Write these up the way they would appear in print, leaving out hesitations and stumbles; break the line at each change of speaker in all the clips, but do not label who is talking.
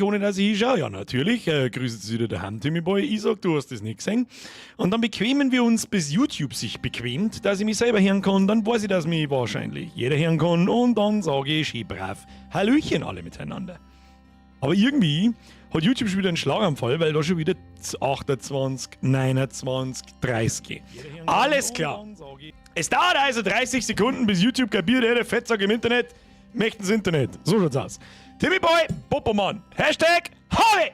Ohne dass ich hinschaue. Ja, natürlich. Grüße Sie wieder daheim, Timmy Boy. Ich sag, du hast das nicht gesehen. Und dann bequemen wir uns, bis YouTube sich bequemt, dass ich mich selber hören kann. Dann weiß ich, dass mich wahrscheinlich jeder hören kann. Und dann sage ich schön brav: Hallöchen alle miteinander. Aber irgendwie hat YouTube schon wieder einen Schlaganfall, weil da schon wieder 28, 29, 30. Alles klar. Es dauert also 30 Sekunden, bis YouTube kapiert, hey, der Fettsack im Internet möchte ins Internet. So schaut's aus. Timmy Boy, Popomann. #Habe!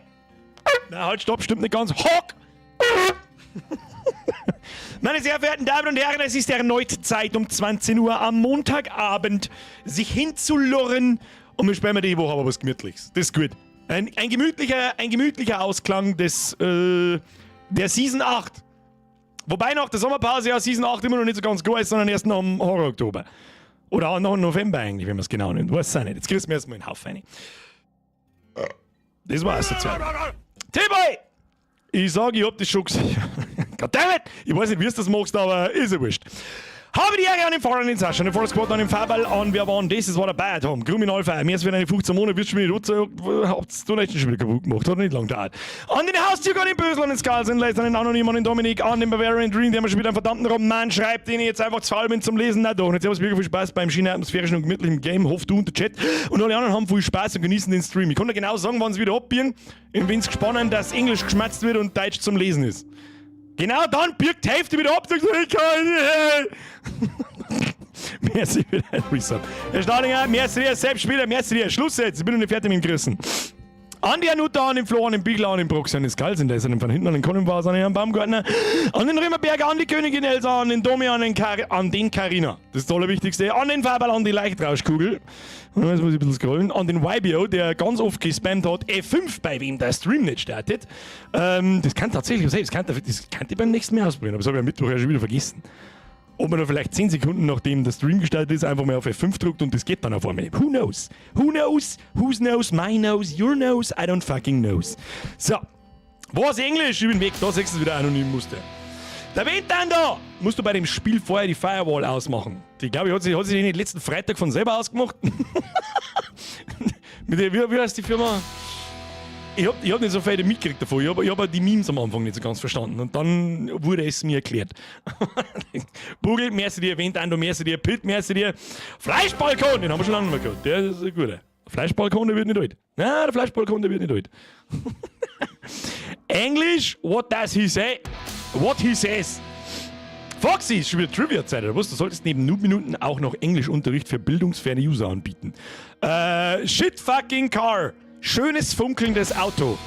Na, halt, stopp, stimmt nicht ganz. Hock! Meine sehr verehrten Damen und Herren, es ist erneut Zeit, um 20 Uhr am Montagabend sich hinzulurren. Und wir spielen die Woche aber was Gemütliches. Das ist gut. Ein gemütlicher Ausklang der Season 8. Wobei nach der Sommerpause ja Season 8 immer noch nicht so ganz gut ist, sondern erst noch im Horror-Oktober. Oder auch noch im November eigentlich, wenn man es genau nimmt. Weiß auch nicht. Jetzt kriegst du mir erstmal einen Haufen rein. Das war asozial. T-Boy! Ich sag, ich hab das schon gesehen. Goddammit! Ich weiß nicht, wie du das machst, aber ist ja wurscht. Habe die Ehre an den Fahrer, an den Sascha, an den Forest Squad, an den Faberl, an wer waren das? Das war der Bad haben. Kriminalfeier. Mir ist wieder eine 15 Monate, wirst du mir nicht, habt's du letztens schon wieder kaputt gemacht. Hat nicht lang gedauert. An den Haustür, an den Bösel, an den Skulls, an den an den Anonym, an den Dominik, an den Bavarian Dream, der mir schon wieder einen verdammten Roman schreibt, den ich jetzt einfach zu faul bin zum Lesen. Na doch, jetzt haben wir wirklich viel Spaß beim schönen atmosphärischen und gemütlichen Game. Hofft du und der Chat. Und alle anderen haben viel Spaß und genießen den Stream. Ich kann dir genau sagen, wann sie wieder abbiegen. Und wenn's gespannt, dass Englisch geschmatzt wird und Deutsch zum Lesen ist. Genau dann birgt die Hälfte wieder ab und sagt, ich kann nicht. Merci für dein Resub. Herr Stadinger, merci dir, Selbstspieler, merci dir. Schluss jetzt, ich bin noch nicht fertig mit dem Grüßen. An die Anuta, an den Flo, an den Bigler, an den Brooks, an den Skulls, an den von hinten, an den Colin an den Herrn Baumgartner, an den Römerberger, an die Königin Elsa, an den Domi, an den Carina. Das ist das Allerwichtigste. An den Faberl, an die Leichtrauschkugel. Und jetzt muss ich ein bisschen scrollen. An den YBO, der ganz oft gespammt hat, F5, bei wem der Stream nicht startet. Das kann tatsächlich sein, das kann ich beim nächsten Mal ausprobieren, aber das habe ich am Mittwoch ja schon wieder vergessen. Ob man da vielleicht 10 Sekunden, nachdem der Stream gestartet ist, einfach mal auf F5 drückt und das geht dann auf einmal. Who knows? Who knows? Whose knows? My knows? Your knows? I don't fucking knows. So. Was Englisch? Ich bin weg. Da siehst du es wieder, anonym musste. Der Wind dann da! Musst du bei dem Spiel vorher die Firewall ausmachen. Die, glaube ich, hat sich nicht letzten Freitag von selber ausgemacht. Mit der, wie heißt die Firma? Ich hab nicht so viel mitgekriegt davon. Ich hab die Memes am Anfang nicht so ganz verstanden. Und dann wurde es mir erklärt. Bugel, merci dir, Wendando, merci dir, Pit, merci dir. Fleischbalkon, den haben wir schon lange nicht mehr gehabt. Der ist ein guter. Fleischbalkon, der wird nicht alt. Nein, der Fleischbalkon, der wird nicht alt. Englisch, what does he say? What he says. Foxy, ist schon wieder Trivia-Zeit, oder was? Du solltest neben Noob-Minuten auch noch Englischunterricht für bildungsferne User anbieten. Shit fucking car. Schönes funkelndes Auto.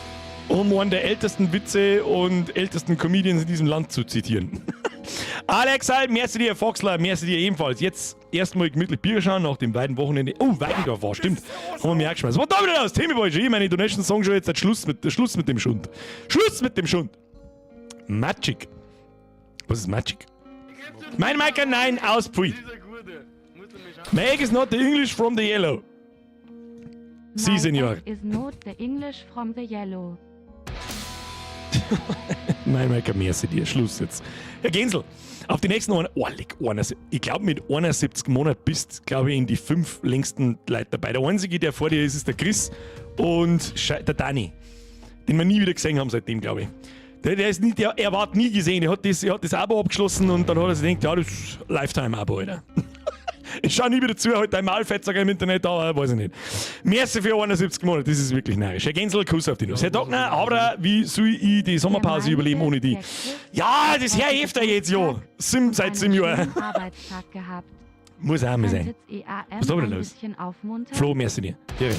Um einen der ältesten Witze und ältesten Comedians in diesem Land zu zitieren. Alex, halt, merci dir, Foxler, merci dir ebenfalls. Jetzt erstmal gemütlich Bier schauen nach dem beiden Wochenende. Oh, Weidendorf war, stimmt. Haben wir mir auch geschmeißt. Was da wieder aus? Timmy Boy, ich meine Donation Song schon jetzt. Schluss mit dem Schund. Schluss mit dem Schund. Magic. Was ist Magic? Mein Micah, nein, aus, pfui. Meg is not the English from the yellow. Sí,
My
señor.
egg is not the English from the yellow.
Nein, Micah, merci dir. Schluss jetzt. Herr Gensel, auf die nächsten, oh, leck, ich glaube, mit 71 Monaten bist, glaube ich, in die fünf längsten Leute dabei. Der einzige, der vor dir ist, ist der Chris und der Dani, den wir nie wieder gesehen haben seitdem, glaube ich. Der ist nicht, der, er war nie gesehen. Er hat das Abo abgeschlossen und dann hat er sich gedacht, ja, das ist Lifetime-Abo, Alter. Ich schau nie wieder zu, halt dein Maulfettsack im Internet, aber weiß ich nicht. Merci für 71 Monate, das ist wirklich narrisch. Herr Gensel, Kuss auf die Nuss. Herr Dockner, aber wie soll ich die Sommerpause überleben ohne die? Ja, das her hilft er jetzt ja. Sim, seit 7 Jahren.
Arbeitstag gehabt.
Muss auch mal sein.
Könntet's EAM
Was ist da wieder
ein
los?
bisschen aufmuntern?
Flo, merci dir. Hier.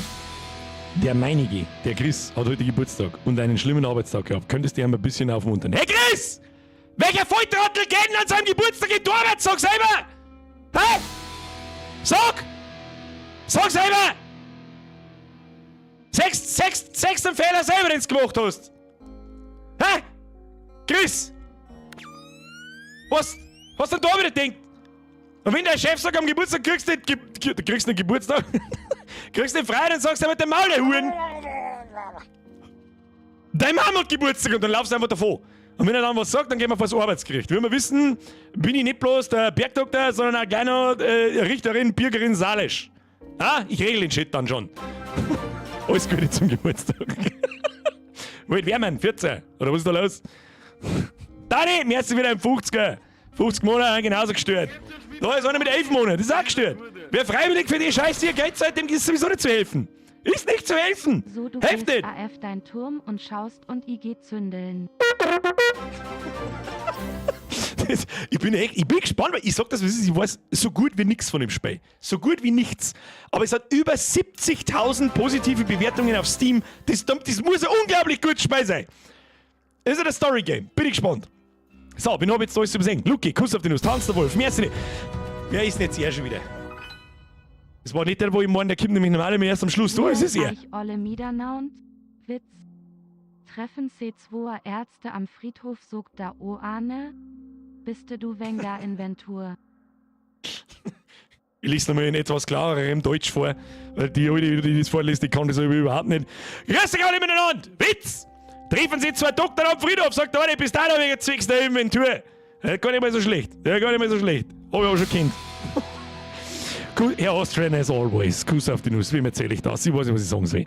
Der meinige, der Chris, hat heute Geburtstag und einen schlimmen Arbeitstag gehabt. Könntest du ihn ein bisschen aufmuntern? Hey Chris! Welcher Volltrottel geht denn an seinem Geburtstag in die Arbeit? Sag selber! Hä? Sag! Sag selber! Sechs den Fehler selber, den du gemacht hast! Hä? Chris! Was? Was denn da wieder denkt? Und wenn der Chef sagt, am Geburtstag kriegst du nicht, kriegst nicht Geburtstag, kriegst nicht frei, dann sagst du mit dem Maul, der Huren. Dein Mama hat Geburtstag und dann laufst du einfach davon. Und wenn er dann was sagt, dann gehen wir vor das Arbeitsgericht. Wie wir wissen, bin ich nicht bloß der Bergdoktor, sondern auch gleich noch Richterin, Bürgerin Salisch. Ah, ich regel den Shit dann schon. Alles Gute zum Geburtstag. Wie alt wär man? 14? Oder was ist da los? Dani, merci wieder im 50er. 50 Monate genauso gestört. Da ist einer mit 11 Monaten, das ist auch gestört. Wer freiwillig für die Scheiße hier Geld zahlt, dem ist sowieso nicht zu helfen. Ist nicht zu helfen.
So, du
Helft
gehst
nicht.
AF dein Turm und schaust und IG zündeln.
Ich bin echt, ich bin gespannt, weil ich sag das, was ist, ich weiß so gut wie nichts von dem Spiel. So gut wie nichts. Aber es hat über 70.000 positive Bewertungen auf Steam. Das muss ein unglaublich gutes Spiel sein. Das ist ein Story Game. Bin ich gespannt. So, bin hab jetzt alles zu übersehen. Luki, Kuss auf die Nuss, Tanz der Wolf, merci. Wer ist denn jetzt er schon wieder? Das war nicht der, wo ich meine, der kommt nämlich normalerweise erst am Schluss. Da ist es er.
Eich olle Midanaund, Witz. Treffen C2 Ärzte am Friedhof, sogt da Oane? Biste du Wenger Inventur?
Ich lese nochmal in etwas klarerem Deutsch vor, weil die alte, die das vorliest, die kann das überhaupt nicht. Grüß dich alle miteinander! Witz! Treffen Sie zwei Doktor am Friedhof, sagt der eine, bist du da wegen zwecks der Inventur. Ja, gar nicht mal so schlecht. Ja, gar nicht mal so schlecht. Hab ich auch schon kennt. Herr Austrian as always. Kuss auf die Nuss. Wem erzähle ich das? Ich weiß nicht, was ich sagen soll.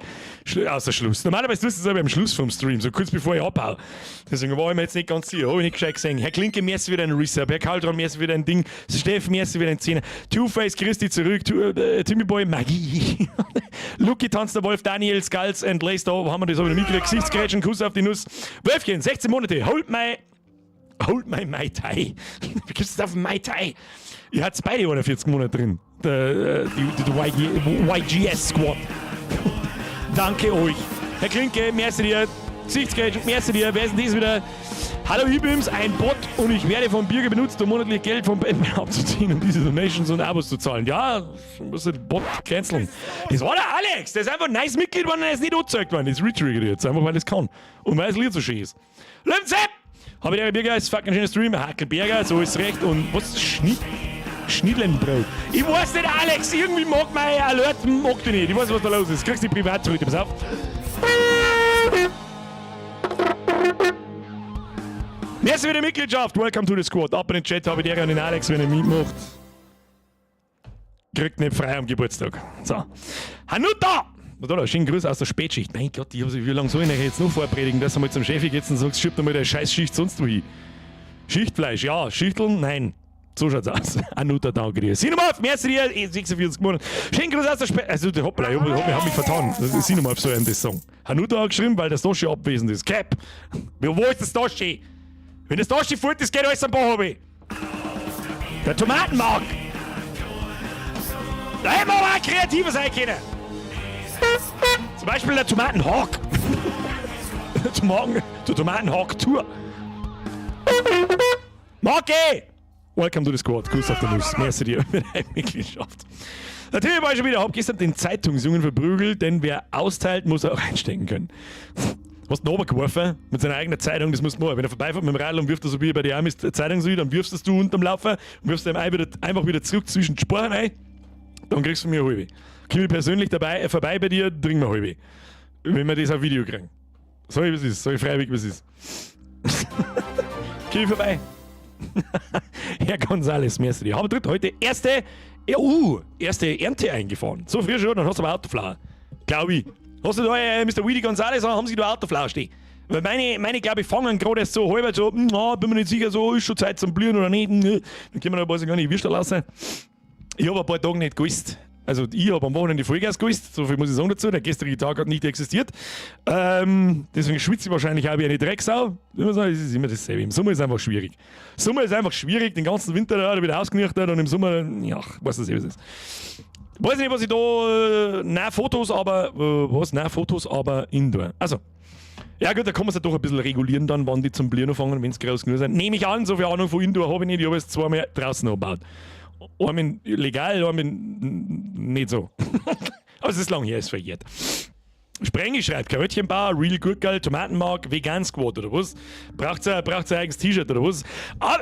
Außer Schluss. Normalerweise tust du es aber am Schluss vom Stream, so kurz bevor ich abhau. Deswegen war ich mir jetzt nicht ganz sicher. Hab ich nicht gescheit gesehen. Herr Klinke, merci wieder ein Resub. Herr Kaldron, merci wieder ein Ding. Steff, merci wieder ein Zehner. Two-Face, Christi zurück. Timmy Boy, Magie. Lucky tanzt der Wolf, Daniel, Skulls and Lace. Da haben wir das aber noch mitgekriegt. Gesichtsgrätschen, Kuss auf die Nuss. Wölfchen, 16 Monate. Hold my Mai Tai. Wie gibt's das auf Mai Tai? Ihr habt beide 41 Monate drin. Die YGS Squad. Danke euch. Herr Klinke, merci dir. Gesichtsgrätschen, merci dir. Wer ist denn das wieder? Hallo Ibims, ein Bot und ich werde vom Bürger benutzt, um monatlich Geld vom PayPal abzuziehen und diese Donations und Abos zu zahlen. Ja, muss den Bot canceln. Das war der Alex, der ist einfach ein nice Mitglied geworden und er ist nicht angezeigt worden. Das retriggert jetzt, einfach weil es kann. Und weil es Lied so schön ist. Sepp! Habe ich der Bürger, ist fucking schöner Stream. Hackelberger, so ist recht. Und was? Schnitt? Schnittlenbrot. Ich weiß nicht, Alex, irgendwie mag mein Alert, mag die nicht. Ich weiß nicht, was da los ist. Kriegst die privat zurück, pass auf. Merci für die Mitgliedschaft. Welcome to the squad. Ab in den Chat, habe ich der an den Alex, wenn er mitmacht. Kriegt nicht frei am Geburtstag. So. Hanuta! Da, schönen Gruß aus der Spätschicht. Mein Gott, ich hab, wie lange soll ich euch jetzt noch vorpredigen, dass du mal zum Chef geht und sagst, schieb doch mal deine Scheißschicht sonst wo hin. Schichtfleisch, ja. Schichteln, nein. So schaut's aus. Anuta, danke dir. Sinomorph, merci dir, 46 Monate. Schönen Gruß aus der Spätschicht. Also, hoppla, ich hab mich vertan. Sinomorph soll ihm das sagen. Hanuta hat geschrieben, weil das Doschi abwesend ist. Cap! Wo ist das Doschi? Wenn das Doschi fort ist, geht alles am Bach runter. Der Tomatenmark! Da hätten wir aber auch kreativer sein können. Zum Beispiel der Tomatenhawk. Der Tomatenhawk-Tour. Marke! Welcome to the squad. Kuss auf der Nuss. Merci dir für deine Mitgliedschaft. Natürlich war ich schon wieder. Hab gestern den Zeitungsjungen verprügelt, denn wer austeilt, muss auch einstecken können. Hast du ihn runtergeworfen mit seiner eigenen Zeitung, das musst du machen. Wenn er vorbeifährt mit dem Radl und wirft er so wie bei der Amis Zeitung so, dann wirfst du unterm Laufen und wirfst ihm einfach wieder zurück zwischen die Sporen rein, dann kriegst du von mir eine halbe. Komm ich persönlich vorbei bei dir, trink mir eine halbe. Wenn wir das auf Video kriegen. Sag ich, was ist. Sag ich freiwillig, was ist. Komm ich vorbei. Herr Gonzales, merci dir. Habe heute erste Ernte eingefahren. So früh schon, dann hast du aber Autoflower. Glaub ich. Hast du da, Mr. Weedy Gonzales, haben sie da Autoflower stehen? Weil meine, glaube ich, fangen gerade erst so halb so, na, bin mir nicht sicher, so, ist schon Zeit zum Blühen oder nicht. Dann können wir da weiß ich gar nicht Würstel lassen. Ich habe ein paar Tage nicht gewusst. Also ich habe am Wochenende Vollgas gewusst, so viel muss ich sagen dazu. Der gestrige Tag hat nicht existiert. Deswegen schwitze ich wahrscheinlich auch wie eine Drecksau. Es ist immer dasselbe. Im Sommer ist einfach schwierig. Sommer ist einfach schwierig, den ganzen Winter da wieder ausgenüchtert und im Sommer, ja, weiß das eh, was ist. Weiß nicht, was ich da, nein, Fotos, aber, was, nein, Fotos, aber indoor. Also, ja gut, da kann man es ja doch ein bisschen regulieren dann, wann die zum Blühen anfangen, wenn sie groß genug sind. Nehme ich an, so viel Ahnung von Indoor habe ich nicht, ich habe es zweimal draußen angebaut. Einmal legal, einmal nicht so. Aber es ist lang her, ist verjährt. Sprengi schreibt, Karöttchenbauer, Real Gurkel, Tomatenmark, Vegan Squad oder was? Braucht's ein eigenes T-Shirt oder was? Ah,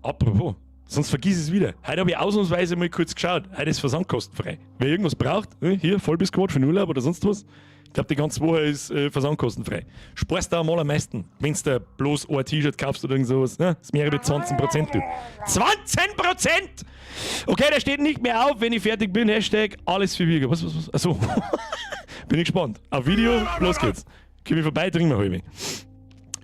apropos, sonst vergiss es wieder. Heute habe ich ausnahmsweise mal kurz geschaut. Heute ist Versand kostenfrei. Wer irgendwas braucht, ne, hier, Vollbiss Squad für den Urlaub oder sonst was. Ich glaube, die ganze Woche ist versandkostenfrei. Sparst du mal am meisten, wenn du bloß ein T-Shirt kaufst oder irgend sowas. Ne? Das ist mehr wie 20%, du. 20%! Okay, der steht nicht mehr auf, wenn ich fertig bin. Hashtag alles für Virga. Was, was, was? Achso. Bin ich gespannt. Auf Video, los geht's. Komm ich vorbei, trinken wir halbe.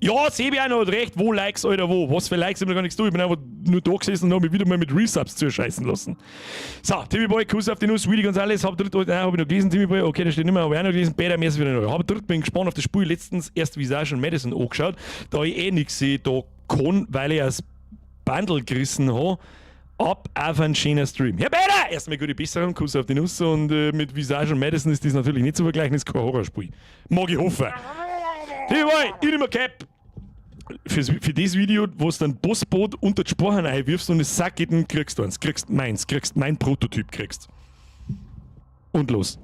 Ja, Sebi auch noch hat recht. Wo Likes, Alter, wo? Was für Likes? Ich hab noch gar nichts tun. Ich bin einfach nur da gesessen und hab mich wieder mal mit Resubs zuscheißen lassen. So, Timmy Boy, Kuss auf die Nuss, Willi Gonzales, hab dritt, nein, hab ich noch gelesen, Timmy Boy, okay, da steht nicht mehr, hab ich auch noch gelesen, Peter, mir ist wieder noch. Hab dritt, bin gespannt auf das Spiel, letztens erst Visage und Madison angeschaut, da ich eh nichts sehe, da kann, weil ich das Bundle gerissen habe. Ab auf einen schönen Stream. Herr Peter! Erstmal gute Besserung, Kuss auf die Nuss und mit Visage und Madison ist das natürlich nicht zu vergleichen, ist kein Horrorspiel. Mag ich hoffen. Timmy Boy, ich nehme Cap. Für das Video, wo du dann Bossboot unter die Sporen einwirfst und es Sack geht, kriegst du eins. Kriegst meins, kriegst mein Prototyp, kriegst. Und los.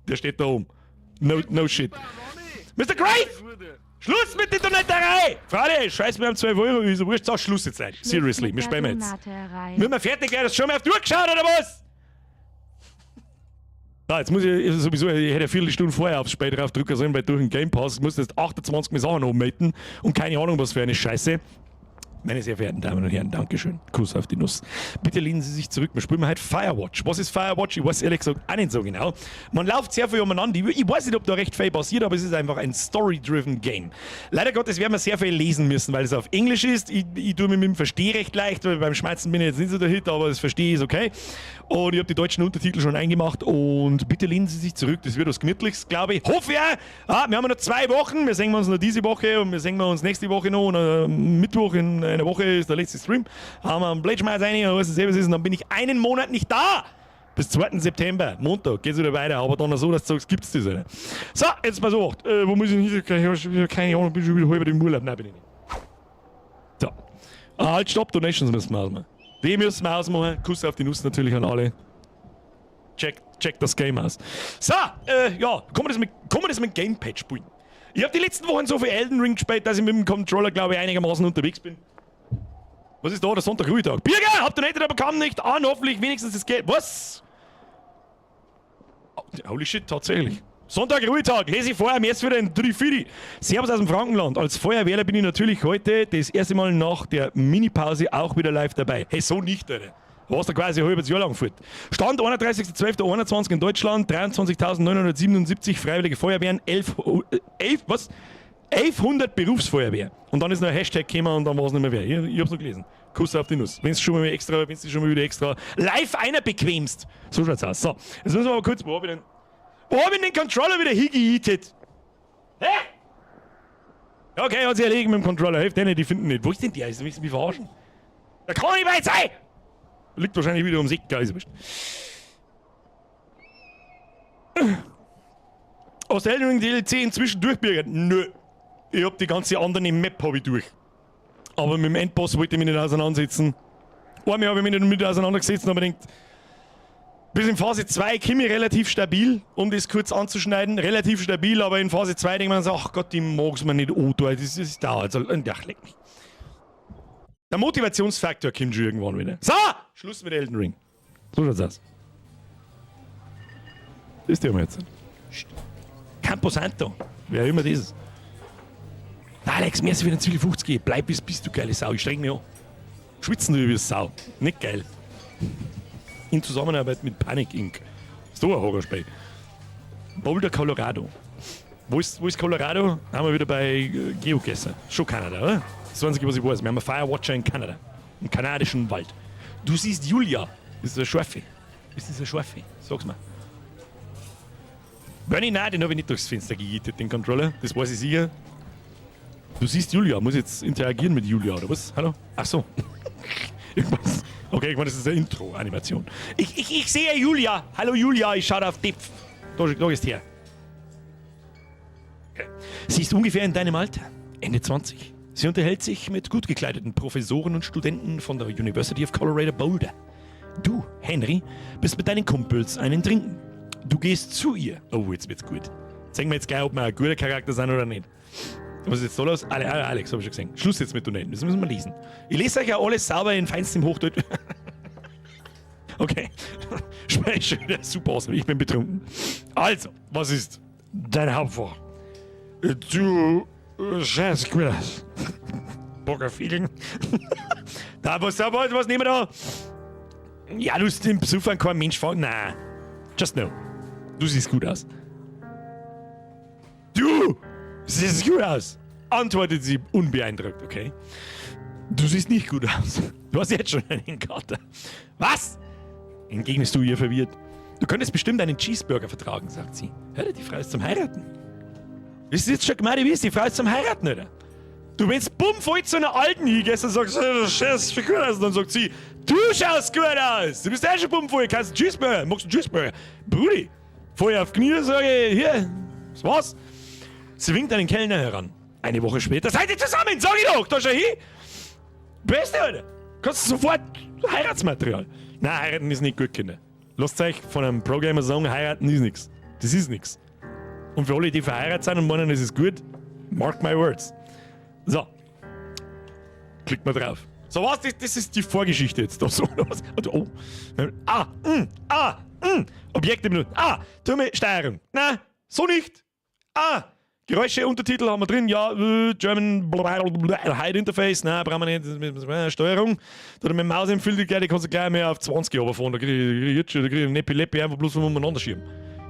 Der steht da oben. No, no shit. Mr. Grave! Schluss mit der Donetterei! Frade, scheiß mir um 12 Euro, ist wurscht. So, Schluss jetzt, Leute. Seriously, wir spielen jetzt. Müssen wir fertig werden? Hast du schon mal auf die Uhr geschaut, oder was? Da, jetzt muss ich sowieso, ich hätte eine Viertelstunde vorher aufs Spiel drauf drücken sollen, weil durch den Game Pass muss jetzt 28 Mal Sachen anmelden und keine Ahnung, was für eine Scheiße. Meine sehr verehrten Damen und Herren, Dankeschön. Kuss auf die Nuss. Bitte lehnen Sie sich zurück. Wir spielen heute Firewatch. Was ist Firewatch? Ich weiß ehrlich gesagt auch nicht so genau. Man läuft sehr viel umeinander. Ich weiß nicht, ob da recht viel passiert, aber es ist einfach ein Story-driven Game. Leider Gottes werden wir sehr viel lesen müssen, weil es auf Englisch ist. Ich tue mir mit dem Verstehen recht leicht, weil beim Schmerzen bin ich jetzt nicht so der Hit, aber das Verstehe ist okay. Und ich habe die deutschen Untertitel schon eingemacht und bitte lehnen Sie sich zurück. Das wird was Gemütliches, glaube ich. Hoffe ich auch. Ah, wir haben noch 2 Wochen. Wir sehen uns noch diese Woche und wir sehen uns nächste Woche noch. Und Mittwoch in einer Woche ist der letzte Stream. Haben wir einen Blade rein und was es ist. Und dann bin ich einen Monat nicht da. Bis 2. September, Montag, geht's wieder weiter. Aber dann so, dass du sagst, gibt's das nicht. So, jetzt pass auf. Wo muss ich hin? Ich hab keine Ahnung, bin schon wieder halb im Urlaub. Nein, bin ich nicht. So. Ah, halt, stopp, Donations müssen wir ausmachen. Die müssen wir ausmachen. Kuss auf die Nuss natürlich an alle. Check, check das Game aus. So, ja, kann man das mit Gamepad spielen? Ich habe die letzten Wochen so viel Elden Ring gespielt, dass ich mit dem Controller, glaube ich, einigermaßen unterwegs bin. Was ist da? Der Sonntag Ruhetag. Birger, habt ihr nicht, aber kam nicht an, hoffentlich wenigstens das Geld. Was? Oh, holy shit, tatsächlich. Sonntag Ruhetag, lese ich vorher, mir jetzt wieder ein 3 Servus aus dem Frankenland. Als Feuerwehrler bin ich natürlich heute das erste Mal nach der Mini-Pause auch wieder live dabei. Hey, so nicht, Alter. Warst du quasi ein halbes Jahr lang fort. Stand 31.12.21 in Deutschland, 23.977 freiwillige Feuerwehren, 11, 11, was? 1100 Berufsfeuerwehr. Und dann ist noch ein Hashtag gekommen und dann war es nicht mehr wer. Ich hab's noch gelesen. Kuss auf die Nuss. Wenn du schon mal wieder extra live einer bequemst. So schaut's aus. So, jetzt müssen wir aber kurz, wo hab ich den Controller wieder hingejietet? Hä? Okay, hat sich erledigt mit dem Controller. Hilft denen, die finden nicht. Wo ist denn der? Ist mich verarschen? Da kann nicht weit sein! Liegt wahrscheinlich wieder ums Eck, ist wurscht. Aus Elden Ring DLC inzwischen durchbürgert? Nö. Ich hab die ganze andere Map hab ich durch. Aber mit dem Endboss wollte ich mich nicht auseinandersetzen. Einmal habe ich mich nicht mit auseinandergesetzt und habe gedacht, bis in Phase 2 komme ich relativ stabil, um das kurz anzuschneiden. Relativ stabil, aber in Phase 2 denkt man so, ach Gott, die mag's mir nicht an, das dauert. Also, ach, leck mich. Der Motivationsfaktor kommt schon irgendwann wieder. So, Schluss mit Elden Ring. So schaut's aus. Das ist der jetzt. Campo Santo. Wer immer das ist. Alex, mir ist wieder 50. Bleib, wie bist du, geile Sau. Ich streng mich an. Schwitzen du wie Sau. Nicht geil. In Zusammenarbeit mit Panic Inc. Ist doch ein Horrorspiel. Boulder, Colorado. Wo ist Colorado? Haben wir wieder bei GeoGuessr. Schon Kanada, oder? Das ist das Einzige, was ich weiß. Wir haben einen Firewatcher in Kanada. Im kanadischen Wald. Du siehst Julia. Ist das eine Scharfe? Ist das eine Scharfe? Sag's mal. Bernie, nein, den habe ich nicht durchs Fenster gejietet, den Controller. Das weiß ich sicher. Du siehst Julia. Muss ich jetzt interagieren mit Julia, oder was? Hallo? Ach so. Okay, ich meine, das ist eine Intro-Animation. Ich sehe Julia. Hallo Julia, ich schaue auf dich. Da ist her. Okay. Sie ist ungefähr in deinem Alter, Ende 20. Sie unterhält sich mit gut gekleideten Professoren und Studenten von der University of Colorado Boulder. Du, Henry, bist mit deinen Kumpels einen trinken. Du gehst zu ihr. Oh, jetzt wird's gut. Zeigen wir jetzt gleich, ob wir ein guter Charakter sind oder nicht. Was ist jetzt da los? Alex, hab ich schon gesehen. Schluss jetzt mit Donaten. Das müssen wir lesen. Ich lese euch ja alles sauber in feinstem Hochdeutsch. Okay. Spreche schon wieder super aus. Ich bin betrunken. Also, was ist dein Hauptfach? Du scheiß gut aus. Poker-Feeling. Da, was nehmen wir da? Ja, du hast den Besuchern kein Mensch fragen. Nein. Just no. Du siehst gut aus. Du siehst gut aus, antwortet sie unbeeindruckt, okay? Du siehst nicht gut aus. Du hast jetzt schon einen Kater. Was? Entgegnest du ihr verwirrt. Du könntest bestimmt einen Cheeseburger vertragen, sagt sie. Hör, die Frau ist zum Heiraten. Ist jetzt schon gemeint, wie ist die Frau ist zum Heiraten, oder? Du, wenn's bummvoll zu einer Alten hingehst und sagst, du schaust gut aus, und dann sagt sie, du schaust gut aus, du bist eh schon bummvoll, kannst einen Cheeseburger, magst einen Cheeseburger? Brudi, voll auf Knie, sage ich, hier, das war's. Sie winkt einen Kellner heran. Eine Woche später, seid ihr zusammen, sag ich doch, da schau hin. Beste, Alter. Kannst du sofort Heiratsmaterial. Nein, heiraten ist nicht gut, Kinder. Lasst euch von einem Pro-Gamer sagen, heiraten ist nix. Das ist nix. Und für alle, die verheiratet sind und meinen, das ist gut, mark my words. So. Klickt mal drauf. So was, das ist die Vorgeschichte jetzt da so. Was? Oh. Ah, ah, Objekte benutzt. Ah, tu mir Steuerung. Na, so nicht. Ah, Geräusche, Untertitel haben wir drin. Ja, German, blablabla, Hide Interface. Nein, brauchen wir nicht. Steuerung. Da mit dem Maus empfiehlt ich gleich, die kannst du gleich mehr auf 20 runterfahren. Da krieg ich jetzt schon, da krieg ich Neppi Leppi einfach bloß umeinander schieben.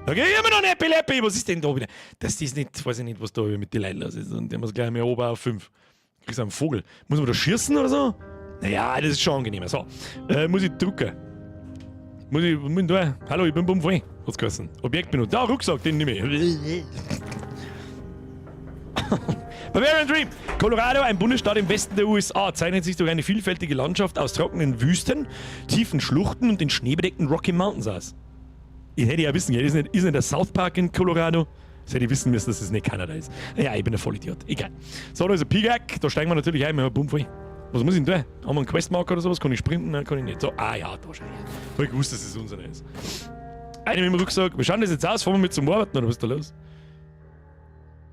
Da krieg ich immer noch Neppi Leppi. Was ist denn da wieder? Das ist nicht, weiß ich nicht, was da mit den Leuten los ist. Und der muss gleich mehr oben auf 5. Kriegst du einen Vogel. Muss man da schießen oder so? Naja, das ist schon angenehmer. So, muss ich drucken. Muss ich, muss ich da? Hallo, ich bin bummvoll. Hat's geheißen. Objekt benutzt. Ja, Rucksack, den nehme ich. Bavarian Dream. Colorado, ein Bundesstaat im Westen der USA, zeichnet sich durch eine vielfältige Landschaft aus trockenen Wüsten, tiefen Schluchten und den schneebedeckten Rocky Mountains aus. Ich hätte ja wissen können, ist nicht der South Park in Colorado? Das hätte ich wissen müssen, dass es nicht Kanada ist. Ja, ich bin ein Vollidiot. Egal. So, da ist ein Pickaxe. Da steigen wir natürlich ein. Wir haben voll. Was muss ich denn tun? Haben wir einen Questmarker oder sowas? Kann ich sprinten? Nein, kann ich nicht. So, ah ja, da schau ich. Hab ich gewusst, dass es unserer ist. Eine mit dem Rucksack. Wie schaut das jetzt aus? Fahren wir mit zum Arbeiten oder was ist da los?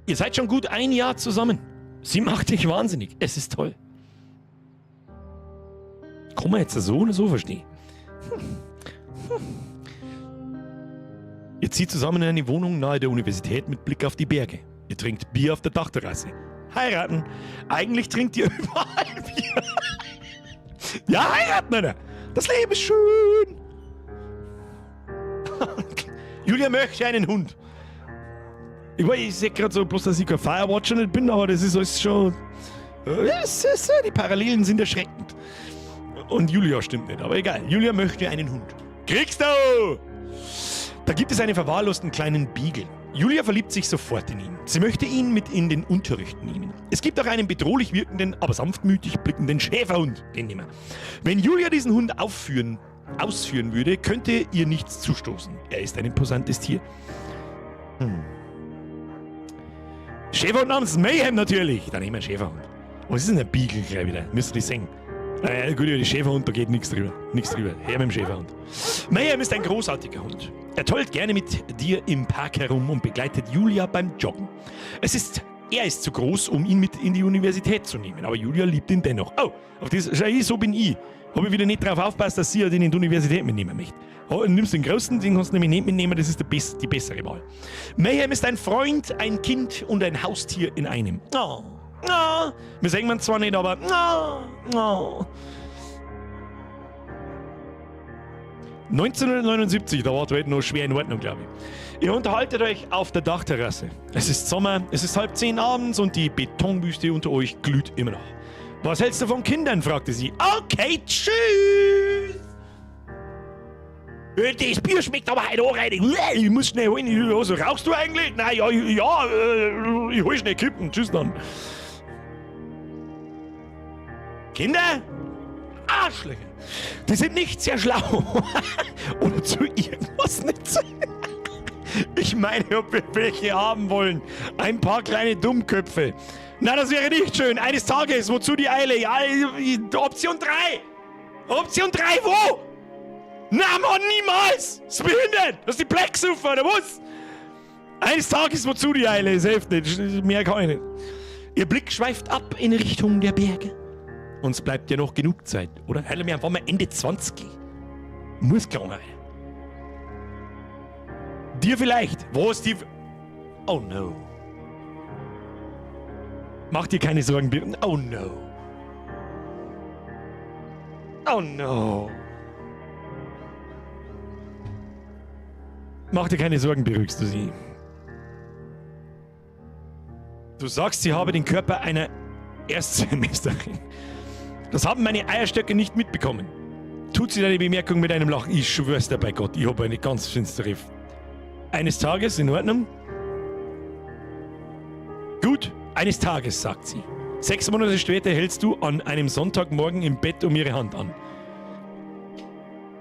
Ihr seid schon gut ein Jahr zusammen. Sie macht dich wahnsinnig. Es ist toll. Kann man jetzt so oder so verstehen? Ihr zieht zusammen in eine Wohnung nahe der Universität mit Blick auf die Berge. Ihr trinkt Bier auf der Dachterrasse. Heiraten. Eigentlich trinkt ihr überall Bier. Ja, heiraten, Alter. Das Leben ist schön. Julia möchte einen Hund. Ich weiß, ich sehe gerade so bloß, dass ich kein Firewatcher nicht bin, aber das ist alles schon. Die Parallelen sind erschreckend. Und Julia stimmt nicht, aber egal. Julia möchte einen Hund. Kriegst du! Da gibt es einen verwahrlosten kleinen Beagle. Julia verliebt sich sofort in ihn. Sie möchte ihn mit in den Unterricht nehmen. Es gibt auch einen bedrohlich wirkenden, aber sanftmütig blickenden Schäferhund. Den nehmen wir. Wenn Julia diesen Hund ausführen würde, könnte ihr nichts zustoßen. Er ist ein imposantes Tier. Schäferhund namens Mayhem natürlich. Dann nehmen wir einen Schäferhund. Was ist denn ein Beagle gleich wieder? Müsst ihr die sehen. Naja, gut, über die Schäferhund, da geht nichts drüber. Nichts drüber. Her mit dem Schäferhund. Mayhem ist ein großartiger Hund. Er tollt gerne mit dir im Park herum und begleitet Julia beim Joggen. Er ist zu groß, um ihn mit in die Universität zu nehmen, aber Julia liebt ihn dennoch. Oh, auf das, schau, ich, so bin ich. Hab ich wieder nicht drauf aufgepasst, dass sie ja den in die Universität mitnehmen möchte. Oh, nimmst den Großen, den kannst du nämlich nicht mitnehmen, das ist die bessere Wahl. Mayhem ist ein Freund, ein Kind und ein Haustier in einem. Oh. Oh. Wir sehen uns zwar nicht, aber oh, oh. 1979, da war die Welt noch schwer in Ordnung, glaube ich. Ihr unterhaltet euch auf der Dachterrasse. Es ist Sommer, es ist 9:30 abends und die Betonwüste unter euch glüht immer noch. Was hältst du von Kindern? Fragte sie. Okay, tschüss! Das Bier schmeckt aber heute auch rein. Ich muss schnell holen. Also, rauchst du eigentlich? Nein, ja, ja, ich hol schnell Kippen. Tschüss dann. Kinder? Arschlöcher. Die sind nicht sehr schlau. Oder zu irgendwas nicht. Ich meine, ob wir welche haben wollen. Ein paar kleine Dummköpfe. Na, das wäre nicht schön. Eines Tages, wozu die Eile? Ja, Option 3. Option 3, wo? Na, Mann, niemals! Das ist behindert! Das ist die Plecksufer, oder was? Eines Tages, wozu die Eile? Es hilft nicht. Mehr kann ich nicht. Ihr Blick schweift ab in Richtung der Berge. Uns bleibt ja noch genug Zeit, oder? Heilen wir einfach mal Ende 20. Muss klar sein. Dir vielleicht. Wo ist die... Oh no. Mach dir keine Sorgen, bitte. Oh no. Oh no. Mach dir keine Sorgen, beruhigst du sie. Du sagst, sie habe den Körper einer Erstsemesterin. Das haben meine Eierstöcke nicht mitbekommen. Tut sie deine Bemerkung mit einem Lachen. Ich schwör's dir bei Gott, ich habe eine ganz finstere. Eines Tages, in Ordnung? Gut, eines Tages, sagt sie. 6 Monate später hältst du an einem Sonntagmorgen im Bett um ihre Hand an.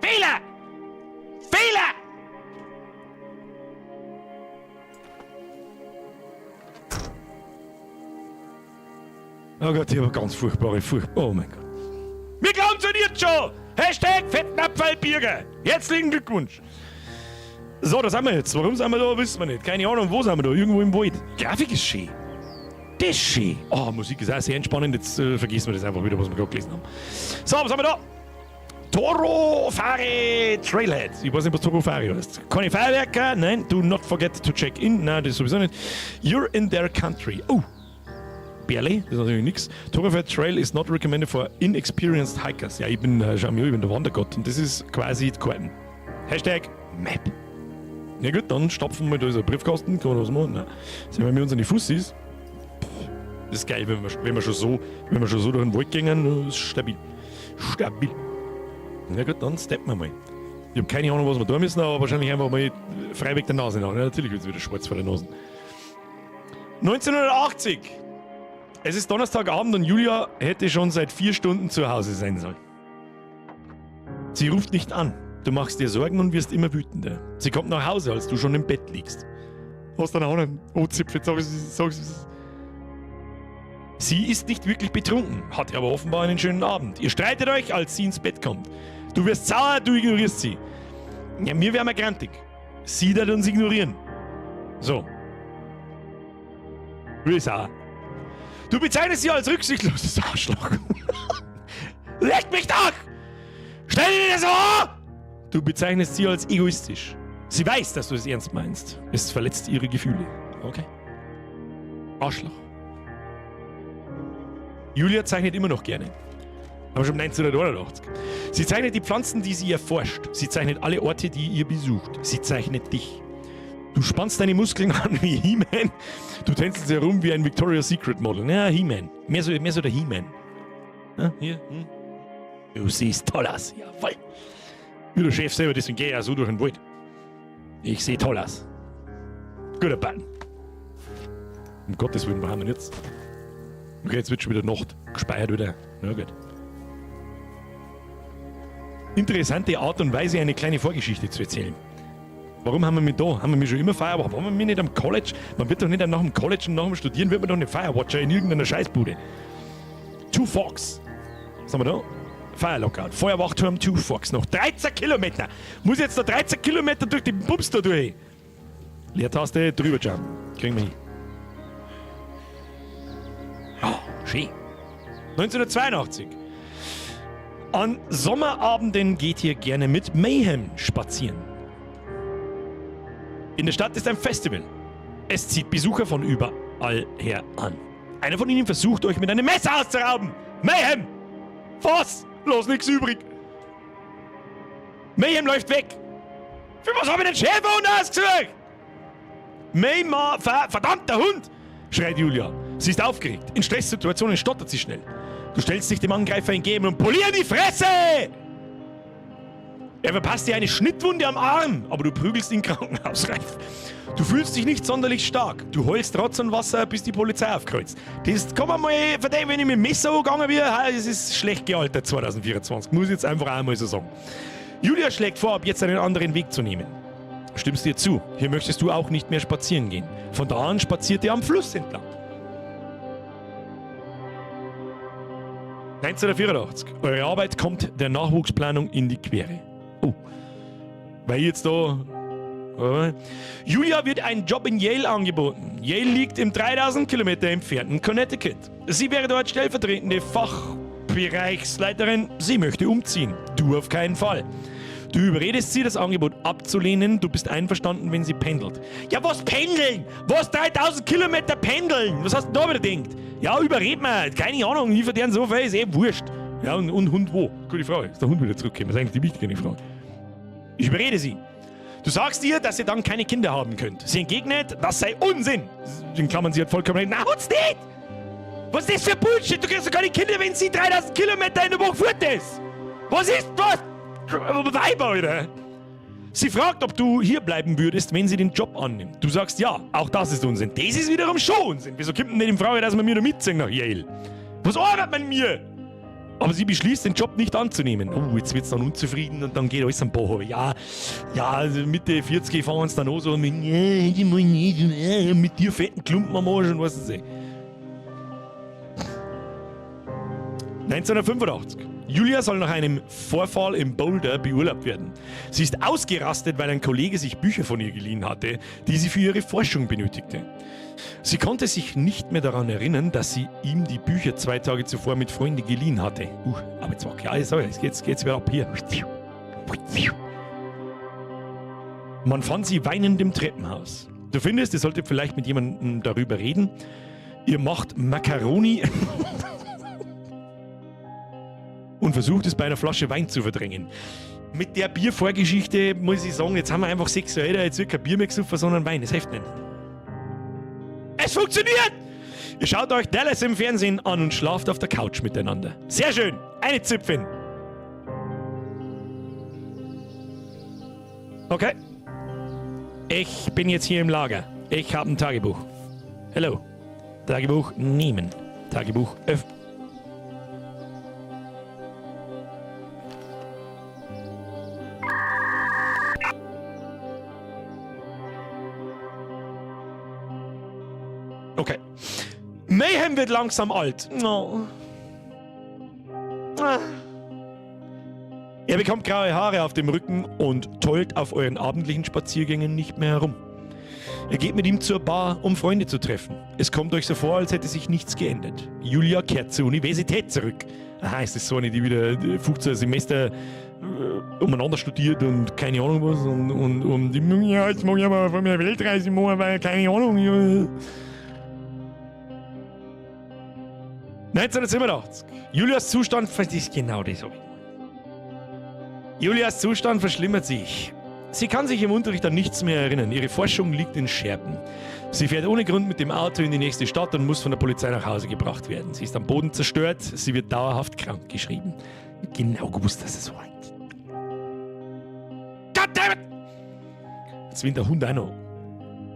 Fehler! Fehler! Oh Gott, ich habe ganz furchtbare, furchtbar. Oh mein Gott. Wir glauben zu dir schon! Hashtag Fettnapferl-Birger! Herzlichen Glückwunsch! So, da sind wir jetzt. Warum sind wir da, wissen wir nicht. Keine Ahnung, wo sind wir da? Irgendwo im Wald. Grafik ist schön. Das ist schön. Oh, Musik ist auch sehr entspannend. Jetzt vergessen wir das einfach wieder, was wir gerade gelesen haben. So, was haben wir da? Torofare Trailhead. Ich weiß nicht, was Torofare heißt. Keine Feuerwerke? Nein. Do not forget to check in. Nein, das sowieso nicht. You're in their country. Oh. Barely, das ist natürlich nix. Torofare Trail is not recommended for inexperienced hikers. Ja, ich bin, schau mir, ich bin der Wandergott und das ist quasi die Karten. Hashtag Map. Ja gut, dann stapfen wir da so einen Briefkasten, kann man was machen? Nein. Sind wir uns an die Fussis? Pff, das ist geil, wenn wir schon so durch den Wald gehen, das ist stabil. Stabil. Na gut, dann steppen wir mal. Ich hab keine Ahnung, was wir da müssen, aber wahrscheinlich einfach mal freiweg der Nase nach. Ja, natürlich wird's wieder schwarz vor der Nase. 1980! Es ist Donnerstagabend und Julia hätte schon seit 4 Stunden zu Hause sein sollen. Sie ruft nicht an. Du machst dir Sorgen und wirst immer wütender. Sie kommt nach Hause, als du schon im Bett liegst. Hast du eine Ahnung? Oh, Zipfel, sag es, sag es. Sie ist nicht wirklich betrunken, hat aber offenbar einen schönen Abend. Ihr streitet euch, als sie ins Bett kommt. Du wirst sauer, du ignorierst sie. Ja, mir wär mal grantig. Sie wird uns ignorieren. So. Du bist sauer. Du bezeichnest sie als rücksichtsloses Arschloch. Leck mich doch! Stell dir das so an! Du bezeichnest sie als egoistisch. Sie weiß, dass du es ernst meinst. Es verletzt ihre Gefühle. Okay. Arschloch. Julia zeichnet immer noch gerne. Aber schon 1981. Sie zeichnet die Pflanzen, die sie erforscht. Sie zeichnet alle Orte, die ihr besucht. Sie zeichnet dich. Du spannst deine Muskeln an wie He-Man. Du tänzelst herum wie ein Victoria's Secret Model. Ja, He-Man. Mehr so der He-Man. Ja, hier. Du siehst toll aus. Jawohl. Wie der Chef selber, deswegen gehe ich ja so durch den Wald. Ich seh toll aus. Guter Button. Um Gottes Willen, wo haben wir denn jetzt? Okay, jetzt wird schon wieder Nacht. Gespeichert wieder. Na gut. Interessante Art und Weise, eine kleine Vorgeschichte zu erzählen. Warum haben wir mich da? Haben wir mich schon immer Firewatcher? Warum haben wir mich nicht am College? Man wird doch nicht nach dem College und nach dem Studieren wird man doch nicht Firewatcher in irgendeiner Scheißbude. Two Forks. Was haben wir da? Fire Lookout. Feuerwachturm Two Forks. Noch 13 Kilometer. Muss jetzt noch 13 Kilometer durch den Bums da durch. Leertaste drüber jumpen. Kriegen wir hin. Oh, schön. 1982. An Sommerabenden geht ihr gerne mit Mayhem spazieren. In der Stadt ist ein Festival. Es zieht Besucher von überall her an. Einer von ihnen versucht, euch mit einem Messer auszurauben. Mayhem! Was? Los, nix übrig. Mayhem läuft weg. Für was hab ich den Schäferhund ausgesucht? Mayma, verdammter Hund! Schreit Julia. Sie ist aufgeregt. In Stresssituationen stottert sie schnell. Du stellst dich dem Angreifer entgegen und polier die Fresse! Er verpasst dir eine Schnittwunde am Arm, aber du prügelst ihn krankenhausreif. Du fühlst dich nicht sonderlich stark. Du heulst Rotz und Wasser, bis die Polizei aufkreuzt. Das kann man mal verstehen, wenn ich mit dem Messer angegangen bin. Das ist schlecht gealtert 2024. Muss ich jetzt einfach auch mal so sagen. Julia schlägt vor, ab jetzt einen anderen Weg zu nehmen. Stimmst dir zu? Hier möchtest du auch nicht mehr spazieren gehen. Von da an spaziert ihr am Fluss entlang. 1984. Eure Arbeit kommt der Nachwuchsplanung in die Quere. Oh. Weil jetzt da... Julia wird ein Job in Yale angeboten. Yale liegt im 3000 Kilometer entfernten Connecticut. Sie wäre dort stellvertretende Fachbereichsleiterin. Sie möchte umziehen. Du auf keinen Fall. Du überredest sie, das Angebot abzulehnen. Du bist einverstanden, wenn sie pendelt. Ja, was pendeln? Was 3000 Kilometer pendeln? Was hast du da wieder gedacht? Ja, überred mal. Keine Ahnung, ich verdiene so viel, ist eh wurscht. Ja, und Hund wo? Gute Frage. Ist der Hund wieder zurückgekommen? Das ist eigentlich die wichtige Frage. Ich überrede sie. Du sagst ihr, dass ihr dann keine Kinder haben könnt. Sie entgegnet, das sei Unsinn. In Klammern, sie hat vollkommen recht. Na, hat's nicht! Was ist das für Bullshit? Du kriegst doch keine Kinder, wenn sie 3000 Kilometer in der Woche fort ist. Was ist das? Weiber, Alter. Sie fragt, ob du hier bleiben würdest, wenn sie den Job annimmt. Du sagst ja, auch das ist Unsinn. Das ist wiederum schon Unsinn. Wieso kommt denn nicht in Frage, dass man mir noch mitziehen nach Yale? Was arbeitet man mir? Aber sie beschließt, den Job nicht anzunehmen. Oh, jetzt wird's dann unzufrieden und dann geht alles am Bach. Ja, ja, also Mitte 40 fahren sie dann auch so mit, mit dir fetten Klumpen am Arsch und was weiß ich. 1985. Julia soll nach einem Vorfall im Boulder beurlaubt werden. Sie ist ausgerastet, weil ein Kollege sich Bücher von ihr geliehen hatte, die sie für ihre Forschung benötigte. Sie konnte sich nicht mehr daran erinnern, dass sie ihm die Bücher 2 Tage zuvor mit Freunden geliehen hatte. Aber jetzt war klar, so, jetzt geht's wieder ab hier. Man fand sie weinend im Treppenhaus. Du findest, ihr solltet vielleicht mit jemandem darüber reden. Ihr macht Macaroni und versucht es bei einer Flasche Wein zu verdrängen. Mit der Biervorgeschichte muss ich sagen, jetzt haben wir einfach 6 Jahre älter, jetzt wird kein Bier mehr gesoffen, sondern Wein. Das hilft nicht. Es funktioniert! Ihr schaut euch Dallas im Fernsehen an und schlaft auf der Couch miteinander. Sehr schön! Eine Zipfin! Okay. Ich bin jetzt hier im Lager. Ich habe ein Tagebuch. Hello. Tagebuch nehmen. Tagebuch öffnen. Okay. Mayhem wird langsam alt. Oh. Er bekommt graue Haare auf dem Rücken und tollt auf euren abendlichen Spaziergängen nicht mehr herum. Ihr geht mit ihm zur Bar, um Freunde zu treffen. Es kommt euch so vor, als hätte sich nichts geändert. Julia kehrt zur Universität zurück. Aha, ist das so eine, die wieder 15 Semester umeinander studiert und keine Ahnung was und ja, jetzt mag ich aber von mir Weltreise machen, weil keine Ahnung. Ja. 1987. Julias Zustand, das ist genau das, hab ich gemeint. Julias Zustand verschlimmert sich. Sie kann sich im Unterricht an nichts mehr erinnern. Ihre Forschung liegt in Scherben. Sie fährt ohne Grund mit dem Auto in die nächste Stadt und muss von der Polizei nach Hause gebracht werden. Sie ist am Boden zerstört. Sie wird dauerhaft krank geschrieben. Genau gewusst, dass es so weit. Goddammit! Jetzt winnt der Hund auch noch.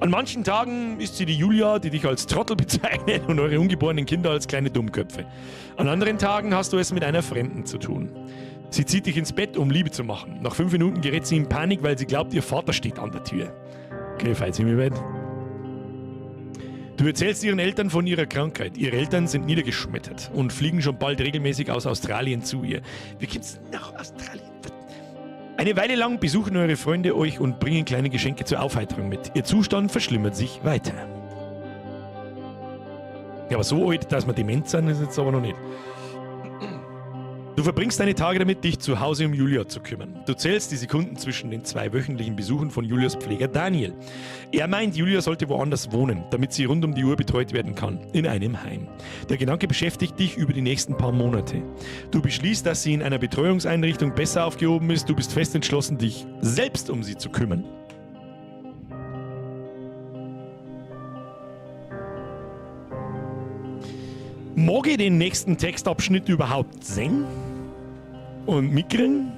An manchen Tagen ist sie die Julia, die dich als Trottel bezeichnet und eure ungeborenen Kinder als kleine Dummköpfe. An anderen Tagen hast du es mit einer Fremden zu tun. Sie zieht dich ins Bett, um Liebe zu machen. Nach 5 Minuten gerät sie in Panik, weil sie glaubt, ihr Vater steht an der Tür. Okay, falls sie mir weit. Du erzählst ihren Eltern von ihrer Krankheit. Ihre Eltern sind niedergeschmettert und fliegen schon bald regelmäßig aus Australien zu ihr. Wie kommt's nach Australien? Eine Weile lang besuchen eure Freunde euch und bringen kleine Geschenke zur Aufheiterung mit. Ihr Zustand verschlimmert sich weiter. Ja, aber so alt, dass wir dement sind, ist jetzt aber noch nicht. Du verbringst deine Tage damit, dich zu Hause um Julia zu kümmern. Du zählst die Sekunden zwischen den 2 wöchentlichen Besuchen von Julias Pfleger Daniel. Er meint, Julia sollte woanders wohnen, damit sie rund um die Uhr betreut werden kann. In einem Heim. Der Gedanke beschäftigt dich über die nächsten paar Monate. Du beschließt, dass sie in einer Betreuungseinrichtung besser aufgehoben ist. Du bist fest entschlossen, dich selbst um sie zu kümmern. Mag ich den nächsten Textabschnitt überhaupt sehen? Und mitkriegen?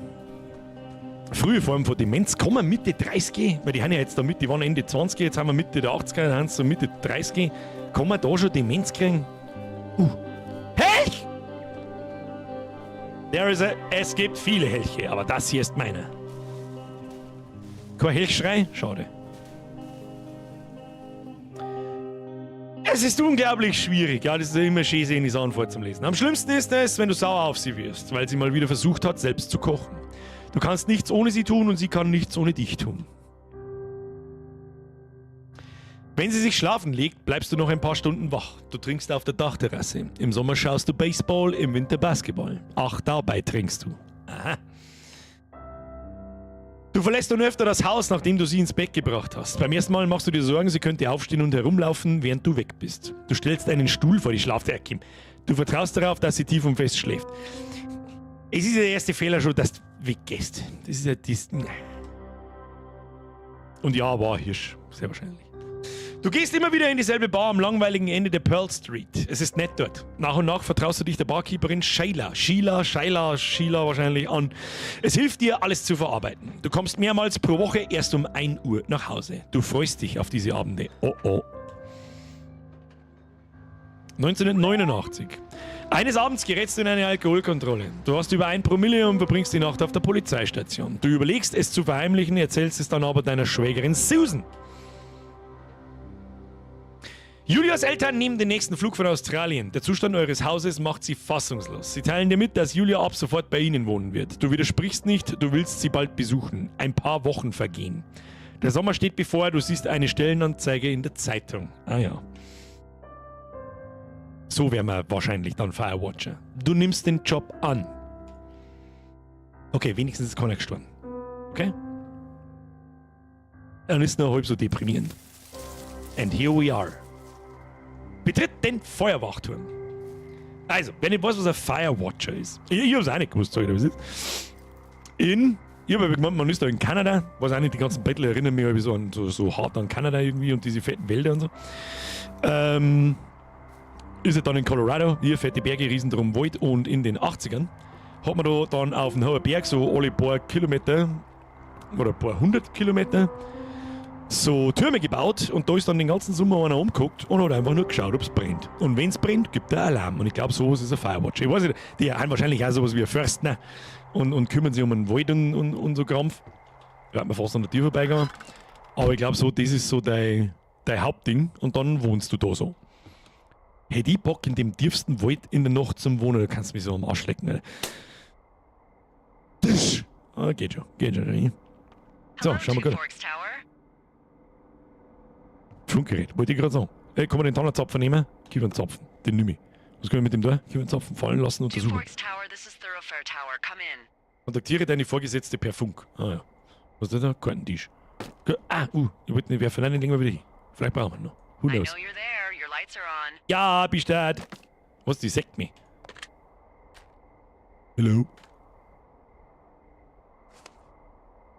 Frühe Form von Demenz, kommen Mitte 30, weil die haben ja jetzt da mit, die waren Ende 20, jetzt haben wir Mitte der 80er, dann haben sie so Mitte 30, kann man da schon Demenz kriegen? Helch! There is a, es gibt viele Helche, aber das hier ist meiner. Kein Helchschrei? Schade. Es ist unglaublich schwierig. Ja, das ist immer schön, in die Sachen vorzulesen. Am schlimmsten ist es, wenn du sauer auf sie wirst, weil sie mal wieder versucht hat, selbst zu kochen. Du kannst nichts ohne sie tun und sie kann nichts ohne dich tun. Wenn sie sich schlafen legt, bleibst du noch ein paar Stunden wach. Du trinkst auf der Dachterrasse. Im Sommer schaust du Baseball, im Winter Basketball. Ach, dabei trinkst du. Aha. Du verlässt nun öfter das Haus, nachdem du sie ins Bett gebracht hast. Beim ersten Mal machst du dir Sorgen, sie könnte aufstehen und herumlaufen, während du weg bist. Du stellst einen Stuhl vor die Schlafzimmer. Du vertraust darauf, dass sie tief und fest schläft. Es ist ja der erste Fehler schon, dass du weggehst. Das ist ja das. Und ja, war Hirsch. Sehr wahrscheinlich. Du gehst immer wieder in dieselbe Bar am langweiligen Ende der Pearl Street. Es ist nett dort. Nach und nach vertraust du dich der Barkeeperin Sheila, Sheila, Sheila, Sheila wahrscheinlich an. Es hilft dir, alles zu verarbeiten. Du kommst mehrmals pro Woche erst um 1 Uhr nach Hause. Du freust dich auf diese Abende. Oh oh. 1989. Eines Abends gerätst du in eine Alkoholkontrolle. Du hast über 1 Promille und verbringst die Nacht auf der Polizeistation. Du überlegst, es zu verheimlichen, erzählst es dann aber deiner Schwägerin Susan. Julias Eltern nehmen den nächsten Flug von Australien. Der Zustand eures Hauses macht sie fassungslos. Sie teilen dir mit, dass Julia ab sofort bei ihnen wohnen wird. Du widersprichst nicht, du willst sie bald besuchen. Ein paar Wochen vergehen. Der Sommer steht bevor, du siehst eine Stellenanzeige in der Zeitung. Ah ja. So wären wir wahrscheinlich dann Firewatcher. Du nimmst den Job an. Okay, wenigstens ist keiner gestorben. Okay? Dann ist nur halb so deprimierend. And here we are. Betritt den Feuerwachturm. Also, wer nicht weiß, was ein Firewatcher ist. Ich hab's auch nicht gewusst, sag ich dir, was ist. Ich habe gemeint, man ist da in Kanada. Weiß auch nicht, die ganzen Bettel erinnern mich irgendwie so, an, so hart an Kanada irgendwie und diese fetten Wälder und so. Ist er dann in Colorado, hier fette Berge, riesen drum Wald, und in den 80ern hat man da dann auf dem hohen Berg so alle paar Kilometer oder ein paar hundert Kilometer so Türme gebaut und da ist dann den ganzen Sommer einer umgeguckt und hat einfach nur geschaut, ob es brennt. Und wenn es brennt, gibt er Alarm. Und ich glaube, sowas ist ein Firewatcher. Ich weiß nicht, die haben wahrscheinlich auch sowas wie ein Förstner und kümmern sich um den Wald und so Krampf. Da hat man fast an der Tür vorbeigegangen. Aber ich glaube so, das ist so dein Hauptding und dann wohnst du da so. Hätte ich Bock, in dem tiefsten Wald in der Nacht zum Wohnen, da kannst du mich so am Arsch lecken. Alter. Tisch. Ah, geht schon, geht schon. So, schauen wir gut. Funkgerät, wollte ich gerade sagen. Ey, kann man den Tannenzapfen nehmen? Gib einen Zapfen, den nehme ich. Was können wir mit dem da? Gib einen Zapfen fallen lassen, untersuchen. Kontaktiere deine Vorgesetzte per Funk. Ah ja. Was ist das da? Kartentisch. Ah, ich wollte nicht werfen. Nein, den legen wir wieder hin. Vielleicht brauchen wir ihn noch. Who knows? Ja, bist du. Was, die sagt mich. Hallo.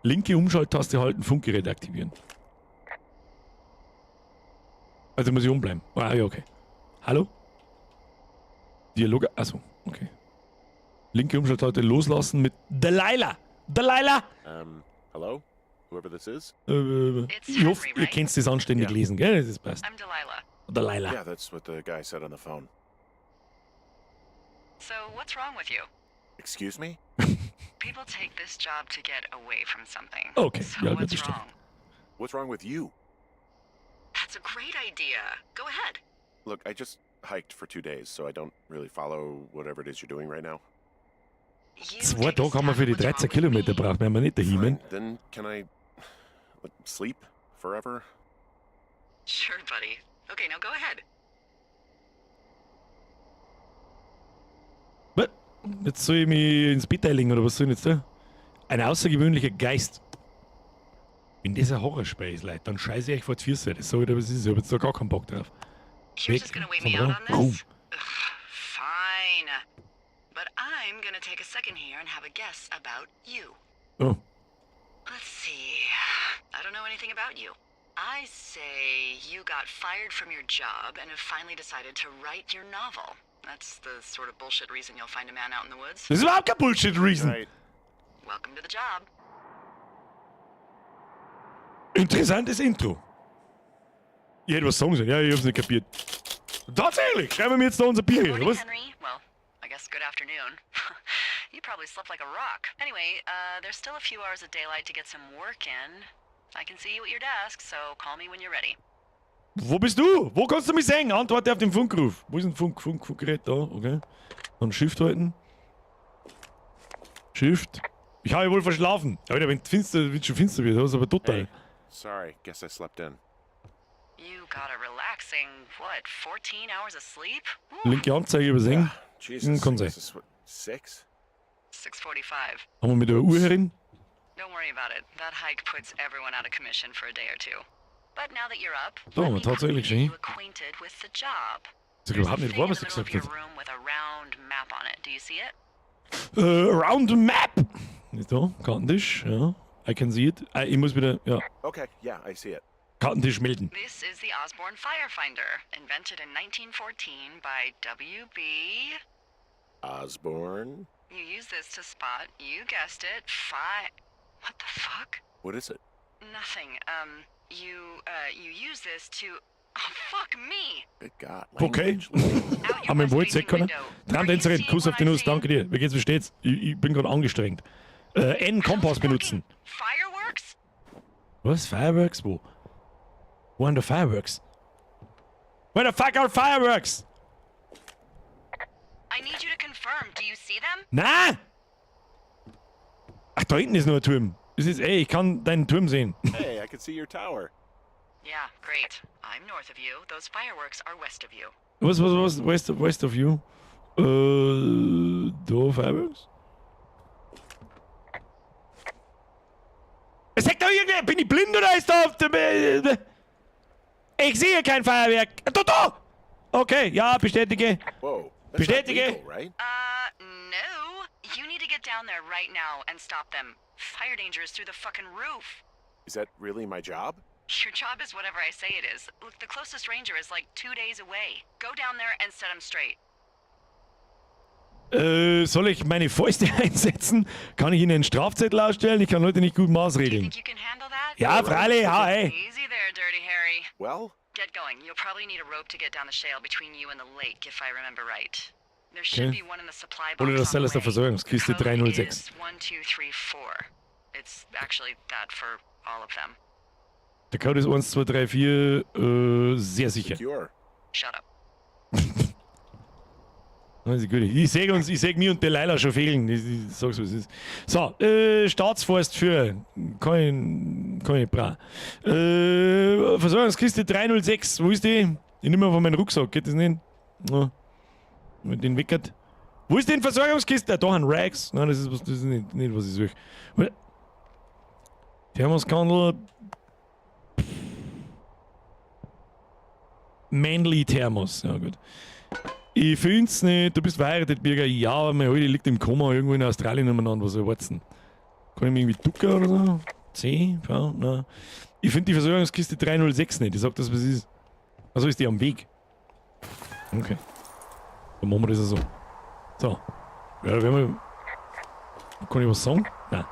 Linke Umschalttaste halten, Funkgerät aktivieren. Also muss ich umbleiben. Ah, ja, okay. Hallo? Dialog. Achso, okay. Linke Umschalttaste loslassen mit Delilah. Delilah!
Hello? Whoever this is?
Ich hoffe, ihr kennt das anständig lesen, gell? Das passt.
I'm Delilah.
Delilah.
Yeah, that's what the guy said on the phone.
So, what's wrong with you?
Excuse me?
People take this job to get away from something.
Okay,
So
ja, gut,
what's
das stimmt.
wrong?
What's wrong with you?
That's a great idea. Go ahead.
Look, I just hiked for 2 days, so I don't really follow whatever it is you're doing right now.
2 Tage haben wir für die 13 Kilometer braucht, werden wir nicht dahin.
Fine. Then can I, like, sleep forever?
Sure, buddy. Okay, now go ahead.
Was? Jetzt soll ich mich ins Bett einlegen oder was soll ich jetzt da? Ein außergewöhnlicher Geist. Wenn das ein Horrorspiel ist, Leute, dann scheiße ich euch vor die Füße. Das sag ich dir, was ist. Ich hab jetzt da gar keinen Bock drauf.
You're just gonna wait me out on
Ruhm.
this? Ugh, fine. But I'm gonna take a second here and have a guess about you.
Oh.
Let's see. I don't know anything about you. I say you got fired from your job and have finally decided to write your novel. That's the sort of bullshit reason you'll find a man out in the woods.
Das ist überhaupt kein Bullshit-Reason.
Right.
Welcome to the job.
Interessantes Intro. Ich hätte was sagen sollen. Ja, ich hab's nicht kapiert. Tatsächlich, schreiben wir jetzt da unser Bier hin, oder
Morning,
was?
Henry. Well, I guess good afternoon. You probably slept like a rock. Anyway, there's still a few hours of daylight to get some work in. I can see you at your desk, so call me when you're ready.
Wo bist du? Wo kannst du mich sehen? Antworte auf den Funkruf. Wo ist ein Funk, Funk, Funkgerät? Da, okay. Dann Shift halten. Shift. Ich habe wohl verschlafen. Alter, wenn schon finster wird, das ist aber total.
Hey, sorry. Guess I slept in.
You got a relaxing, what, 14 hours of sleep? Woo.
Linke Anzeige übersehen.
Jesus.
Kann sein.
This is what, 6?
6:45.
Haben wir mit der Uhr herin?
Don't worry about it. That hike puts everyone out of commission for a day or two. But now that you're up,
So,
let me
tatsächlich
quickly get
schön.
you acquainted with the job.
Ist ja überhaupt nicht wahr, was du
There's a
gesagt
thing in
hast.
the middle of your room with a round map on it. Do you see it?
Round Map! Ist da, Kartentisch, ja. I can see it. Ah, ich muss wieder, ja,
Okay, yeah, I see it.
Kartentisch melden.
This is the Osborne Firefinder, invented in 1914 by W.B.
Osborne?
You use this to spot, you guessed it, fi. What the fuck?
What is it?
Nothing. You use this to. Oh, fuck me!
Good God.
Okay.
Language, lady.
Out your
Haben wir wohl
west-facing
sehen können.
window. Are you
Traumtänzerin,
seeing
Kuss
what
auf die
I'm
Nuss,
seeing?
danke dir. Wie geht's, wie steht's? Ich bin gerade angestrengt. N, Kompass
Those
benutzen.
fucking Fireworks?
Was? Fireworks? Wo? Wo sind the fireworks? Where the fuck are fireworks?
I need you to confirm. Do you see them?
Na! Ach, da hinten ist nur ein Turm. Das ist, ey, ich kann deinen Turm sehen.
Hey, I can see your tower.
Yeah, great. I'm north of you. Those fireworks are west of you.
Was, was, was? West of you? Da Fireworks? Es sagt doch irgendwer, bin ich blind oder ist da auf dem... Ich sehe kein Feuerwerk. Da, da! Okay, ja, bestätige.
Whoa. That's not
Bestätige.
legal, right?
No. You need to get down there right now and stop them. Fire danger is through the fucking roof.
Is that really my job?
Your job is whatever I say it is. Look, the closest ranger is like 2 days away. Go down there and set him straight.
Soll ich meine Fäuste einsetzen? Kann ich Ihnen einen Strafzettel ausstellen? Ich kann Leute nicht gut
Do you
maßregeln.
think you can handle that?
Ja, freilich, hau, ey.
Easy there, Dirty Harry.
Well,
Get going. You'll probably need a rope to get down the shale between you and the lake, if I remember right. There should
Okay.
be one in the supply box
Hol dir das
on
Seil
the
aus der
way.
Versorgungskiste
Code
306.
is 1234. It's actually that for all of them.
Der Code ist 1, 2, 3, 4, sehr sicher.
Secure.
Shut up.
Das ist gut. Ich sehe uns, ich sehe mir und Delilah schon fehlen. Ich sag's, was es ist. So, Staatsforstführer. Kann ich nicht brauchen. Versorgungskiste 306. Wo ist die? Ich nehme mal von meinem Rucksack. Geht das nicht? Ja. Mit den Wickert. Wo ist denn Versorgungskiste? Da ein Rags. Nein, das ist, was, das ist nicht, was ich suche. Thermoskandel. Manly Thermos. Ja, gut. Ich find's nicht. Du bist verheiratet, Birger. Ja, aber meine Alte liegt im Koma irgendwo in Australien umeinander. Was erwartest du denn? Kann ich mich irgendwie ducken oder so? C, V, nein. Ich finde die Versorgungskiste 306 nicht. Ich sag das, was ist. Also ist die am Weg. Okay. Dann machen wir das so. So. Ja, da werden wir. Kann ich was sagen? Nein.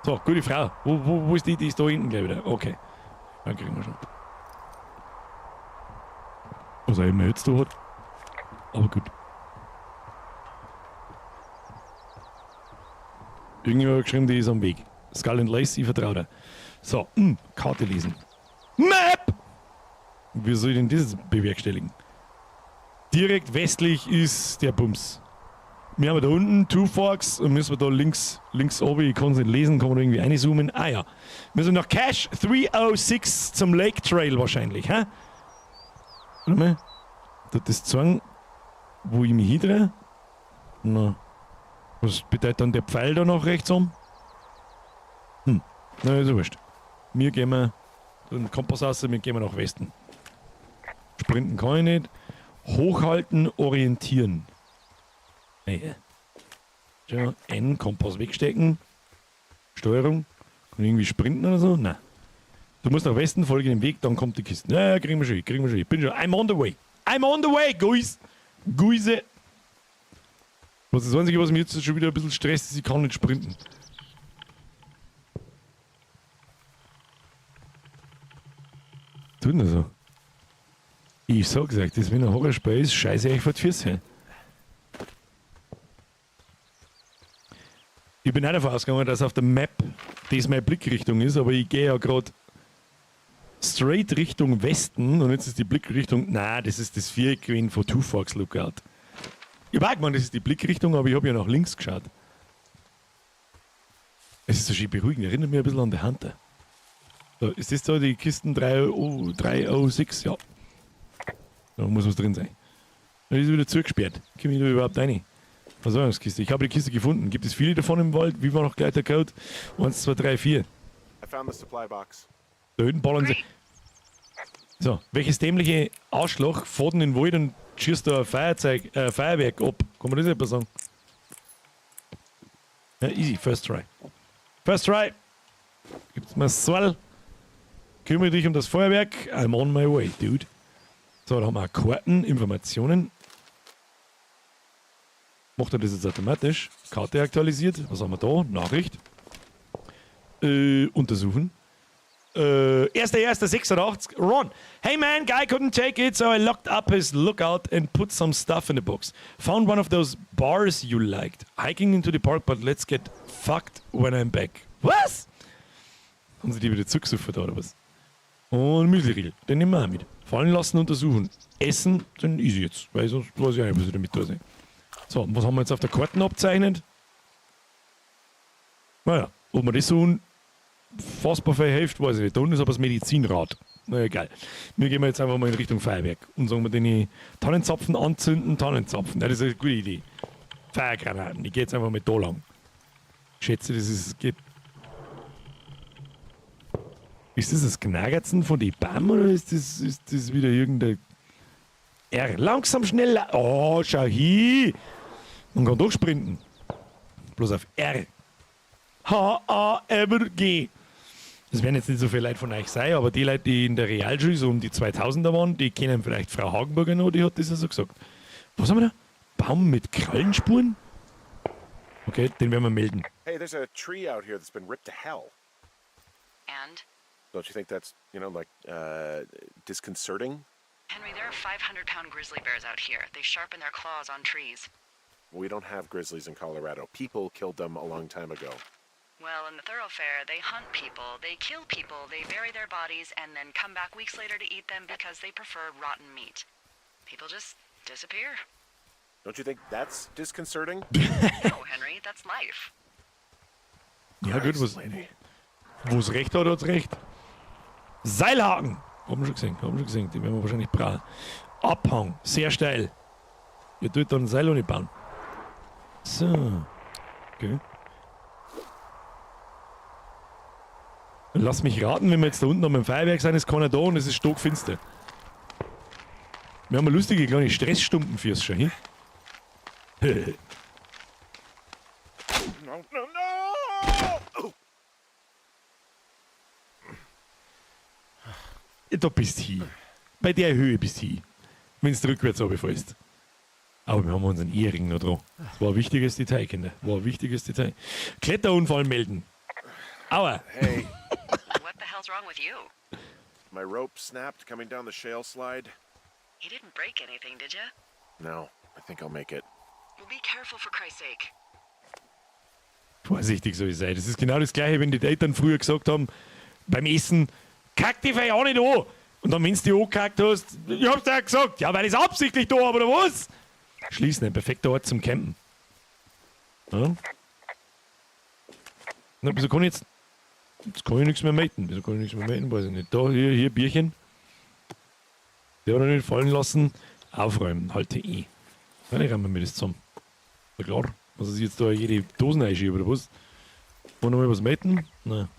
So, gute Frau. Wo ist die? Die ist da hinten gleich wieder. Okay. Dann kriegen wir schon. Was auch immer jetzt da hat. Aber gut. Irgendjemand hat geschrieben, die ist am Weg. Skull and Lace, ich vertraue dir. So, Karte lesen. Map! Wie soll ich denn das jetzt bewerkstelligen? Direkt westlich ist der Bums. Wir haben da unten Two Forks und müssen wir da links oben, ich kann es nicht lesen, kann man da irgendwie reinzoomen. Ah ja. Müssen wir nach Cache 306 zum Lake Trail wahrscheinlich, hä? Warte mal. Tut das zeigen, wo ich mich hindrehe? Na. Was bedeutet dann der Pfeil da nach rechts um? Na, ist ja wurscht. Wir gehen wir den Kompass aus, wir gehen wir nach Westen. Sprinten kann ich nicht. Hochhalten, orientieren. Nee. Schau, N, Kompass wegstecken. Steuerung. Kann ich irgendwie sprinten oder so? Nein. Du musst nach Westen, folge dem Weg, dann kommt die Kiste. Ja, kriegen wir schon, kriegen wir schon. Ich bin schon. I'm on the way. I'm on the way, guys. Guise. Was das Einzige, was mich jetzt schon wieder ein bisschen stresst, ist, ich kann nicht sprinten. Tut denn so? Ich sag's euch, das, wenn ein Horrorspiel ist, scheiße euch vor die Füße. Ich bin auch davon ausgegangen, dass auf der Map das meine Blickrichtung ist, aber ich gehe ja gerade straight Richtung Westen und jetzt ist die Blickrichtung. Nein, das ist das Viereck gewesen von Two Forks Lookout. Ich habe auch gemeint, das ist die Blickrichtung, aber ich habe ja nach links geschaut. Es ist so schön beruhigend, erinnert mich ein bisschen an The Hunter. So, ist das da die Kisten 3, oh, 306? Ja. Da muss was drin sein. Da ist wieder zugesperrt. Komme ich da überhaupt rein? Versorgungskiste. Ich habe die Kiste gefunden. Gibt es viele davon im Wald? Wie war noch gleich der Code? 1, 2, 3, 4.
I found the supply box.
Da hinten ballern sie.
Great.
So, welches dämliche Arschloch fährt in den Wald und schießt da ein Feuerwerk ab? Kann man das etwa sagen? Ja, easy, first try. First try! Gibt's mir Seil? Kümmere dich um das Feuerwerk. I'm on my way, dude. So, da haben wir Karten, Informationen. Macht er das jetzt automatisch? Karte aktualisiert. Was haben wir da? Nachricht. Untersuchen. 1.1.86, Ron. Hey man, guy couldn't take it, so I locked up his lookout and put some stuff in the box. Found one of those bars you liked. Hiking into the park, but let's get fucked when I'm back. Was? Haben sie die wieder zugesoffen da oder was? Und Müsliriegel, den nehmen wir auch mit. Fallen lassen, untersuchen. Essen, dann easy jetzt, weil sonst weiß ich auch nicht, was ich damit tue. So, und was haben wir jetzt auf der Karte abzeichnet? Naja, ob man das so fassbar viel hilft, weiß ich nicht. Da unten ist aber das Medizinrad. Na egal. Wir gehen jetzt einfach mal in Richtung Feuerwerk und sagen wir den Tannenzapfen anzünden, Tannenzapfen. Ja, das ist eine gute Idee. Feuergranaten. Ich gehe jetzt einfach mal da lang. Ich schätze, das ist. Geht. Ist das das Knagerzen von den Bäumen oder ist das wieder irgendein R? Langsam, schneller. Oh, schau hin. Man kann durchsprinten. Bloß auf R. H, A, M, G. Das werden jetzt nicht so viele Leute von euch sein, aber die Leute, die in der Realschule so um die 2000er waren, die kennen vielleicht Frau Hagenburger noch, die hat das ja so gesagt. Was haben wir da? Baum mit Krallenspuren? Okay, den werden wir melden.
Hey, there's a tree out here that's been ripped to hell.
And?
Don't you think that's like, disconcerting?
Henry, there are 500-pound grizzly bears out here. They sharpen their claws on trees.
We don't have grizzlies in Colorado. People killed them a long time ago.
Well, in the Thoroughfare, they hunt people, they kill people, they bury their bodies, and then come back weeks later to eat them because they prefer rotten meat. People just disappear.
Don't you think that's disconcerting?
No, Henry, that's life.
Ja gut,
Christ,
was,
lady.
Wo's recht hat, hat's recht. Seilhaken! Haben wir schon gesehen, haben wir schon gesehen. Die werden wir wahrscheinlich brauchen. Abhang, sehr steil. Ihr tut dann ein Seil ohne bauen. So. Okay. Lass mich raten, wenn wir jetzt da unten am Feuerwerk sind, ist keiner da und es ist stockfinster. Wir haben eine lustige kleine Stressstumpen fürs schon hin.
No, no, no! Oh,
Da bist du hin. Bei der Höhe bist du hin. Wenn du rückwärts runterfällst. Aber wir haben unseren Ehering noch dran. Das war ein wichtiges Detail, Kinder. War ein wichtiges Detail. Kletterunfall melden. Aua.
Hey,
What the hell's wrong with you?
My rope snapped coming down the shale slide.
You didn't break anything, did you?
No, I think I'll make it.
Well, be careful, for Christ's sake.
Vorsichtig soll ich sein. Das ist genau das Gleiche, wenn die Eltern früher gesagt haben, beim Essen, kack dich vielleicht auch nicht an. Und dann, wenn du dich angekackt hast, ich hab's dir ja gesagt, ja, weil ich's absichtlich da habe, oder was? Schließen, ein perfekter Ort zum Campen. Ja? Na, wieso kann ich jetzt. Jetzt kann ich nichts mehr melden. Wieso kann ich nichts mehr melden? Weiß ich nicht. Da, hier, hier, Bierchen. Der hat er nicht fallen lassen. Aufräumen, halte eh. Ja, ich räume mir das zusammen. Na klar. Was ist jetzt da jede Dosen einschieben, oder was? Wollen wir noch mal was melden? Nein.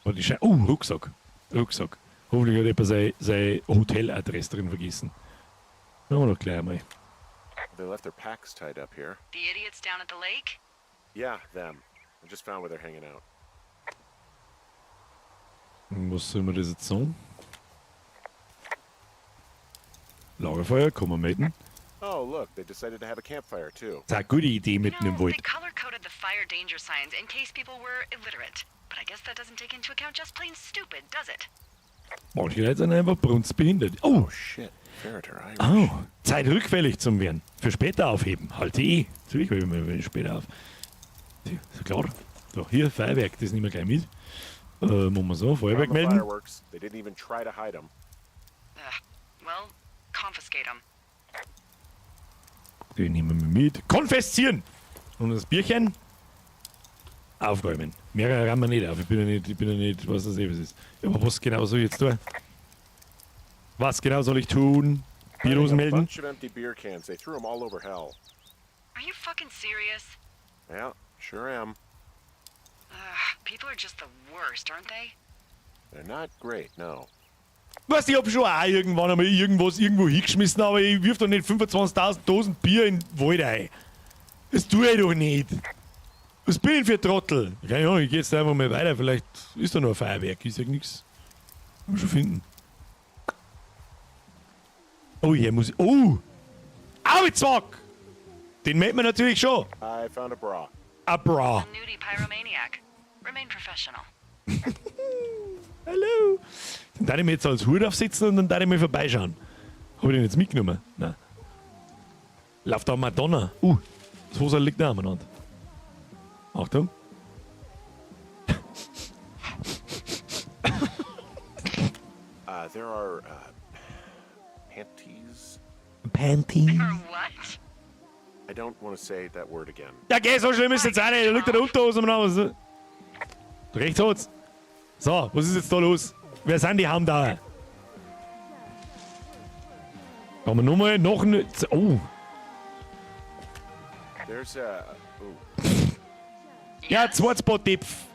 Warte, die Oh, Rucksack. Rucksack. Hoffentlich hat jemand seine Hoteladresse drin vergessen. Machen wir doch gleich einmal.
They left their packs tied up here.
The idiots down at the lake?
Yeah, them. I just found where they're hanging out.
Was soll man das jetzt sagen? Lagerfeuer, kann man melden.
Oh, look, they decided to have a campfire too.
Das ist eine gute Idee mitten im
They
Wald.
Color-coded the fire danger signs in case people were illiterate. But I guess that doesn't take into account just plain stupid, does it?
Manche Leute sind einfach brunzbehindert. Oh,
Oh shit, Ferreter Irish.
Oh, Zeit rückfällig zum werden. Für später aufheben. Halte ich. Natürlich hebe ich mir später auf. Ist ja klar. So, hier, Feuerwerk, das nehmen wir gleich mit. Machen wir so, Feuerwerk
Found the
melden.
fireworks. They didn't even try to hide them.
Ugh. Well, confiscate them.
Den nehmen wir mit. Konfiszieren! Und das Bierchen aufräumen. Mehrere räumen wir nicht auf. Ich bin ja nicht, was das eh was ist. Ja, aber was genau soll ich jetzt tun? Was genau soll ich tun? Bierdosen
A
melden?
bunch of empty beer cans. They threw them all over hell.
Are you fucking serious?
Yeah, sure am.
Ugh, people are just the worst, aren't they?
They're not great, no.
Weißt, ich hab schon auch irgendwann einmal irgendwas irgendwo hingeschmissen, aber ich wirf doch nicht 25.000 Dosen Bier in den Wald ein. Das tue ich doch nicht. Was bin ich für ein Trottel? Keine Ahnung, ich geh jetzt einfach mal weiter. Vielleicht ist da nur ein Feuerwerk. Ich sag nix. Mal schon finden. Oh, hier muss ich. Oh! Auwitzwack! Den melden wir natürlich schon.
I found a bra.
A bra.
A nudie pyromaniac. Remain professional.
Hallo. Dann darf ich mir jetzt als Hut aufsetzen und dann darf ich mal vorbeischauen. Hab ich den jetzt mitgenommen? Nein. Läuft da Madonna. Das Hosel liegt da umeinander. Achtung.
There are panties.
Panties.
Or what?
I don't want to say that word again.
Ja, geh, so schlimm ist jetzt auch nicht. Da liegt da Unterhose umeinander. Rechts hat's. So, was ist jetzt da los? Wer sind die Heimdauer? Haben wir nochmal noch eine. Oh.
There's a. Oh.
Ja, Zweitspot-Depf.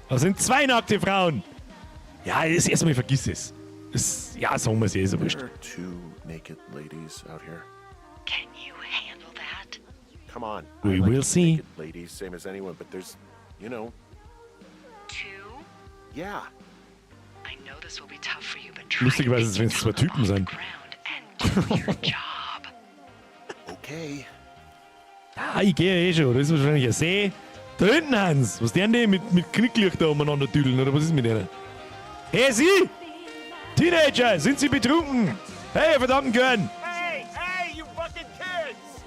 Da sind zwei nackte Frauen. Ja, das erstmal vergiss es. Das, ja, sagen wir es eh, ist ja wurscht.
There are two naked ladies out here.
Can you handle that?
Come on.
We
I like
will see.
Naked ladies, same as anyone, but there's, you know,
Two?
yeah.
I know this will be tough for you, but try
Lustigerweise,
to
wenn es zwei Typen sind.
ground and do your job.
Okay.
Ah, ich gehe ja eh schon. Das ist wahrscheinlich ein See. Da hinten, Hans. Was denn die mit Knicklichter umeinander tüdeln, oder was ist mit denen? Hey, Sie! Teenager, sind Sie betrunken? Hey, ihr verdammten Gören!
Hey, hey, you fucking kids!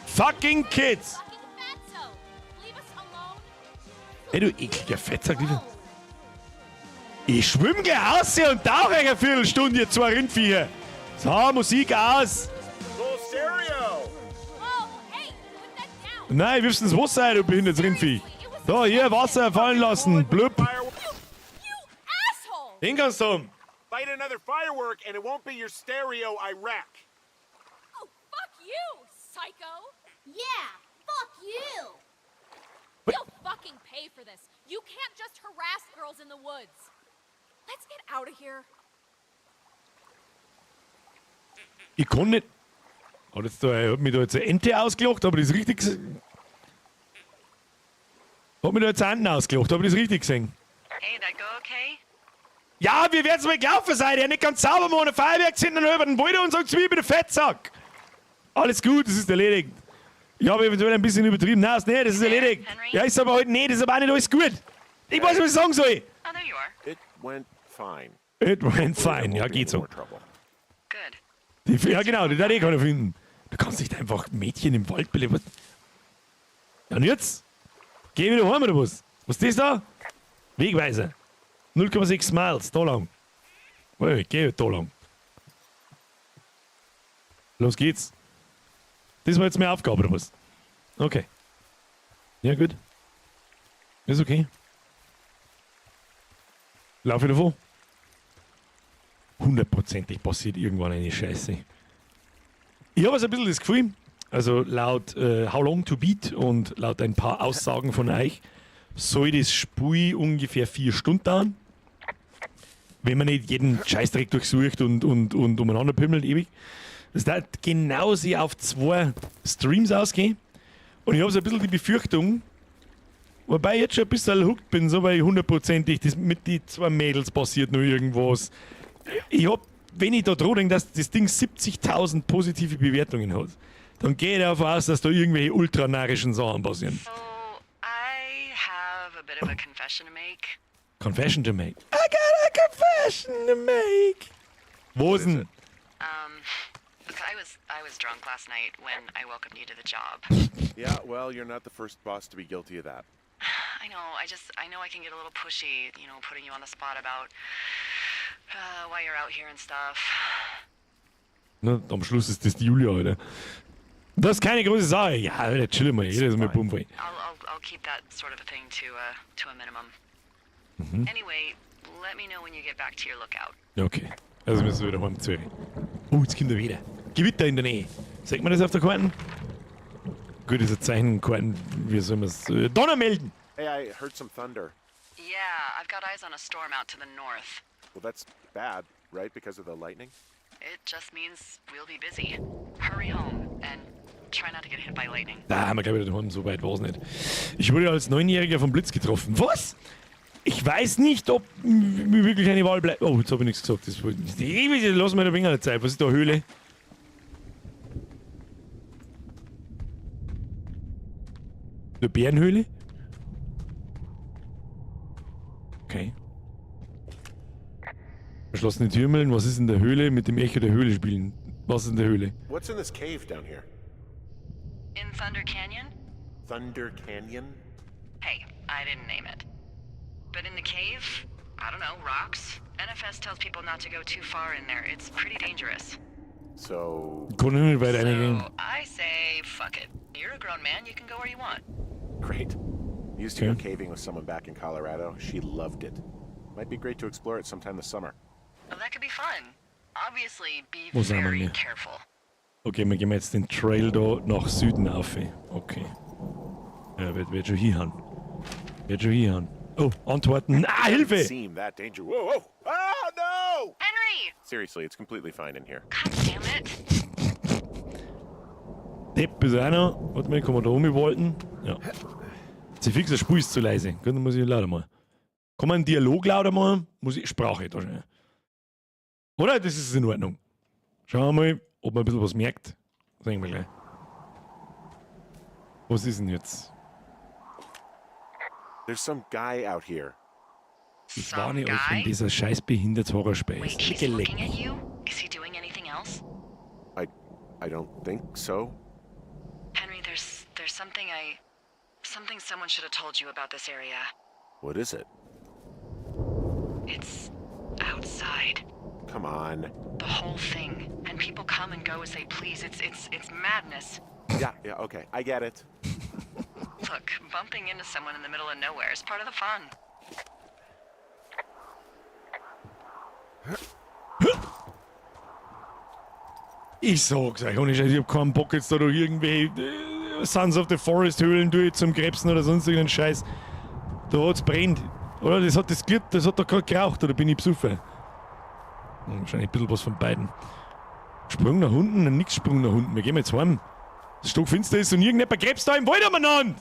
Fucking kids!
Fucking fatso! Leave us alone!
Hey, du ekliger Fettsack, lieber. Ich schwimm gleich aus hier und tauche eine Viertelstunde, ihr zwei Rindviecher. So, Musik aus.
Full stereo!
Oh, hey, put that down!
Nein, wirfst ins Wasser rein, du behindertes Rindviech. So, hier, Wasser fallen lassen. Blub.
You asshole!
Den kannst du haben.
Light another firework and it won't be your stereo I wreck.
Oh, fuck you, psycho! Yeah, fuck you! You'll fucking pay for this. You can't just harass girls in the woods. Let's get out of here.
Ich kann nicht. Hat jetzt da, hat mich da jetzt eine Ente ausgelacht, aber das richtig gesehen? Hat mich da jetzt eine Ente ausgelacht, habe ich das richtig gesehen?
Hey, that go okay?
Ja, wir werden's mal gelaufen sein, der nicht ganz sauber machen, ein Feuerwerk zünden über den Wald und sagt zu mir, ich bin der Fettsack. Alles gut, das ist erledigt. Ich habe eventuell ein bisschen übertrieben. Nein, ist nicht, das ist erledigt.
Henry?
Ja, ist aber halt nicht, das ist aber auch nicht alles gut. Ich weiß nicht, was ich sagen soll.
Oh, there you are.
It went fine.
It went fine, ja,
There won't be
geht
any
so.
more trouble.
Good.
Die, ja, genau, die darf eh keiner finden. Du kannst nicht einfach Mädchen im Wald beleben. Was? Ja, und jetzt? Geh wieder heim, oder was? Was ist das da? Wegweiser. 0,6 Miles, da lang. Oh, geh da lang. Los geht's. Das war jetzt meine Aufgabe, oder was? Okay. Ja, gut. Ist okay. Lauf ich davon. Hundertprozentig passiert irgendwann eine Scheiße. Ich habe also ein bisschen das Gefühl, also laut How Long to Beat und laut ein paar Aussagen von euch, soll das Spiel ungefähr 4 Stunden dauern. Wenn man nicht jeden Scheißdreck durchsucht und umeinander pimmelt ewig. Das dauert genauso auf 2 Streams ausgehen. Und ich habe so ein bisschen die Befürchtung, wobei ich jetzt schon ein bisschen hooked bin, so weil ich hundertprozentig das mit die 2 Mädels passiert nur irgendwas. Ich hab, wenn ich da dran denke, dass das Ding 70.000 positive Bewertungen hat, dann gehe ich davon aus, dass da irgendwelche ultranarrischen Sachen passieren.
So, I have a bit of a confession to make.
Confession to make. I got a confession to make. Wo ist denn?
Look, I was drunk last night when I welcomed you to the job.
Yeah, well, you're not the first boss to be guilty of that.
I know, I know I can get a little pushy, putting you on the spot about why you're out here and stuff.
Na, am Schluss ist das die Julia, Alter. Das ist keine große Sache. Ja, Alter, chill mal, jedes Mal Pumpe.
I'll keep that sort of a thing to a minimum. Anyway, let me know when you get back to your lookout.
Ja, okay. Also müssen wir wieder heim zurück. Oh, jetzt kommt er wieder. Gewitter in der Nähe. Sieht man das auf der Karte? Gut, ist ein Zeichenkarten. Wie soll man's? Donner melden!
Hey, I heard some thunder.
Yeah, I've got eyes on a storm out to the north.
Well, that's bad, right? Because of the lightning?
It just means we'll be busy. Hurry home and Try not to get hit by lightning.
Da haben wir, glaube ich, daheim, so weit war es nicht. Ich wurde als Neunjähriger vom Blitz getroffen. Was? Ich weiß nicht, ob mir wirklich eine Wahl bleibt. Oh, jetzt habe ich nichts gesagt. Das wollte ich nicht. Lass mir da wenig Zeit. Was ist da Höhle? Eine Bärenhöhle? Okay. Verschlossene Türmeln. Was ist in der Höhle? Mit dem Echo der Höhle spielen. Was ist in der Höhle?
What's in this cave down here?
In Thunder Canyon?
Thunder Canyon?
Hey, I didn't name it. But in the cave, I don't know, rocks? NFS tells people not to go too far in there. It's pretty dangerous.
So
Kann ich nicht weit reingehen.
So I say, fuck it. You're a grown man, you can go where you want.
Great. Used to go
Okay.
caving with someone back in Colorado. She loved it. Might be great to explore it sometime this summer.
Well, that could be fun. Obviously, be
Wo sind wir
very
hier?
careful.
Okay, wir gehen jetzt den Trail da nach Süden auf. Okay. Ja, wird schon hinhauen. Wird schon hinhauen. Oh, Antworten. Ah, Hilfe!
Seem that danger. Whoa, whoa! Ah, no!
Henry!
Seriously, it's completely fine in here.
God damn it.
Depp ist auch noch. Warte mal, kann man da umwalten? Ja. Sie fix, das Spiel ist zu leise. Gut, dann muss ich lauter machen. Kann man einen Dialog lauter machen? Muss ich Sprache da schon. Oder? Das ist in Ordnung. Schauen wir mal, ob man ein bisschen was merkt. Sehen wir gleich. Was ist denn jetzt?
There's some guy out here.
Ich
Some
warne euch von
guy?
dieser scheiß behindert Horrorspeis.
Wait, he's
Leck.
looking at you? Is he doing anything else?
I don't think so.
Henry, there's something someone should have told you about this area.
What is it?
It's outside.
Come on.
The whole thing. And people come and go as they please. It's madness.
Yeah, okay. I get it.
Look, bumping into someone in the middle of nowhere is part of the fun.
Ich sag's euch, ohne Scheiß, ich hab keinen Bock jetzt da durch irgendwelche Sons of the Forest Höhlen durch zum Krebsen oder sonst irgendeinen Scheiß. Da hat's brennt. Oder? Das hat das Glied, das hat da gerade geraucht, oder bin ich besoffen? Wahrscheinlich ein bisschen was von beiden. Sprung nach unten, na, nix Sprung nach unten. Wir gehen jetzt heim. Das stockfinster ist und irgendjemand krebst da im Wald umeinander.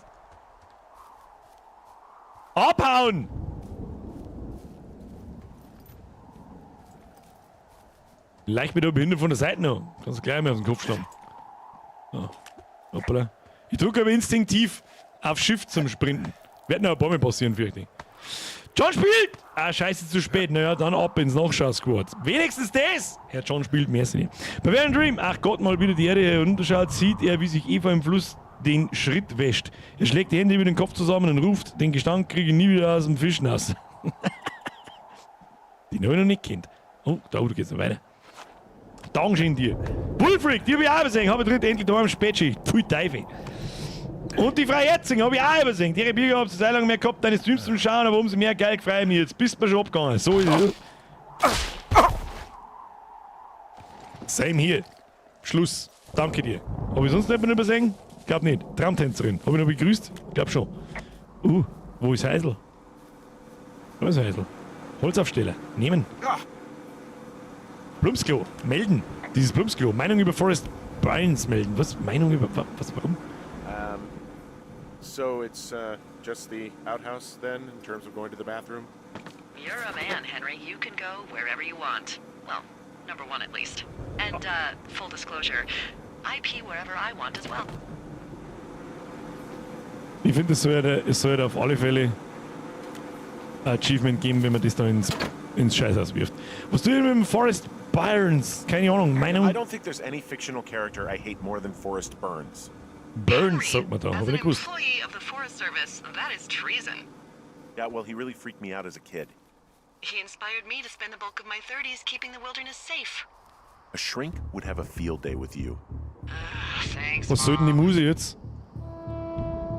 Abhauen! Leicht mit da behindert von der Seite noch. Kannst du gleich mal auf den Kopf schlagen. So. Hoppala. Ich drücke aber instinktiv auf Shift zum Sprinten. Wird noch ein paar Mal passieren, fürchte ich. John spielt! Ah, scheiße, zu spät. Naja, dann ab ins Nachschau-Squad. Wenigstens das! Herr John spielt, merci dir. Bavarian Dream. Ach Gott, mal wieder die Erde herunterschaut, sieht er, wie sich Eva im Fluss den Schritt wäscht. Er schlägt die Hände über den Kopf zusammen und ruft, den Gestank kriege ich nie wieder aus dem Fischen raus. Den habe ich noch nicht kennt. Oh, da geht's noch weiter. Dankeschön dir. Bullfreak, die hab ich auch übersehen. Habe ich drin endlich daheim Spätschicht. Pfui Teufel. Und die Frau Herzing habe ich auch übersehen. Die Bier gehabt, so lange mehr gehabt, deine Streams zum Schauen, aber umso mehr geil freue ich mich. Jetzt bist du mir schon abgegangen. So ist es. Same here. Schluss. Danke dir. Hab ich sonst jemanden übersehen? Glaub nicht. Traumtänzerin. Hab ich noch begrüßt? Glaub schon. Wo ist Heisel? Wo ist Heisel? Holzaufsteller. Nehmen. Plumpsklo. Melden. Dieses Plumpsklo. Meinung über Forrest Bynes melden. Was? Meinung über... Was? Warum?
So it's just the outhouse then, in terms of going to the bathroom?
You're a man, Henry. You can go wherever you want. Well, number one at least. And, full disclosure, I pee wherever I want as well.
Ich finde, es sollte auf alle Fälle ein Achievement geben, wenn man das da ins Scheißhaus wirft. Was tut ihr mit dem Forrest Bynes? Keine Ahnung. Meinung?
I don't think there's any fictional character I hate more than Forrest Burns.
Burns, sagt man da.
As
Hab ich
an
nicht gewusst.
employee of the Forest Service, that is treason.
Yeah, well, he really freaked me out as a kid.
He inspired me to spend the bulk of my 30s keeping the wilderness safe.
A shrink would have a field day with you.
Thanks,
Was soll denn die
Mom.
Muse jetzt?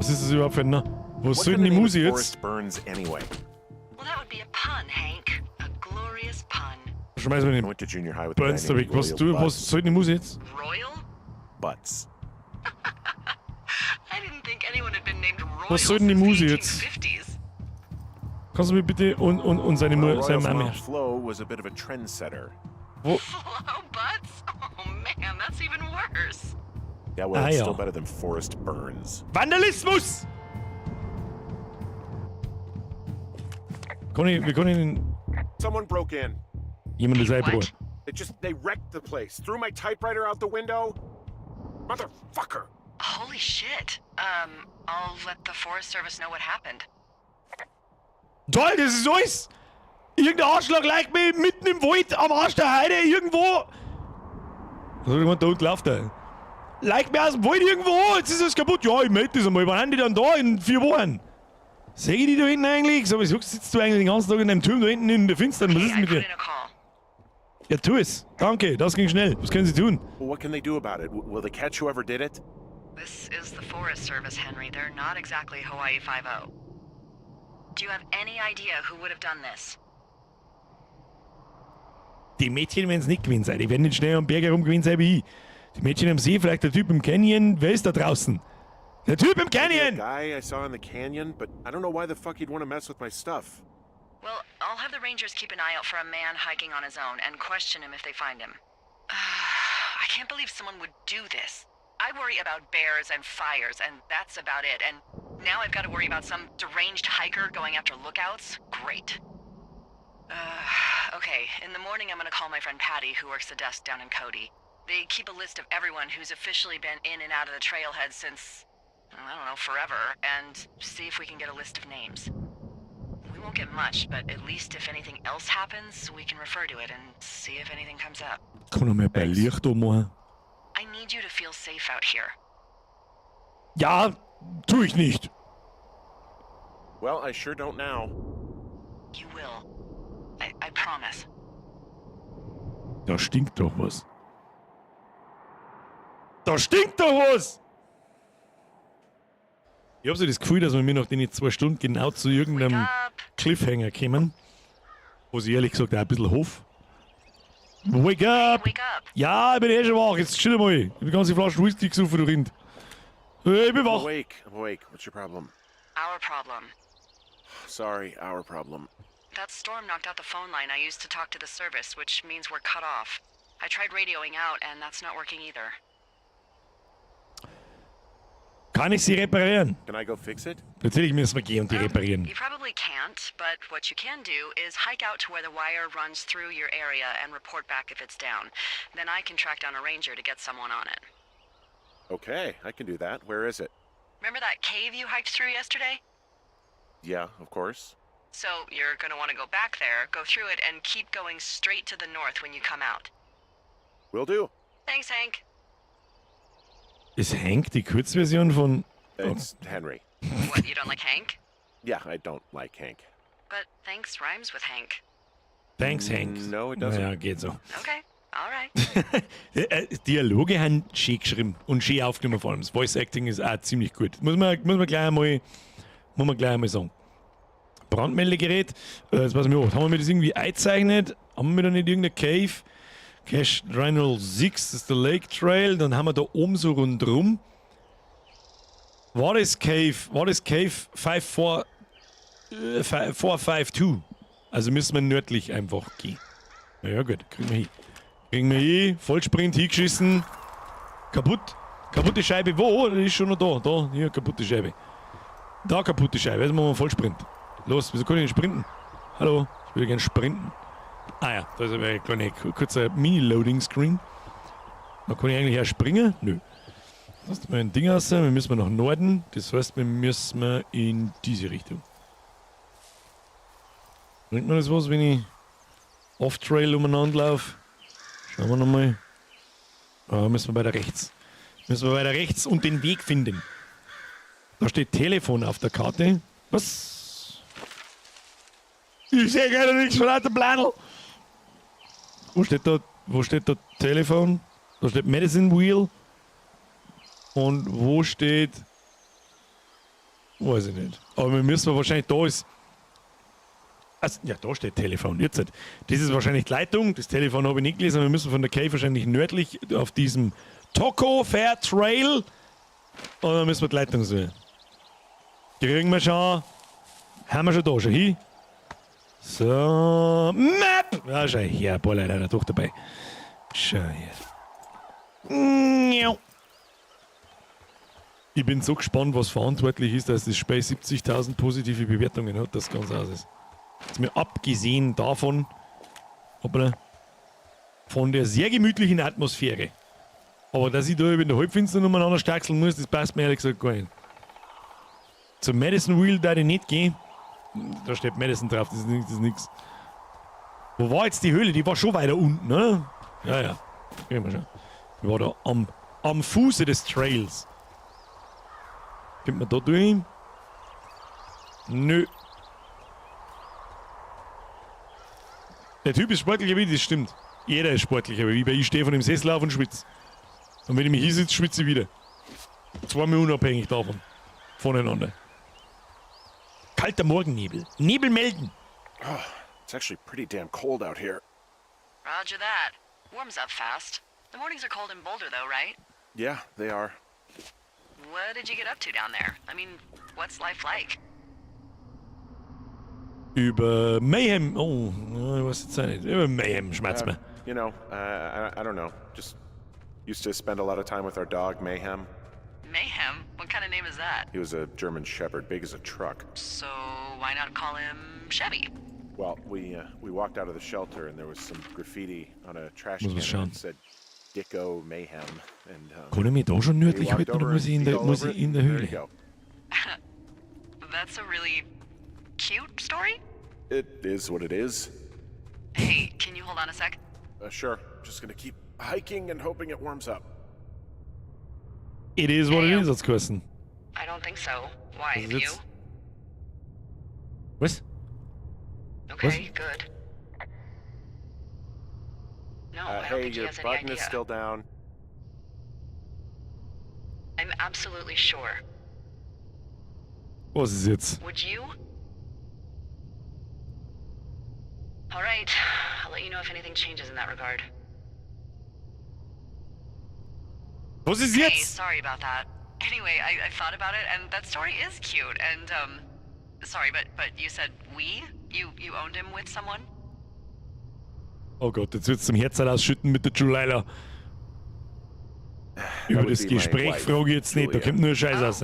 Was ist das überhaupt für ein... Na? Was
What
soll denn
kind
die
of name
Muse
is
jetzt?
Forrest Burns anyway?
Well, that would be a pun, Hank. A glorious pun.
Schmeiß mir
I
den
went to junior high with a guy
Burns da
named
weg. Was,
Royal
du, was
Butts.
soll denn die Muse jetzt?
Royal?
Butts.
I didn't think anyone had been named Royal
Was soll denn die
since the
Muse jetzt?
1850s.
Kannst du mir bitte und seine,
Well,
Mu seine
Royal's
Mama.
mom Flo was a bit of a trendsetter.
Wo?
Flo Butts? Oh man, that's even worse.
Yeah, well,
Ah,
it's
ja.
still better than forest burns.
Vandalismus! Kann ich, wir können
Someone broke in.
jemand ist eingebrochen.
What?
They wrecked the place. Threw my typewriter out the window. Motherfucker!
Holy shit. I'll let the Forest Service know what happened.
Toll, das ist alles! Irgendein Arschloch leicht mich mitten im Wald am Arsch der Heide irgendwo. Was hat jemand da unten gelaufen? Da? Leicht mir aus dem Wald irgendwo, jetzt ist alles kaputt. Ja, ich melde das einmal. Wann sind die dann da? In 4 Wochen. Sehe ich die da hinten eigentlich? So, wieso sitzt du eigentlich den ganzen Tag in deinem Turm da hinten in der Finstern? Was
Okay,
ist denn
I
mit
put
dir?
in a call.
Ja, tu es. Danke, das ging schnell. Was können Sie tun?
Well, what can they do about it? Will they catch whoever did it?
This is the Forest Service, Henry. They're not exactly Hawaii 5-0. Do you have any idea who would have done this?
Die Mädchen werden es nicht gewesen sein. Die werden nicht schnell am Berg herum gewesen sein wie ich. Die Mädchen am See, vielleicht der Typ im Canyon. Wer ist da draußen? Der Typ im
Maybe a
Canyon!
guy I saw in the canyon, but I don't know why the fuck he'd want to mess with my stuff.
Well, I'll have the rangers keep an eye out for a man hiking on his own and question him if they find him. I can't believe someone would do this. I worry about bears and fires, and that's about it. And now I've got to worry about some deranged hiker going after lookouts? Great. Okay, in the morning I'm gonna call my friend Patty, who works the desk down in Cody. They keep a list of everyone who's officially been in and out of the trailhead since, I don't know, forever, and see if we can get a list of names. We won't get much, but at least if anything else happens, we can refer to it and see if anything comes up.
Kann er mal bei
Thanks.
Licht machen?
I need you to feel safe out here.
Ja, tu ich nicht.
Well, I sure don't now.
You will. I promise.
Da stinkt doch was. Da stinkt doch was! Ich habe so das Gefühl, dass wir mir nach den 2 Stunden genau zu irgendeinem
Wake up.
Cliffhanger kommen. Was ich ehrlich gesagt auch ein bisschen hoffe. Wake up!
Wake up.
Ja, ich bin eh schon wach. Jetzt chill mal. Ich hab die ganze Flasche Whisky gesoffen, du Rind. Ich bin
I'm
wach.
awake. I'm awake. What's your problem?
Our problem.
Sorry, our problem.
That storm knocked out the phone line I used to talk to the service, which means we're cut off. I tried radioing out, and that's not working either.
Kann ich sie reparieren?
Can I go fix it?
Natürlich müssen wir gehen und die reparieren.
You probably can't, but what you can do is hike out to where the wire runs through your area and report back if it's down. Then I can track down a ranger to get someone on it.
Okay, I can do that. Where is it?
Remember that cave you hiked through yesterday?
Yeah, of course.
So you're gonna want to go back there, go through it, and keep going straight to the north when you come out.
Will do.
Thanks, Hank.
Ist Hank die Kurzversion von. Oh,
It's Henry.
What, you don't like Hank?
Yeah, I don't like Hank.
But thanks rhymes with Hank.
Thanks, Hank.
No, it doesn't.
Naja, geht so.
Okay, all right.
Dialoge haben schön geschrieben und schön aufgenommen vor allem. Das Voice Acting ist auch ziemlich gut. Muss man gleich einmal sagen. Brandmeldegerät, jetzt pass mal auf, haben wir mir das irgendwie eingezeichnet? Haben wir da nicht irgendeine Cave? Cache 306, das ist der Lake Trail. Dann haben wir da oben so rundrum. War das Cave 54, 452? Also müssen wir nördlich einfach gehen. Na ja, gut, kriegen wir hin. Kriegen wir hin, Vollsprint hingeschissen. Kaputt. Kaputte Scheibe wo? Die ist schon noch da. Da, hier, kaputte Scheibe. Da, kaputte Scheibe. Jetzt machen wir einen Vollsprint. Los, wieso kann ich nicht sprinten? Hallo, ich würde gerne sprinten. Ah ja, da ist ein kleiner, kurzer Mini-Loading-Screen. Da kann ich eigentlich auch springen? Nö. Das ist mal ein Ding aus. Wir müssen nach Norden. Das heißt, wir müssen in diese Richtung. Bringt mir das was, wenn ich Off-Trail umeinander laufe? Schauen wir nochmal. Ah, müssen wir weiter rechts. Müssen wir weiter rechts und den Weg finden. Da steht Telefon auf der Karte. Was? Ich sehe gerade nichts von lauter Bladel. Wo steht da Telefon? Da steht Medicine Wheel. Und wo steht. Weiß ich nicht. Aber wir müssen wahrscheinlich, da ist. Also, ja, da steht Telefon. Jetzt. Nicht. Das ist wahrscheinlich die Leitung. Das Telefon habe ich nicht gelesen. Wir müssen von der Cave wahrscheinlich nördlich auf diesem Toko Fair Trail. Und dann müssen wir die Leitung suchen. Kriegen wir schon. Haben wir schon da schon hin. So, Map! Ja, schau her, ein paar Leute doch dabei. Schau her. Ich bin so gespannt, was verantwortlich ist, dass das Spiel 70.000 positive Bewertungen hat, das ganz aus ist. Jetzt mir abgesehen davon, hoppala, von der sehr gemütlichen Atmosphäre. Aber dass ich da in der Halbfinstern umeinander staxeln muss, das passt mir ehrlich gesagt gar nicht. Zum Medicine Wheel da ich nicht gehen. Da steht Medicine drauf, das ist nix. Das ist nix. Wo war jetzt die Höhle? Die war schon weiter unten, ne? Ja. Gehen wir schon. Die war da am Fuße des Trails. Kommt man da durch? Nö. Der Typ ist sportlicher wie ich, das stimmt. Jeder ist sportlicher wie ich, weil ich stehe von dem Sessel auf und schwitze. Und wenn ich mich hinsitze, schwitze ich wieder. Zweimal unabhängig davon. Voneinander. Kalter Morgennebel. Nebel melden.
Oh, it's actually pretty damn cold out here.
Roger that. Warms up fast. The mornings are cold in Boulder, though, right?
Yeah, they are.
What did you get up to down there? I mean, what's life like?
Über Mayhem. Oh, ich weiß jetzt auch nicht. Über Mayhem schmerzt mir.
I don't know. Just used to spend a lot of time with our dog, Mayhem.
Mayhem? What kind of name is that?
He was a German shepherd, big as a truck.
So why not call him Chevy?
Well, we walked out of the shelter and there was some graffiti on a trash
Muss
can
man schauen.
that said Dicko Mayhem. And
Kann ich mich da schon
he
nördlich
walked
halten oder
over
muss ich in
and
der,
peed all
muss
over
ich
it,
in der
and there you
Höhle?
go.
That's a really cute story.
It is what it is.
Hey, can you hold on a sec?
Sure. Just gonna keep hiking and hoping it warms up.
It is what it is, hat's geheißen.
I don't think so. Why?
Was
Have
ist
you?
jetzt? Was?
Okay, good. No, I don't
Hey,
think he
your
has any
button
idea.
is still down.
I'm absolutely sure.
Was ist jetzt?
Would you? All right. I'll let you know if anything changes in that regard.
Was ist
Hey,
jetzt?
sorry about that. Anyway, I thought about it, and that story is cute. And sorry, but you said we? You owned him with someone?
Oh Gott, jetzt wird's zum Herz ausschütten mit der Julila. Über
would
das
be my
Gespräch
wife,
frage ich jetzt nicht, da
Julia.
kommt nur Scheiß
Oh,
raus.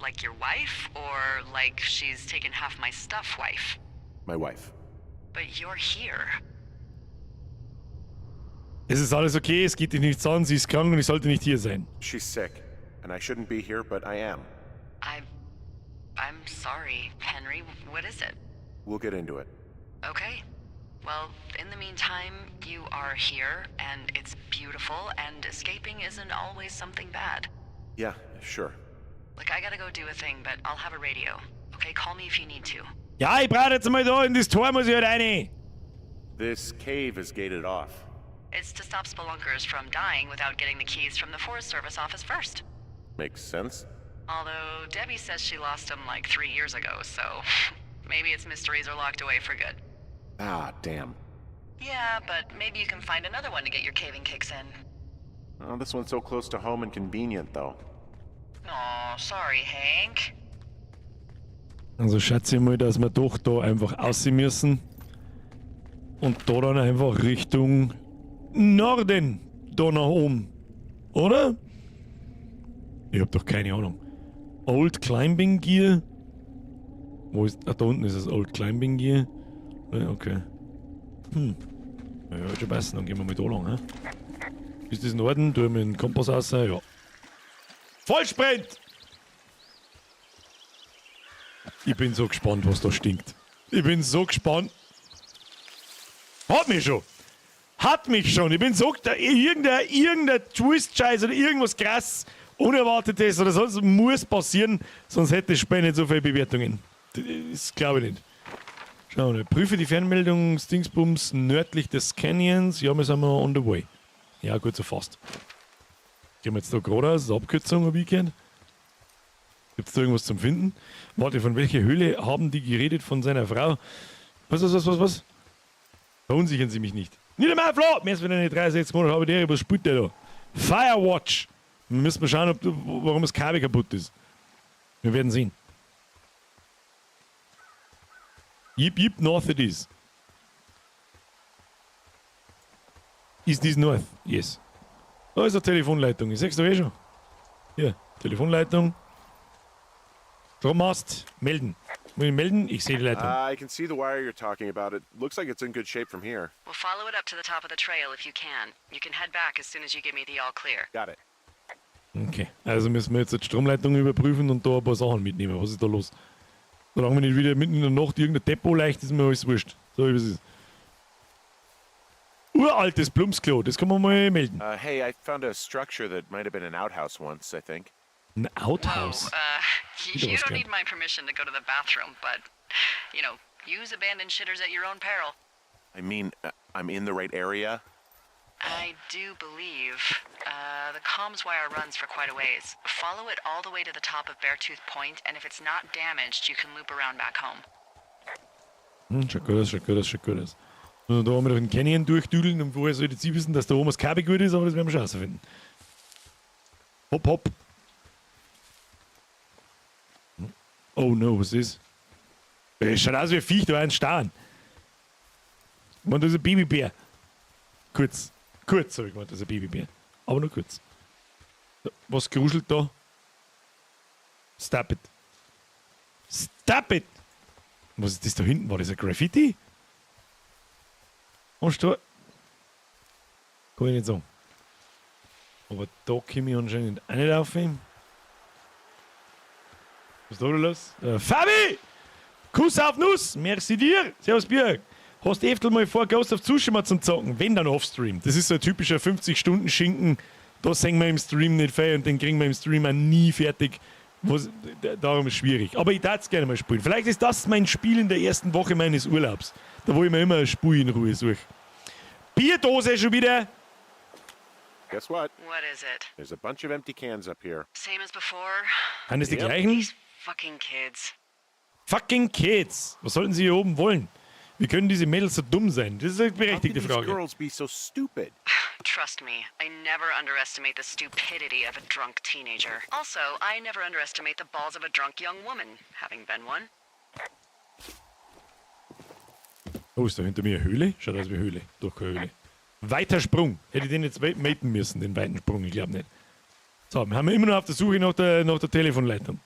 like your wife, or like she's taken half my stuff, wife?
My wife.
But you're here.
Es ist alles okay, es geht dich nichts an, sie ist krank und ich sollte nicht hier sein.
She's sick, and I shouldn't be here, but I am.
I'm sorry, Henry. What is it?
We'll get into it.
Okay. Well, in the meantime, you are here, and it's beautiful, and escaping isn't always something bad.
Yeah, sure.
Look, I gotta go do a thing, but I'll have a radio. Okay, call me if you need to.
Ja, ich brauche jetzt mal da in das Tor, muss ich halt rein.
This cave is gated off.
It's to stop spelunkers from dying without getting the keys from the Forest Service office first.
Makes sense.
Although Debbie says she lost them like 3 years ago, so maybe its mysteries are locked away for good.
Ah, damn.
Yeah, but maybe you can find another one to get your caving kicks in.
Oh, this one's so close to home and convenient, though.
Aw, sorry, Hank.
Also schätze ich mal, dass wir doch da einfach aussehen müssen. Und da dann einfach Richtung Norden, da nach oben. Oder? Ich hab doch keine Ahnung. Old Climbing Gear. Wo ist. Ah, da unten ist das Old Climbing Gear. Ja, okay. Ja, wird schon passen. Dann gehen wir mal da lang, hä? Ist das Norden? Tun wir den Kompass raus? Ja. Vollsprint! Ich bin so gespannt, was da stinkt. Ich bin so gespannt. Hat mich schon. Hat mich schon. Ich bin so da, irgendein Twist-Scheiß oder irgendwas krass Unerwartetes oder sonst muss passieren, sonst hätte das Spiel nicht so viele Bewertungen. Das glaube ich nicht. Schauen wir mal. Prüfe die Fernmeldung Dingsbums nördlich des Canyons. Ja, wir sind mal on the way. Ja, gut, so fast. Gehen wir jetzt da geradeaus, das ist eine Abkürzung, hab ich gehört. Gibt's da irgendwas zum Finden? Warte, von welcher Höhle haben die geredet von seiner Frau? Was, was, was, was, was? Verunsichern Sie mich nicht. Nicht einmal, Flo! Mehr als wenn ich 63 Monate habe, der, was spielt der da? Firewatch! Wir müssen mal schauen, warum das Kabel kaputt ist. Wir werden sehen. Yip, yip, north it is. Is this north? Yes. Da ist eine Telefonleitung. Ich seh's doch eh schon. Hier. Telefonleitung. Strommast. Melden. Muss ich melden? Ich sehe die Leitung.
I can see the wire you're talking about. It looks like it's in good shape from here.
We'll follow it up to the top of the trail if you can. You can head back as soon as you give me the all clear.
Got it.
Okay, also müssen wir jetzt die Stromleitung überprüfen und da ein paar Sachen mitnehmen. Was ist da los? Solange wir nicht wieder mitten in der Nacht irgendein Depot leicht, ist mir alles wurscht. So wie es ist. Uraltes Plumpsklo, das kann man mal melden.
Hey, I found a structure that might have been an outhouse once, I think.
Ein
Whoa,
Outhouse.
You
Wieder was
don't
gelernt.
need my permission to go to the bathroom, but, use abandoned shitters at your own peril.
I mean, I'm in the right area.
I do believe the comms wire runs for quite a ways. Follow it all the way to the top of Beartooth Point, and if it's not damaged, you can loop around back home.
Schaut gut aus, schaut gut aus, schaut gut aus. Und da haben wir durch den Canyon durchdüdeln und woher sollte sie wissen, dass da oben das Kabel gut ist, aber das werden wir schon rausfinden. Hopp, hopp. Oh no, was ist? Es schaut aus wie ein Viech, da ein Stern. Ich meine, das ist ein Babybär. Kurz. Kurz, habe ich gemeint, das ist ein Babybär. Aber nur kurz. So, was gruschelt da? Stop it. Stop it! Was ist das da hinten? War das ein Graffiti? Am Stor. Kann ich nicht sagen. Aber da komme ich anscheinend auch nicht auf. Was ist da los? Fabi! Kuss auf Nuss! Merci dir! Servus Björk! Hast öfter mal vor, Ghost of Tsushima zum Zocken? Wenn dann offstream. Das ist so ein typischer 50-Stunden-Schinken. Da sehen wir im Stream nicht viel und den kriegen wir im Stream auch nie fertig. Was, darum ist es schwierig. Aber ich darf es gerne mal spielen. Vielleicht ist das mein Spiel in der ersten Woche meines Urlaubs. Da wo ich mir immer ein Spiel in Ruhe suche. Bierdose schon wieder!
Guess what?
What is it?
There's a bunch of empty cans up here.
Same as before?
Sind das die
Yep.
gleichen?
These fucking kids.
Fucking Kids! Was sollten sie hier oben wollen? Wie können diese Mädels so dumm sein? Das ist eine
How could
berechtigte
these
Frage.
girls be so stupid?
Trust me, I never underestimate the stupidity of a drunk teenager. Also, I never underestimate the balls of a drunk young woman, having been one.
Oh, ist da hinter mir eine Höhle? Schaut aus wie Höhle. Doch keine Höhle. Weiter Sprung. Hätte ich den jetzt maten müssen, den weiten Sprung? Ich glaube nicht. So, wir haben immer noch auf der Suche nach der Telefonleitung.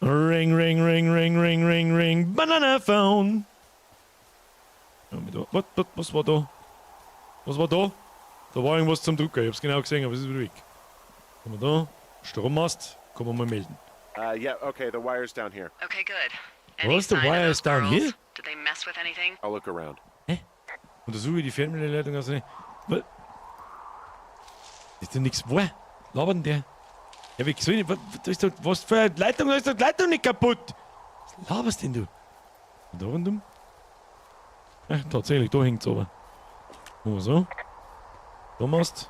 Ring, ring, ring, ring, ring, ring, ring. Banana Phone. Was, was, was war da? Was war da? Da war irgendwas zum Drucker. Ich hab's genau gesehen, aber es ist wieder weg. Haben wir da? Strommast. Kann man mal melden.
Yeah, okay, the wire's down here.
Okay, good. Any
Was, the
sign of
wire's
those
down
girls?
here?
Did they mess with anything?
I'll look around.
Untersuche die Fernmeldeleitung aus. Was? Ist denn nichts wahr? Labert denn der? Ja, wie soll ich, was, da ist doch, was für eine Leitung? Da ist doch die Leitung nicht kaputt! Was laberst denn du? Und da rundum? Ach, tatsächlich, da hängt's aber. Machen wir so. Strommast.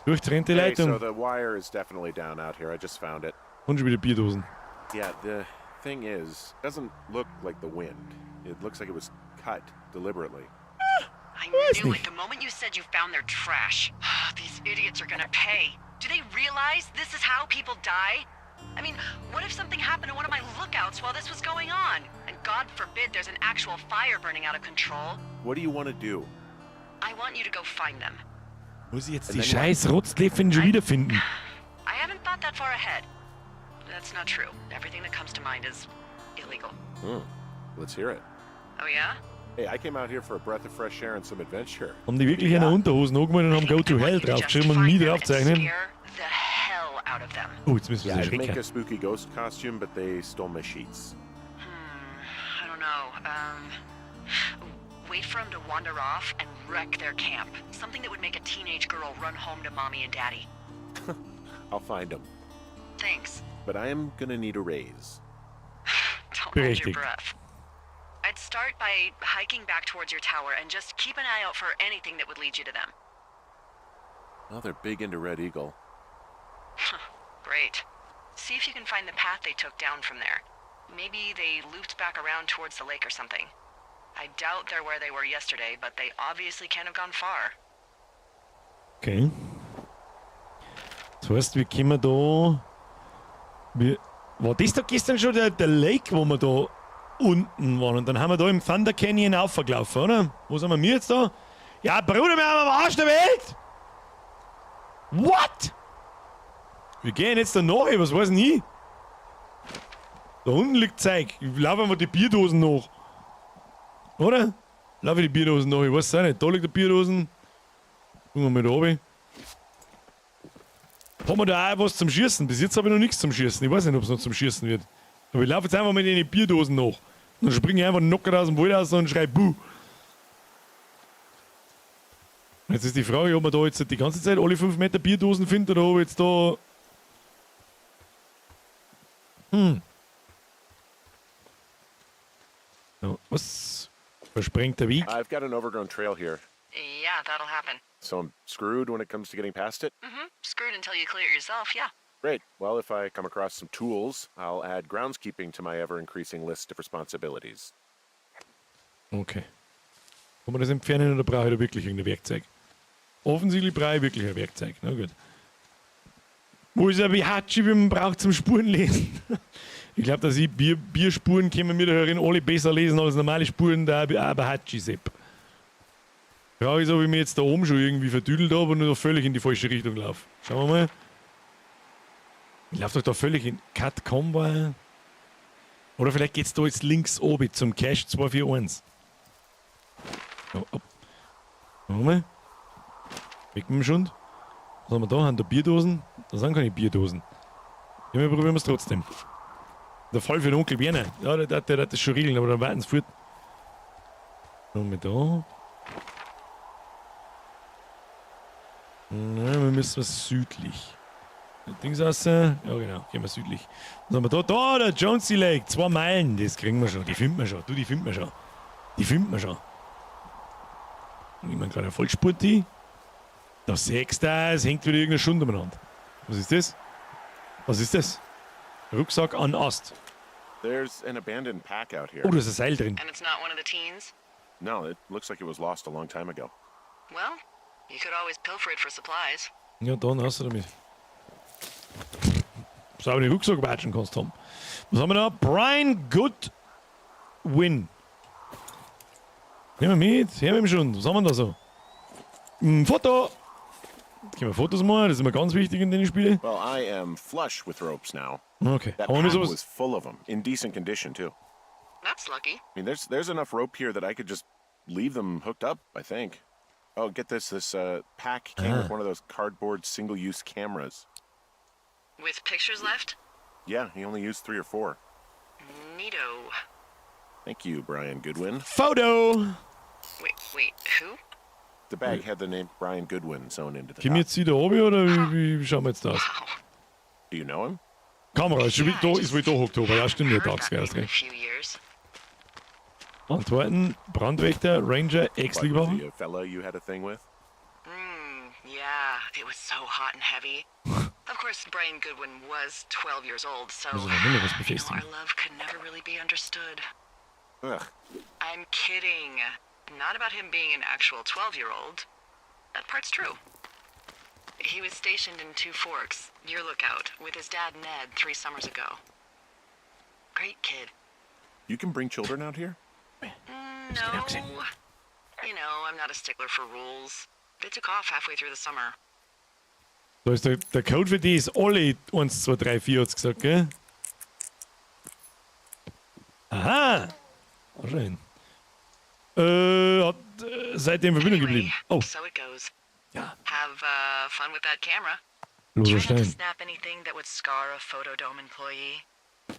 Durchtrennte
Hey, so
Leitung.
the wire is definitely down out here. I just found it.
Und schon wieder Bierdosen.
Yeah, the thing is, it doesn't look like the wind. It looks like it was cut deliberately.
I
Weiß
knew
nicht.
it the moment you said you found their trash. These idiots are gonna pay. Do they realize this is how people die? I mean, what if something happened to one of my lookouts while this was going on? And God forbid there's an actual fire burning out of control.
What do you want to do?
I want you to go find them.
Muss ich jetzt die scheiß Rotzläffchen schon wiederfinden?
I haven't thought that far ahead. That's not true. Everything that comes to mind is illegal.
Let's hear it.
Oh, yeah?
Hey, I came out here for a breath of fresh air and some adventure.
Haben die wirklich eine Unterhosen angemalt und haben Go to Hell draufgeschrieben und nie draufzeichnen?
Scare the hell out of them.
Oh, jetzt müssen wir
Yeah,
sie
I'd make
erschrecken.
a spooky ghost costume, but they stole my sheets.
I don't know. Wait for them to wander off and wreck their camp. Something that would make a teenage girl run home to mommy and daddy.
I'll find them.
Thanks.
But I am gonna need a raise.
Don't hold your
Berechtigt.
breath. I'd start by hiking back towards your tower and just keep an eye out for anything that would lead you to them.
Well, they're big into Red Eagle.
Great. See if you can find the path they took down from there. Maybe they looped back around towards the lake or something. I doubt they're where they were yesterday, but they obviously can't have gone far.
Okay. Das heißt, wir kommen da. War das da gestern schon der Lake, wo wir da unten waren? Und dann haben wir da im Thunder Canyon aufgelaufen, oder? Wo sind wir jetzt da? Ja, Bruder, wir haben am Arsch der Welt! What? Wir gehen jetzt da nach, was weiß denn ich? Da unten liegt Zeug. Ich laufe einfach die Bierdosen nach. Oder? Laufe die Bierdosen nach, ich weiß es auch nicht. Da liegt die Bierdosen. Gucken wir mal da oben. Haben wir da auch was zum Schießen? Bis jetzt habe ich noch nichts zum Schießen. Ich weiß nicht, ob es noch zum Schießen wird. Aber ich laufe jetzt einfach mit den Bierdosen nach. Und dann springe ich einfach knocker aus dem Wald raus und schrei Buh. Jetzt ist die Frage, ob man da jetzt die ganze Zeit alle 5 Meter Bierdosen findet oder ob jetzt da. Ja, was? Versprengter Weg?
I've got an overgrown trail here,
Yeah, that'll happen.
so I'm screwed when it comes to getting past it.
Screwed until you clear it yourself, yeah.
Great. Well, if I come across some tools, I'll add groundskeeping to my ever increasing list of responsibilities.
Okay. Kann man das entfernen oder brauche ich da wirklich irgendein Werkzeug? Offensichtlich brauche ich wirklich ein Werkzeug. Na gut. Wo ist ein Bihatschi, wie man braucht zum Spurenlesen? Ich glaube, dass ich Bierspuren können wir da herin alle besser lesen als normale Spuren da Abahachi Sepp. Frage ist, ob ich mir jetzt da oben schon irgendwie verdüdelt habe und nur völlig in die falsche Richtung laufe. Schauen wir mal. Ich laufe doch da völlig in Cut Convoy. Oder vielleicht geht's da jetzt links oben zum Cache 241. Ja, ab. Schauen wir mal. Weg mit dem Schund. Was haben wir da? Haben da Bierdosen? Da sind keine Bierdosen. Ja, wir probieren es trotzdem. Der Fall für den Onkel Werner. Ja, der hat das schon regeln, aber dann warten sie fort. Schauen wir da. Na, wir müssen was südlich. Dings raus. Ja, genau. Gehen wir südlich. Was haben wir da? Da, der Jonesy Lake. 2 Meilen. Das kriegen wir schon. Die finden wir schon. Du, die finden wir schon. Die finden wir schon. Nehmen wir einen kleinen Vollspurti. Da siehst du, es hängt wieder irgendeine Schund umeinander. Was ist das? Was ist das? Rucksack an Ast.
There's an abandoned pack out here.
Oh, da ist ein Seil drin.
And it's not one of the teens?
No, it looks like it was lost a long time ago.
Well, you could always pilfer it for supplies.
Ja, dann hast du damit. Sauber den Rucksack watschen kannst, Tom. Was haben wir da? Brian Goodwin. Nehmen wir mit, her mit dem schon. Was haben wir da so? Ein Foto! Können wir Fotos machen? Das ist immer ganz wichtig in den Spielen.
Well, I am flush with ropes now.
Okay.
That
Haben wir
pack
sowas?
was full of them, in decent condition too.
That's lucky.
I mean, there's enough rope here that I could just leave them hooked up, I think. Oh, get this. This pack came with one of those cardboard single-use cameras.
With pictures left?
Yeah, he only used 3 or 4.
Neato.
Thank you, Brian Goodwin.
Foto!
Wait, wait, who?
The bag had the name Brian Goodwin sewn into the
Kommen wir
top.
jetzt wieder oben oder wie schauen wir jetzt da aus?
Wow.
Do you know him?
Kamera ist schon
Yeah,
wieder
I
da, ist wohl
just
da Oktober. Ja, stimmt, ja,
heard that
Tags,
name
hast
in a
recht.
few years.
Antworten: Brandwächter, Ranger,
What, was
Ex-Liebhaber.
he a fella you had a thing with?
Yeah, it was so hot and heavy. Of course, Brian Goodwin was 12 years old, so
Muss ich noch immer was befestigen.
our love could never really be understood.
Ugh.
I'm kidding. Not about him being an actual 12-year-old. That part's true. He was stationed in Two Forks, your lookout, with his dad Ned 3 summers ago. Great kid.
You can bring children out here?
No. You know, I'm not a stickler for rules. They took off halfway through the summer.
Da ist der Code für die ist alle 1, 2, 3, 4, hat's gesagt, gell? Aha! Auch schön. Hat seitdem in Verbindung geblieben.
Anyway,
Oh.
so it goes.
Ja.
Have fun with that camera.
Loser
Try not to
Stein.
snap anything that would scar a photodome employee.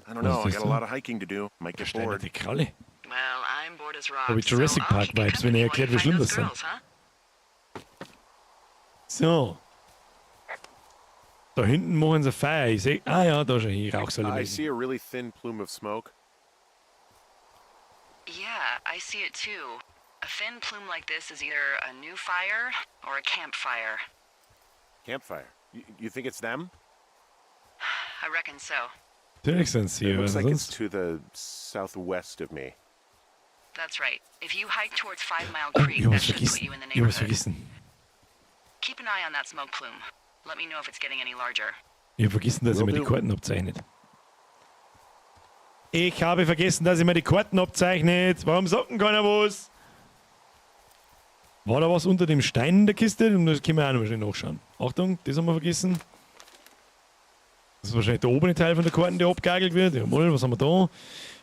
I don't know. I
Was ist
got
das
a lot of hiking to do. Might get
Stein
bored.
die Kralle.
Well, I'm bored as rocks.
Hab ich Jurassic
so I'll
Park
keep you
Vibes, wenn
company
er
while
erklärt,
you
wie
find
schlimm
those
das sind.
girls, huh?
So. Da hinten machen sie Feuer. Ich seh, ah ja, da schon hin, Rauchsäule.
I
melden.
see a really thin plume of smoke.
Yeah, I see it too. A thin plume like this is either a new fire or a campfire.
Campfire. You think it's them?
I reckon so.
Natürlich sind sie,
It
aber
looks like it's
sonst.
to the southwest of me.
That's right. If you hike towards Five Mile
Oh,
Creek,
ich hab
that
was
should put
vergessen.
you in the
Ich hab was
neighborhood.
vergessen.
Keep an eye on that smoke plume. Let me know if it's getting any larger.
Ich hab vergessen, dass ich
Will
mir die
do.
Karten abzeichnet. Ich habe vergessen, dass ich mir die Karten abzeichnet. Warum sagt denn keiner was? War da was unter dem Stein in der Kiste? Und das können wir auch noch schnell nachschauen. Achtung, das haben wir vergessen. Das ist wahrscheinlich der obere Teil von der Karte, der abgeigelt wird. Jawohl, was haben wir da?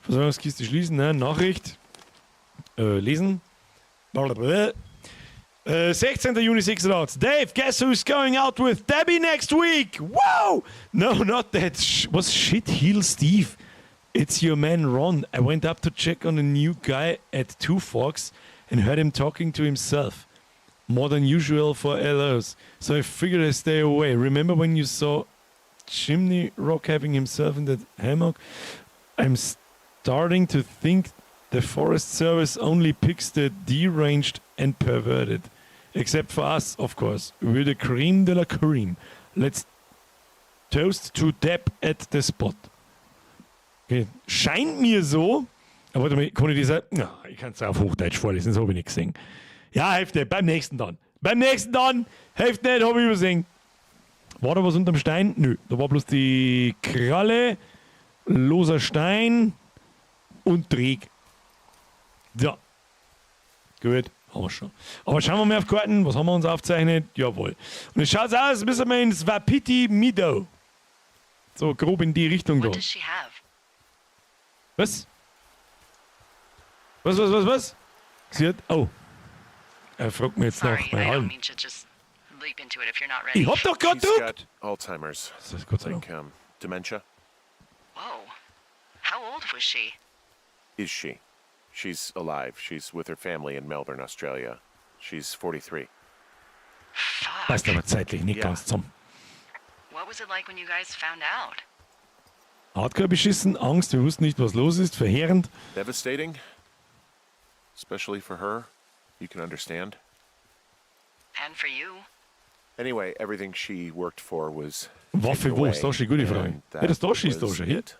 Versorgungskiste schließen, ne? Nachricht. Lesen. Blablabla. 16. Juni 86. Dave, guess who's going out with Debbie next week? Wow! No, not that. Was shit heel Steve? It's your man Ron. I went up to check on a new guy at Two Forks and heard him talking to himself. More than usual for LOs. So I figured I'd stay away. Remember when you saw Chimney Rock having himself in that hammock? I'm starting to think the Forest Service only picks the deranged and perverted. Except for us, of course. We're the cream de la cream. Let's toast to Deb at the spot. Okay. Scheint mir so. Aber warte mal, kann ich das. Ja, ich kann es auf Hochdeutsch vorlesen, das habe ich nicht gesehen. Ja, hilft nicht. Beim nächsten dann. Beim nächsten dann. Hilft nicht, habe ich übersehen. War da was unterm Stein? Nö, da war bloß die Kralle, loser Stein und Dreck. So. Gut, haben wir schon. Aber schauen wir mal auf Karten, was haben wir uns aufgezeichnet? Jawohl. Und es schaut aus, als müssen wir ins Wapiti Meadow. So grob in die Richtung da.
What does she have?
Was? Was, was, was, was? Sie hat. Oh. Er fragt mich jetzt
Sorry,
nach
I
meiner
don't
Alm.
mean to just leap into it if you're not ready.
Ich hab doch grad
She's
gedruckt!
got Alzheimer's.
Das ist Gott sei Dank.
Like, dementia.
Whoa. How old was she?
Is she? She's alive. She's with her family in Melbourne, Australia. She's 43.
Fuck.
Passt aber zeitlich nicht
Ja.
ganz zusammen.
What was it like when you guys found out?
Hardcore beschissen, Angst, wir wussten nicht, was los ist, verheerend.
Devastating. Especially for her. You can understand.
And for you?
Anyway, everything she worked for was
Waffe
taken
wo?
away,
Ist das schon eine gute Frage.
and
Ja, das da schießt da
was
schon. Hier.
it.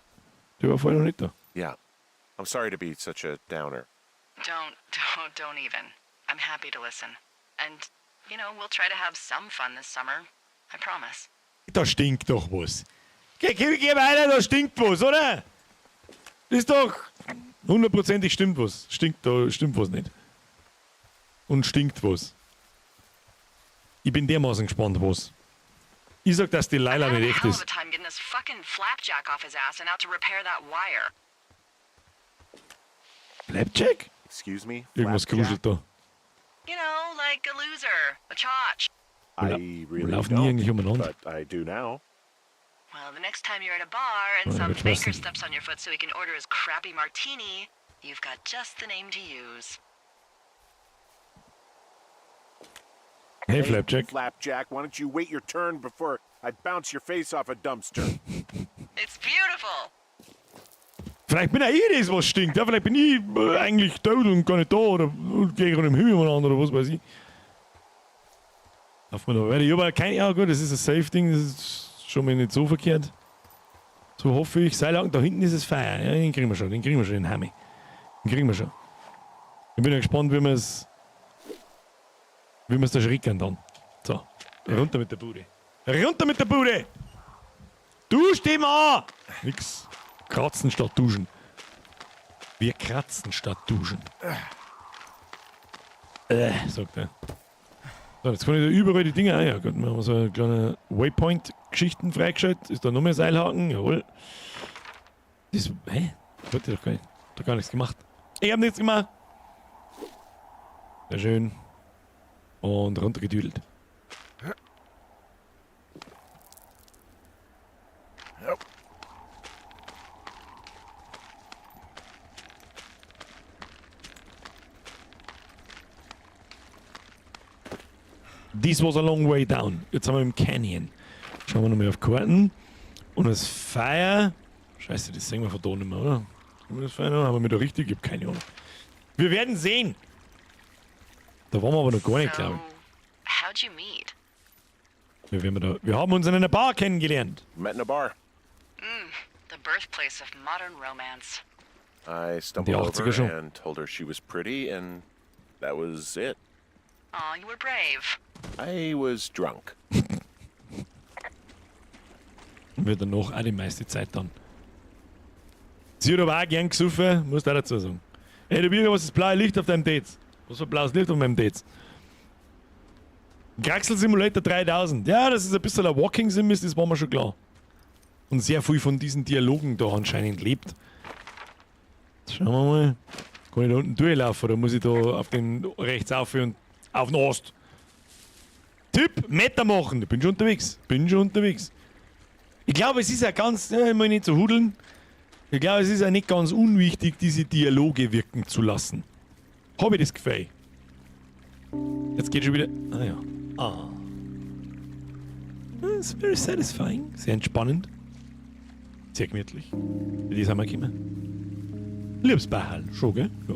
Die war vorher noch nicht da.
Yeah. I'm sorry to be such a downer.
Don't, don't, don't even. I'm happy to listen. And we'll try to have some fun this summer. I promise.
Da stinkt doch was. Geh, geh, geh weiter, da stinkt was, oder? Das ist doch hundertprozentig stimmt was. Stinkt, da stimmt was nicht. Und stinkt was. Ich bin dermaßen gespannt, was. Ich sag, dass die Laila
I'm having
nicht
a
echt
hell of
ist.
a time getting this fucking flapjack off his ass and out to repair that wire.
Flapjack?
Excuse me?
Irgendwas
Flapjack?
gruselt da.
Like a loser, a chotch.
I really
laufen die
don't,
eigentlich umeinander?
but I do now.
Well, the next time you're at a bar and
Well,
some
which
banker
person?
steps on your foot so he can order his crappy martini, you've got just the name to use.
Hey, Flapjack.
Flapjack, why don't you wait your turn before I bounce your face off a dumpster?
It's beautiful.
Vielleicht bin auch ich das, was stinkt. Ja, vielleicht bin ich eigentlich tot und gar nicht da oder gehe gerade im Himmel umeinander oder was weiß ich. Darf man da weiter? Ich habe keine. Ja, gut, das ist ein Safe-Ding, das ist schon mal nicht so verkehrt. So hoffe ich. Seilhaken, da hinten ist es Feuer. Ja, den kriegen wir schon, den kriegen wir schon, den Hammy. Den kriegen wir schon. Ich bin ja gespannt, wie wir's da schrickern dann. So, runter mit der Bude. Runter mit der Bude! Du steh mal an! Nix. Kratzen statt duschen. Wir kratzen statt duschen. Sagt er. So, jetzt kann ich da überall die Dinger. Ah, ja, gut, wir haben so eine kleine Waypoint-Geschichten freigeschaltet. Ist da noch mehr Seilhaken? Jawohl. Das, hä? Wollte ich doch gar nicht. Hab doch gar nichts gemacht. Ich hab nichts gemacht. Sehr schön. Und runtergedüdelt. This was a long way down. Jetzt sind wir im Canyon. Schauen wir nochmal auf Karten. Und das Feuer. Scheiße, das sehen wir von da nicht mehr, oder? Sehen wir das Feuer noch? Haben wir da richtig? Ich hab keine Ahnung. Wir werden sehen. Da waren wir aber noch gar nicht,
So,
glaube ich.
how'd you meet?
Wir haben uns in einer Bar kennengelernt.
Met in a bar.
The birthplace of modern romance.
I stumbled
Die 80er
over
schon.
and told her she was pretty, and that was it.
Aw, you were brave.
I was drunk.
Und wir danach auch die meiste Zeit dann. Sie hat aber auch gern gesoffen, muss ich auch dazu sagen. Ey, du Birger, was ist das blaue Licht auf deinem Date? Was für ein blaues Licht auf meinem Date? Kraxel Simulator 3000. Ja, das ist ein bisschen ein Walking Sim ist, das war mir schon klar. Und sehr viel von diesen Dialogen da anscheinend lebt. Jetzt schauen wir mal. Kann ich da unten durchlaufen oder muss ich da auf den rechts auf und auf den Ast? Tipp, Meter machen. Ich bin schon unterwegs. Bin schon unterwegs. Ich glaube, es ist ja ganz, ja, ich will nicht so hudeln. Ich glaube, es ist ja nicht ganz unwichtig, diese Dialoge wirken zu lassen. Habe ich das Gefühl. Jetzt geht schon wieder. Ah ja. Ah. It's very satisfying. Sehr entspannend. Sehr gemütlich. Für die sind wir gekommen. Liebes Bachal, schon, gell? Ja.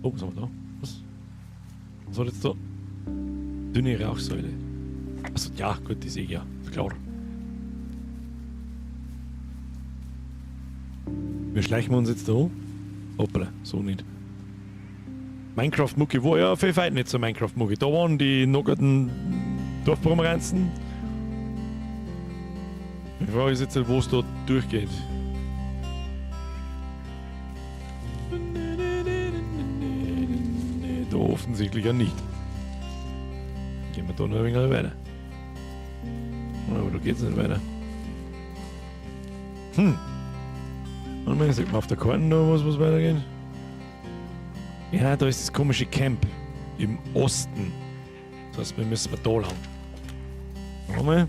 Oh, was haben wir da? Was? Was hat jetzt da? Dünne Rauchsäule. Achso, ja, gut, die sehe ich ja. Ist klar. Wir schleichen uns jetzt da an. Hoppala, so nicht. Minecraft-Mucke war ja viel weit nicht so Minecraft-Mucke. Da waren die nockerten Dorfpomeranzen. Die Frage ist jetzt, wo es da durchgeht. Da offensichtlich ja nicht. Gehen wir da noch ein wenig weiter. Aber da geht's nicht weiter. Warte mal, sieht man auf der Karte da was, was weitergeht? Ja, da ist das komische Camp. Im Osten. Das heißt, wir müssen da lang. Warte mal.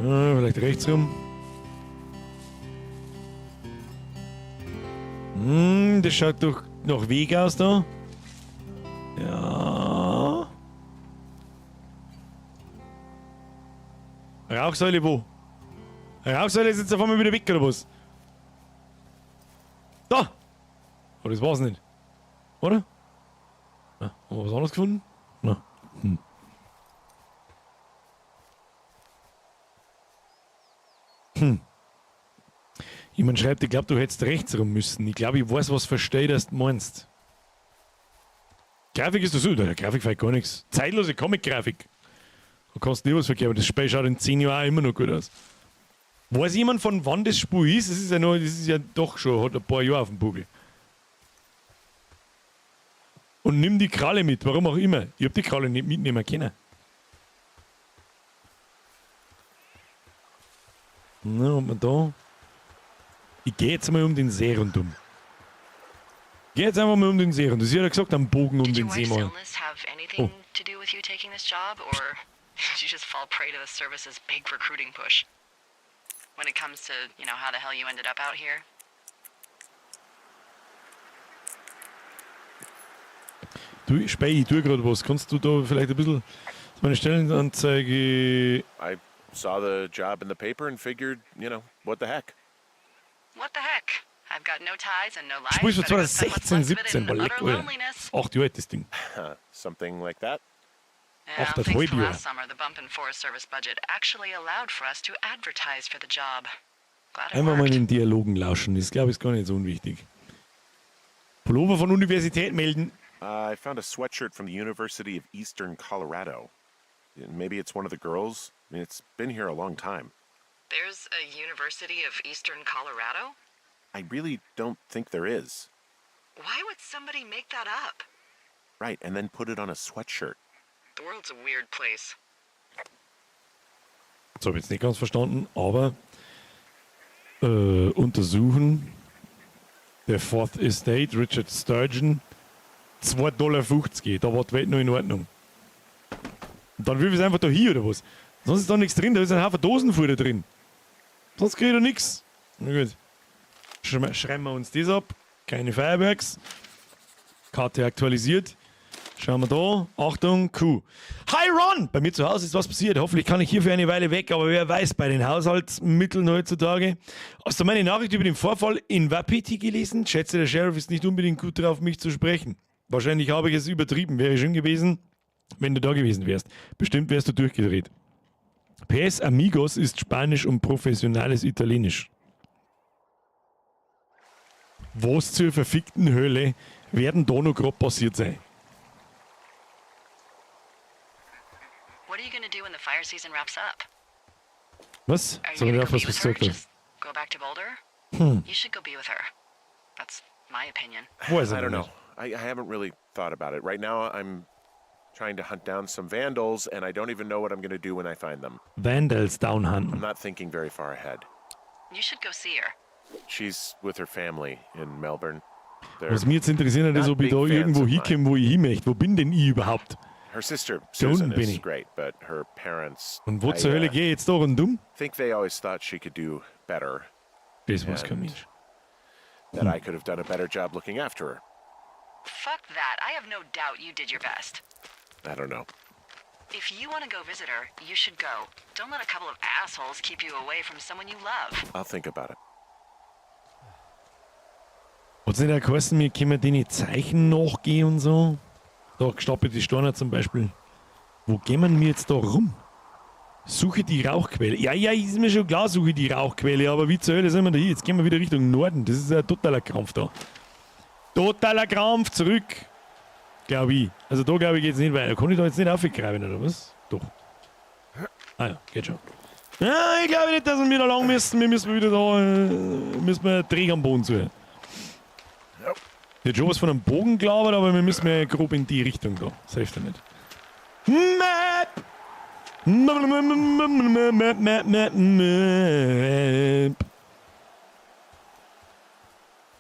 Ja, vielleicht rechts rum. Das schaut doch nach Weg aus da. Ja. Rauchsäule wo? Rauchsäule ist jetzt auf einmal wieder weg, oder was? Da! Aber das war's nicht. Oder? Na, haben wir was anderes gefunden? Na. Jemand schreibt, ich glaub, du hättest rechts rum müssen. Ich glaub, ich weiß, was verstehe, dass du meinst. Grafik ist das so. Der Grafik fällt gar nichts. Zeitlose Comic-Grafik. Da kannst du nie was verkehren, aber das Spiel schaut in 10 Jahren auch immer noch gut aus. Weiß jemand, von wann das Spiel ist? Das ist ja noch, das ist ja doch schon, hat ein paar Jahre auf dem Buckel. Und nimm die Kralle mit, warum auch immer. Ich hab die Kralle nicht mitnehmen können. Na, und man da. Ich geh jetzt mal um den See rundum. Ich geh jetzt einfach mal um den See rundum. Sie hat ja gesagt, am Bogen um
Did
den
your
See
wife's
mal.
illness have anything
Oh.
to do with you taking this job, or did you just fall prey to the service's big recruiting push? When it comes to, how the hell you ended up out here?
Du, Spey, ich tue grad was. Kannst du da vielleicht ein bisschen meine Stellenanzeige...
I saw the job in the paper and figured, what the heck?
What the heck? I've got no ties and no life.
Spiel von
Better go spend what's
2016,
left of it
17,
in
war leck,
utter
Alter.
loneliness.
8 Jahre alt, das Ding.
Something like that?
Yeah,
Ach, das
thanks to
Heubier.
last summer, the bump in Forest Service budget actually allowed for us to advertise for the job. Glad it
Einfach mal
worked.
in den Dialogen lauschen, das glaube ich ist gar nicht so unwichtig. Pullover von Universität melden.
I found a sweatshirt from the University of Eastern Colorado. Maybe it's one of the girls. It's been here a long time.
There's a University of Eastern Colorado?
I really don't think there is.
Why would somebody make that up?
Right, and then put it on a sweatshirt.
The world's a weird place.
Das habe ich jetzt nicht ganz verstanden, aber untersuchen. Der Fourth Estate, Richard Sturgeon, zwei Dollar fünfzig, da war die Welt noch in Ordnung. Und dann wirf ich es einfach da hin, oder was? Sonst ist da nichts drin, da ist ein Haufen Dosenfutter drin. Sonst krieg ich da nix. Na gut. Schreiben wir uns das ab. Keine Fireworks. Karte aktualisiert. Schauen wir da. Achtung, Q. Hi Ron! Bei mir zu Hause ist was passiert. Hoffentlich kann ich hier für eine Weile weg, aber wer weiß, bei den Haushaltsmitteln heutzutage. Hast du meine Nachricht über den Vorfall in Wapiti gelesen? Schätze, der Sheriff ist nicht unbedingt gut drauf, mich zu sprechen. Wahrscheinlich habe ich es übertrieben. Wäre schön gewesen, wenn du da gewesen wärst. Bestimmt wärst du durchgedreht. PS Amigos ist Spanisch und professionales Italienisch. Was zur verfickten Hölle werden da noch grad passiert sein?
What are you going to do when the fire season wraps up?
Was?
Are you
Soll ich
going to
auf
go
was
be with her?
gesagt habe?
Just go back to Boulder? You should go be with her. That's my opinion.
Weiß ich
I don't
noch
know.
nicht.
I haven't really thought about it. Right now, I'm Trying to hunt down some vandals, and I don't even know what I'm going to do when I find them.
Vandals
I'm
downhunten.
not thinking very far ahead.
You should go see her.
She's with her family in Melbourne. They're,
Was mich jetzt interessiert, ist, ob ich da irgendwo hinkomme, wo ich hin möchte. Wo bin denn ich überhaupt?
Her sister
Da
Susan
unten bin
is
ich.
great, but her parents.
Und wo
I,
zur Hölle gehe ich jetzt da rundum?
think they always thought she could do better,
Das weiß kein Mensch.
that I could have done a better job looking after her.
Fuck that. I have no doubt you did your best.
I don't know.
If you want to go visit her, you should go. Don't let a couple of assholes keep you away from someone you love.
I'll think about it.
Hat's nicht auch geheißen, wir können denen Zeichen nachgehen und so? Da, gestapelte Steine zum Beispiel. Wo gehen wir jetzt da rum? Suche die Rauchquelle. Ja, ja, ist mir schon klar, suche die Rauchquelle, aber wie zur Hölle sind wir da hier? Jetzt gehen wir wieder Richtung Norden. Das ist ja totaler Krampf da. Totaler Krampf, zurück. Glaube ich. Also da, glaube ich, geht's nicht weiter. Kann ich da jetzt nicht aufgraben, oder was? Doch. Ah ja, geht schon. Ja, ich glaube nicht, dass wir da lang müssen. Wir müssen wieder da, müssen wir Träger am Boden suchen. Ich hätte schon was von einem Bogen gelabert, aber wir müssen ja grob in die Richtung da. Das hilft ja nicht. Map! Map, map, map, map, map.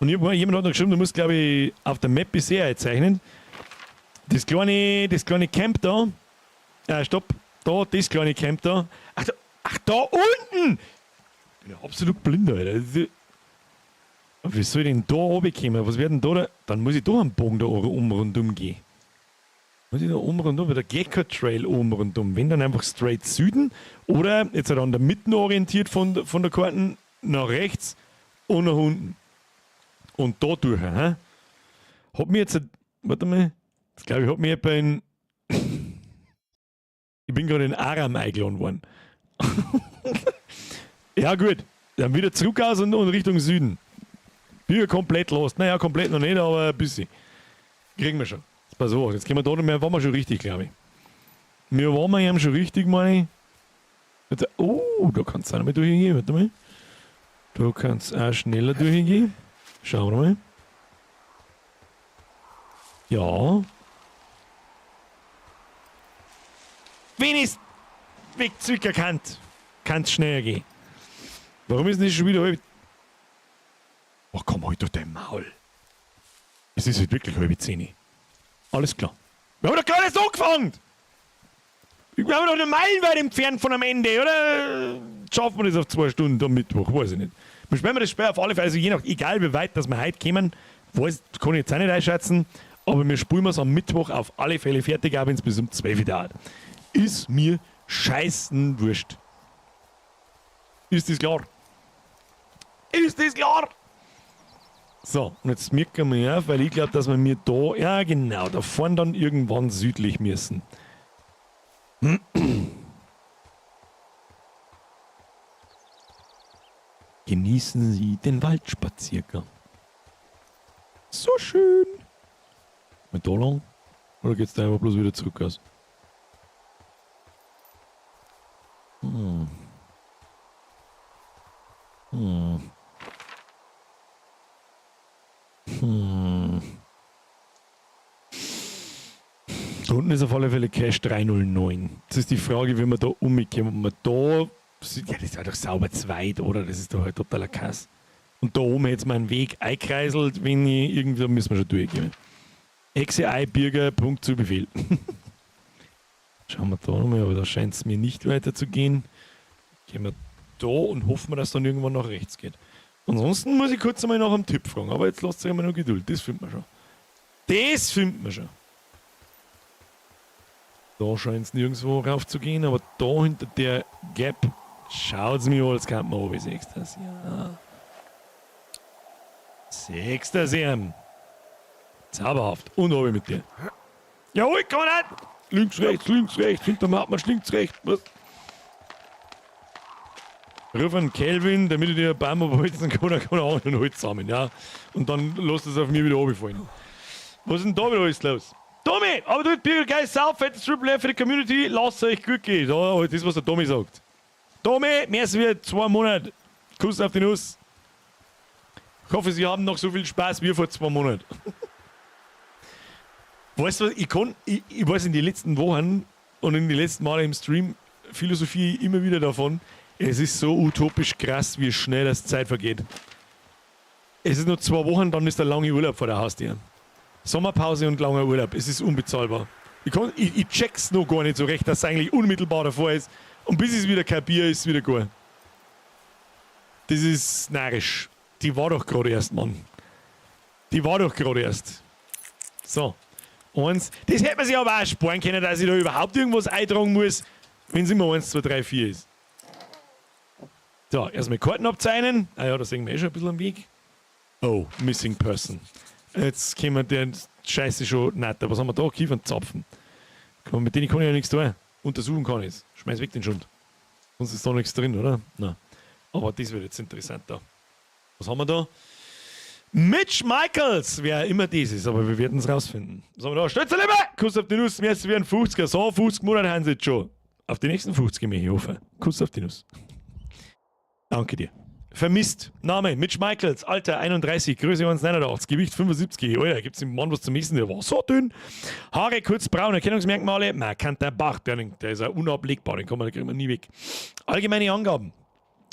Und jemand hat noch geschrieben, du musst, glaube ich, auf der Map bisher einzeichnen. Das kleine Camp da. Stopp. Da, das kleine Camp da. Ach, da, ach, da unten! Ich bin ja absolut blind, Alter. Das ist, wie soll ich denn da runterkommen? Was wird denn da, da? Dann muss ich da am Bogen da oben rundum gehen. Muss ich da oben rundum? Weil der geht kein Trail oben rundum. Wenn dann einfach straight Süden oder jetzt halt an der Mitte orientiert von der Karte nach rechts und nach unten. Und da durch, hä? Hat mir jetzt, warte mal, jetzt glaube ich, hat mir etwa in. Ich bin gerade in Aram eingeladen worden. Ja, gut. Dann wieder zurück aus und Richtung Süden. Bin ja komplett lost. Naja, komplett noch nicht, aber ein bisschen. Kriegen wir schon. Jetzt pass auf, jetzt gehen wir da noch mehr, waren wir schon richtig, glaube ich. Wir waren wir eben schon richtig, meine ich. Jetzt, oh, da kannst du auch noch mal durchgehen. Warte mal. Da kannst du auch schneller durchgehen. Schauen wir mal. Ja. Wenn ich's wegzwicken kann, kann's schneller gehen. Warum ist denn das schon wieder halb? Ach komm, halt doch dein Maul. Es ist halt wirklich 9:30. Alles klar. Wir haben doch gerade erst angefangen! Wir haben doch eine Meilenweit entfernt von am Ende, oder? Schaffen wir das auf 2 Stunden am Mittwoch? Weiß ich nicht. Wir spielen das Spiel auf alle Fälle, also je nach, egal wie weit, dass wir heute kommen, weiß, kann ich jetzt auch nicht einschätzen, aber wir spielen es am Mittwoch auf alle Fälle fertig, auch wenn es bis um 12 Uhr dauert. Ist mir scheißen wurscht. Ist das klar? Ist das klar? So, und jetzt merken wir auf, weil ich glaub, dass wir mir da, ja genau, da vorne dann irgendwann südlich müssen. Genießen Sie den Waldspaziergang. So schön. Mit da lang? Oder geht's da einfach bloß wieder zurück aus? Da unten ist auf alle Fälle Cache 309. Das ist die Frage, wie wir da umkommen. Ob wir da. Ja, das ist halt doch sauber zweit, oder? Das ist doch halt totaler Kass. Und da oben jetzt meinen Weg einkreiselt, wenn ich irgendwie, da müssen wir schon durchgehen. Exe Ei Birger, Punkt zu Befehl. Schauen wir da nochmal, aber da scheint es mir nicht weiterzugehen. Gehen wir da und hoffen wir, dass dann irgendwann nach rechts geht. Ansonsten muss ich kurz einmal nach einem Tipp fragen, aber jetzt lasst euch mal noch Geduld, das findet man schon. Das findet man schon. Da scheint es nirgendwo rauf zu gehen, aber da hinter der Gap schaut's mir an, als kann man runter, siehst du das? Ja. Siehst du das, Herr? Zauberhaft. Und hab ich mit dir. Jawohl, komm an! Links, rechts, links, rechts, hinter mir hat man links, rechts. Was? Ruf einen Kelvin, damit ich dir einen Baum abholzen kann, dann kann er auch noch Holz sammeln, ja. Und dann lass es auf mir wieder runterfallen. Was ist denn da wieder alles los? Tommy, aber du, Birger, geil, sau, fettes Triple F für die Community, lasst euch gut gehen. So, das ist, was der Tommy sagt. Tommy, mehr als wir 2 Monate. Kuss auf die Nuss. Ich hoffe, Sie haben noch so viel Spaß wie vor 2 Monaten. Weißt du was, ich weiß in den letzten Wochen und in den letzten Malen im Stream philosophiere ich immer wieder davon, es ist so utopisch krass, wie schnell das Zeit vergeht. Es ist nur 2 Wochen, dann ist der lange Urlaub vor der Haustür. Sommerpause und langer Urlaub, es ist unbezahlbar. Ich check's noch gar nicht so recht, dass es eigentlich unmittelbar davor ist. Und bis es wieder kapier, ist es wieder gut. Das ist narrisch. Die war doch gerade erst, Mann. Die war doch gerade erst. So. 1. Das hätte man sich aber auch sparen können, dass ich da überhaupt irgendwas eintragen muss, wenn's immer 1, 2, 3, 4 ist. So, erstmal Karten abzeichnen. Ah ja, da sehen wir eh schon ein bisschen am Weg. Oh, Missing Person. Jetzt können wir den Scheiße schon nicht. Was haben wir da? Kiefernzapfen. Mit denen kann ich ja nichts tun. Untersuchen kann ich's. Schmeiß weg den Schund. Sonst ist da nichts drin, oder? Nein. Aber das wird jetzt interessant da. Was haben wir da? Mitch Michaels, wer immer das ist, aber wir werden es rausfinden. Was haben wir da? Stützerliebe! Kuss auf die Nuss, wir werden 50er. So, 50 Monate haben sie jetzt schon. Auf die nächsten 50 möchte ich hoffen. Kuss auf die Nuss. Danke dir. Vermisst. Name Mitch Michaels, Alter 31, Größe 1,89, Gewicht 75. Alter, gibt's dem Mann was zum Essen? Der war so dünn. Haare kurz braun, Erkennungsmerkmale. Markanter Bart, der ist ja unablegbar, den kriegt man nie weg. Allgemeine Angaben.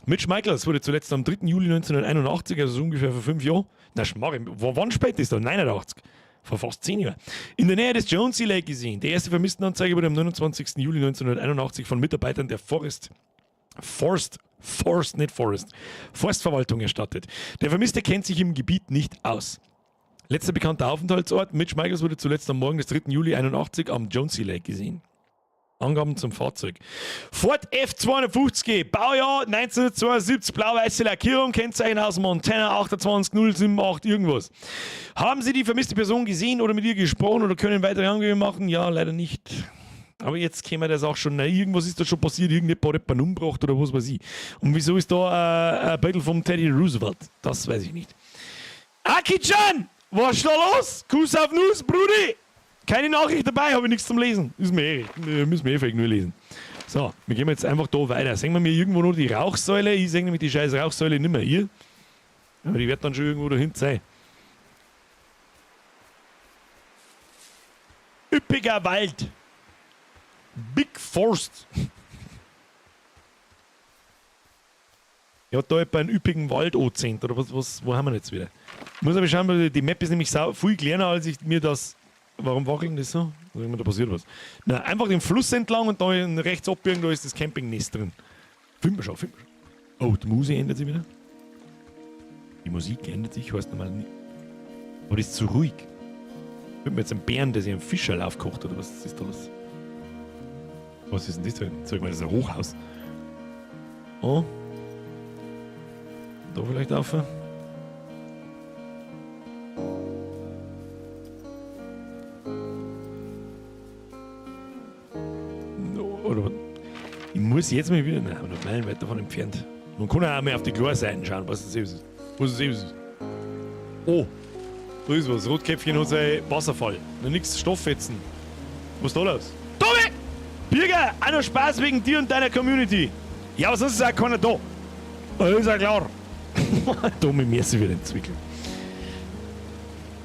Mitch Michaels wurde zuletzt am 3. Juli 1981, also so ungefähr vor 5 Jahren, na Schmarrn, wann spät ist das? 89, vor fast 10 Jahren, in der Nähe des Jonesy Lake gesehen. Die erste Vermisstenanzeige wurde am 29. Juli 1981 von Mitarbeitern der Forstverwaltung erstattet. Der Vermisste kennt sich im Gebiet nicht aus. Letzter bekannter Aufenthaltsort, Mitch Michaels wurde zuletzt am Morgen des 3. Juli 81 am Jonesy Lake gesehen. Angaben zum Fahrzeug. Ford F250, Baujahr 1972, blau-weiße Lackierung, Kennzeichen aus Montana 28078 irgendwas. Haben Sie die vermisste Person gesehen oder mit ihr gesprochen oder können weitere Angaben machen? Ja, leider nicht. Aber jetzt käme das auch schon, na, irgendwas ist da schon passiert, irgendjemand hat jemanden umgebracht oder was weiß ich. Und wieso ist da ein Bild vom Teddy Roosevelt? Das weiß ich nicht. Aki-chan! Was ist da los? Kuss auf Nuss, Brudi! Keine Nachricht dabei, habe ich nichts zum Lesen. Ist mir eh recht. Müssen wir eh vielleicht nur lesen. So, wir gehen jetzt einfach da weiter. Sehen wir mir irgendwo noch die Rauchsäule? Ich sehe nämlich die scheiß Rauchsäule nicht mehr. Hier. Aber die wird dann schon irgendwo dahinter sein. Üppiger Wald. Big Forest. Ja, da etwa einen üppigen Wald angezähnt, oder wo haben wir jetzt wieder? Ich muss aber schauen, die Map ist nämlich viel kleiner, als ich mir das. Warum wackelt das so? Da passiert was. Na, einfach den Fluss entlang und da rechts abbiegen, da ist das Campingnest drin. Finden wir schon, finden wir schon. Oh, die Musik ändert sich wieder. Die Musik ändert sich, ich weiß nicht mal nicht. Aber das ist zu ruhig. Finden wir jetzt einen Bären, der sich einen Fischerlauf kocht, oder was ist da los? Was ist denn das da? Zeig mal, das ist ein Hochhaus. Oh. Da vielleicht auf. Oder ich muss jetzt mal wieder. Nein, noch meilenweit davon entfernt. Man kann auch mal auf die Chlorseiten schauen, was das ist. Was das ist. Oh, da ist was. Rotkäppchen hat sein Wasserfall. Noch nichts Stofffetzen. Was ist da los? Tobi! Birger, auch noch Spaß wegen dir und deiner Community. Ja, aber sonst ist auch keiner da. Das ist ja klar. Tommy, merci für den Zwickel.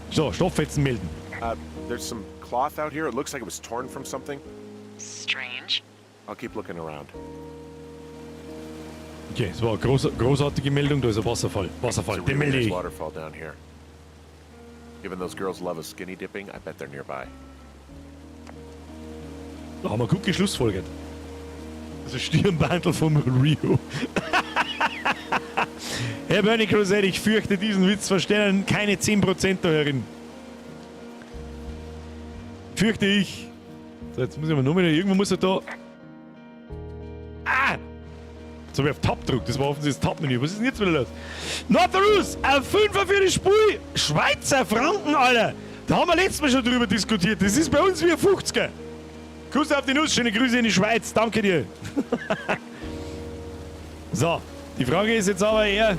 So, Stofffetzen melden.
There's some cloth out here. It looks like it was torn from something.
Strange.
I'll keep looking around.
Okay, es war eine großartige Meldung. Da ist ein Wasserfall. Wasserfall,
It's a
den
really
melde
nice
ich.
waterfall down here. Given those girls love a skinny dipping, I bet they're nearby.
Da haben wir gut geschlussfolgert. Das ist Stirnbandel vom Rio. Herr Bernie Crusade, ich fürchte, diesen Witz verstehen keine 10% da herin. Fürchte ich. So, jetzt muss ich aber nur wieder. Irgendwo muss er da. Ah! Jetzt hab ich auf Tab gedrückt. Das war offensichtlich das Tab-Menü. Was ist denn jetzt wieder los? Northerus! Ein Fünfer für die Spur! Schweizer Franken, Alter! Da haben wir letztes Mal schon drüber diskutiert. Das ist bei uns wie ein 50er. Kuss auf die Nuss, schöne Grüße in die Schweiz. Danke dir. So, die Frage ist jetzt aber eher,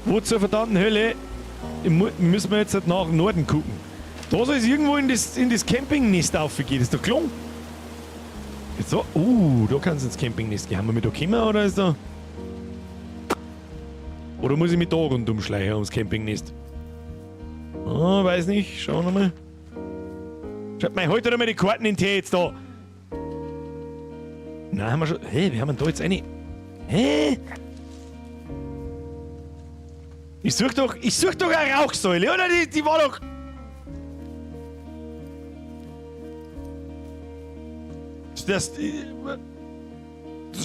wo zur verdammten Hölle müssen wir jetzt halt nach Norden gucken? Da soll es irgendwo in das Campingnest aufgehen, ist doch klar. Jetzt so, da kannst du ins Campingnest gehen. Haben wir mit da gekommen oder ist da... Oder muss ich mich da rundum schleichen ums Campingnest? Oh, weiß nicht, schauen wir mal. Schaut mal, heute mal die Karten in den Tee jetzt da. Nein, haben wir schon. Hä, wir haben da jetzt eine. Hä? Ich such doch eine Rauchsäule, oder? Die war doch. Das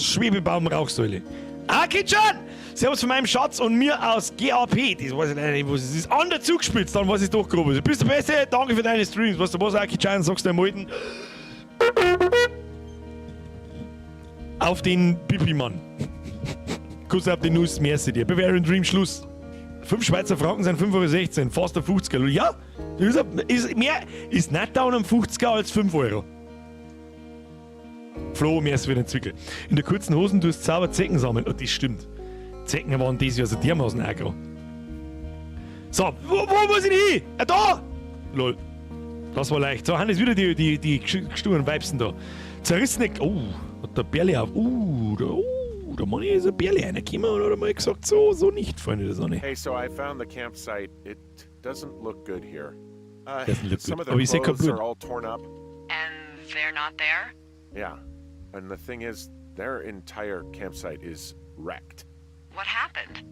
Schwebebaum-Rauchsäule. Ah, Kitchen! Servus von meinem Schatz und mir aus GAP. Das weiß ich leider nicht, was es ist. An der Zugspitze, dann weiß ich doch grob. Du bist der Beste, danke für deine Streams. Weißt du was, Aki-Chan, sagst du dem Alten? Auf den Pipi-Mann. Kuss auf die Nuss, merci dir. Bavarian Dream, Schluss. 5 Schweizer Franken sind 5,16 Euro, fast ein 50er. Ja, ist mehr, ist nicht down am 50er als 5 Euro. Flo, mehr ist für den Zwickel. In der kurzen Hosen tust du sauber Zecken sammeln. Oh, das stimmt. Zecken waren dieses Jahr so dermaßen aggro. So, wo muss ich denn hin? Ah, da! Lol. Das war leicht. So, haben jetzt wieder die gesturen Weibsen da. Zerrissene. Oh, hat der Bärli auf. Da Mann ist ein Bärli reingekommen und hat mal gesagt, so nicht, Freunde der Sonne.
Hey, so I found the campsite. It doesn't look good here.
Doesn't look
Some
good.
of their
Aber ich seh kein
clothes
Blut.
are all torn up.
And they're not there?
Yeah. And the thing is, their entire campsite is wrecked.
What happened?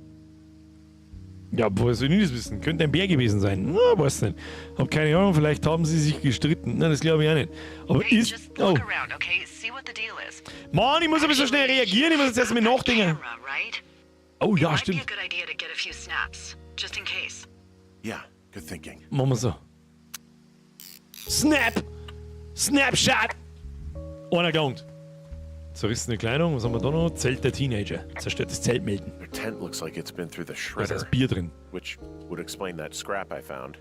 Ja, woher soll ich das wissen? Könnte ein Bär gewesen sein. Na, weiß nicht. Hab keine Ahnung, vielleicht haben sie sich gestritten. Na, das glaube ich auch nicht. Aber
Hey,
ist.
just
Oh.
look around, okay? See what the deal is.
Mann, ich muss aber so schnell reagieren. Ich muss jetzt erstmal nachdenken.
Camera, right?
Oh ja,
Might be
stimmt.
a good idea to get a few snaps, just in case.
Yeah, good thinking.
Machen wir so. Snap! Snapshot! Einer gelangt. Zerrissene Kleidung, was haben wir da noch? Zelt der Teenager. Zerstörtes Zelt melden.
Their tent looks like it's been through the
Da ist
shredder,
das Bier drin.
which would explain that scrap I found.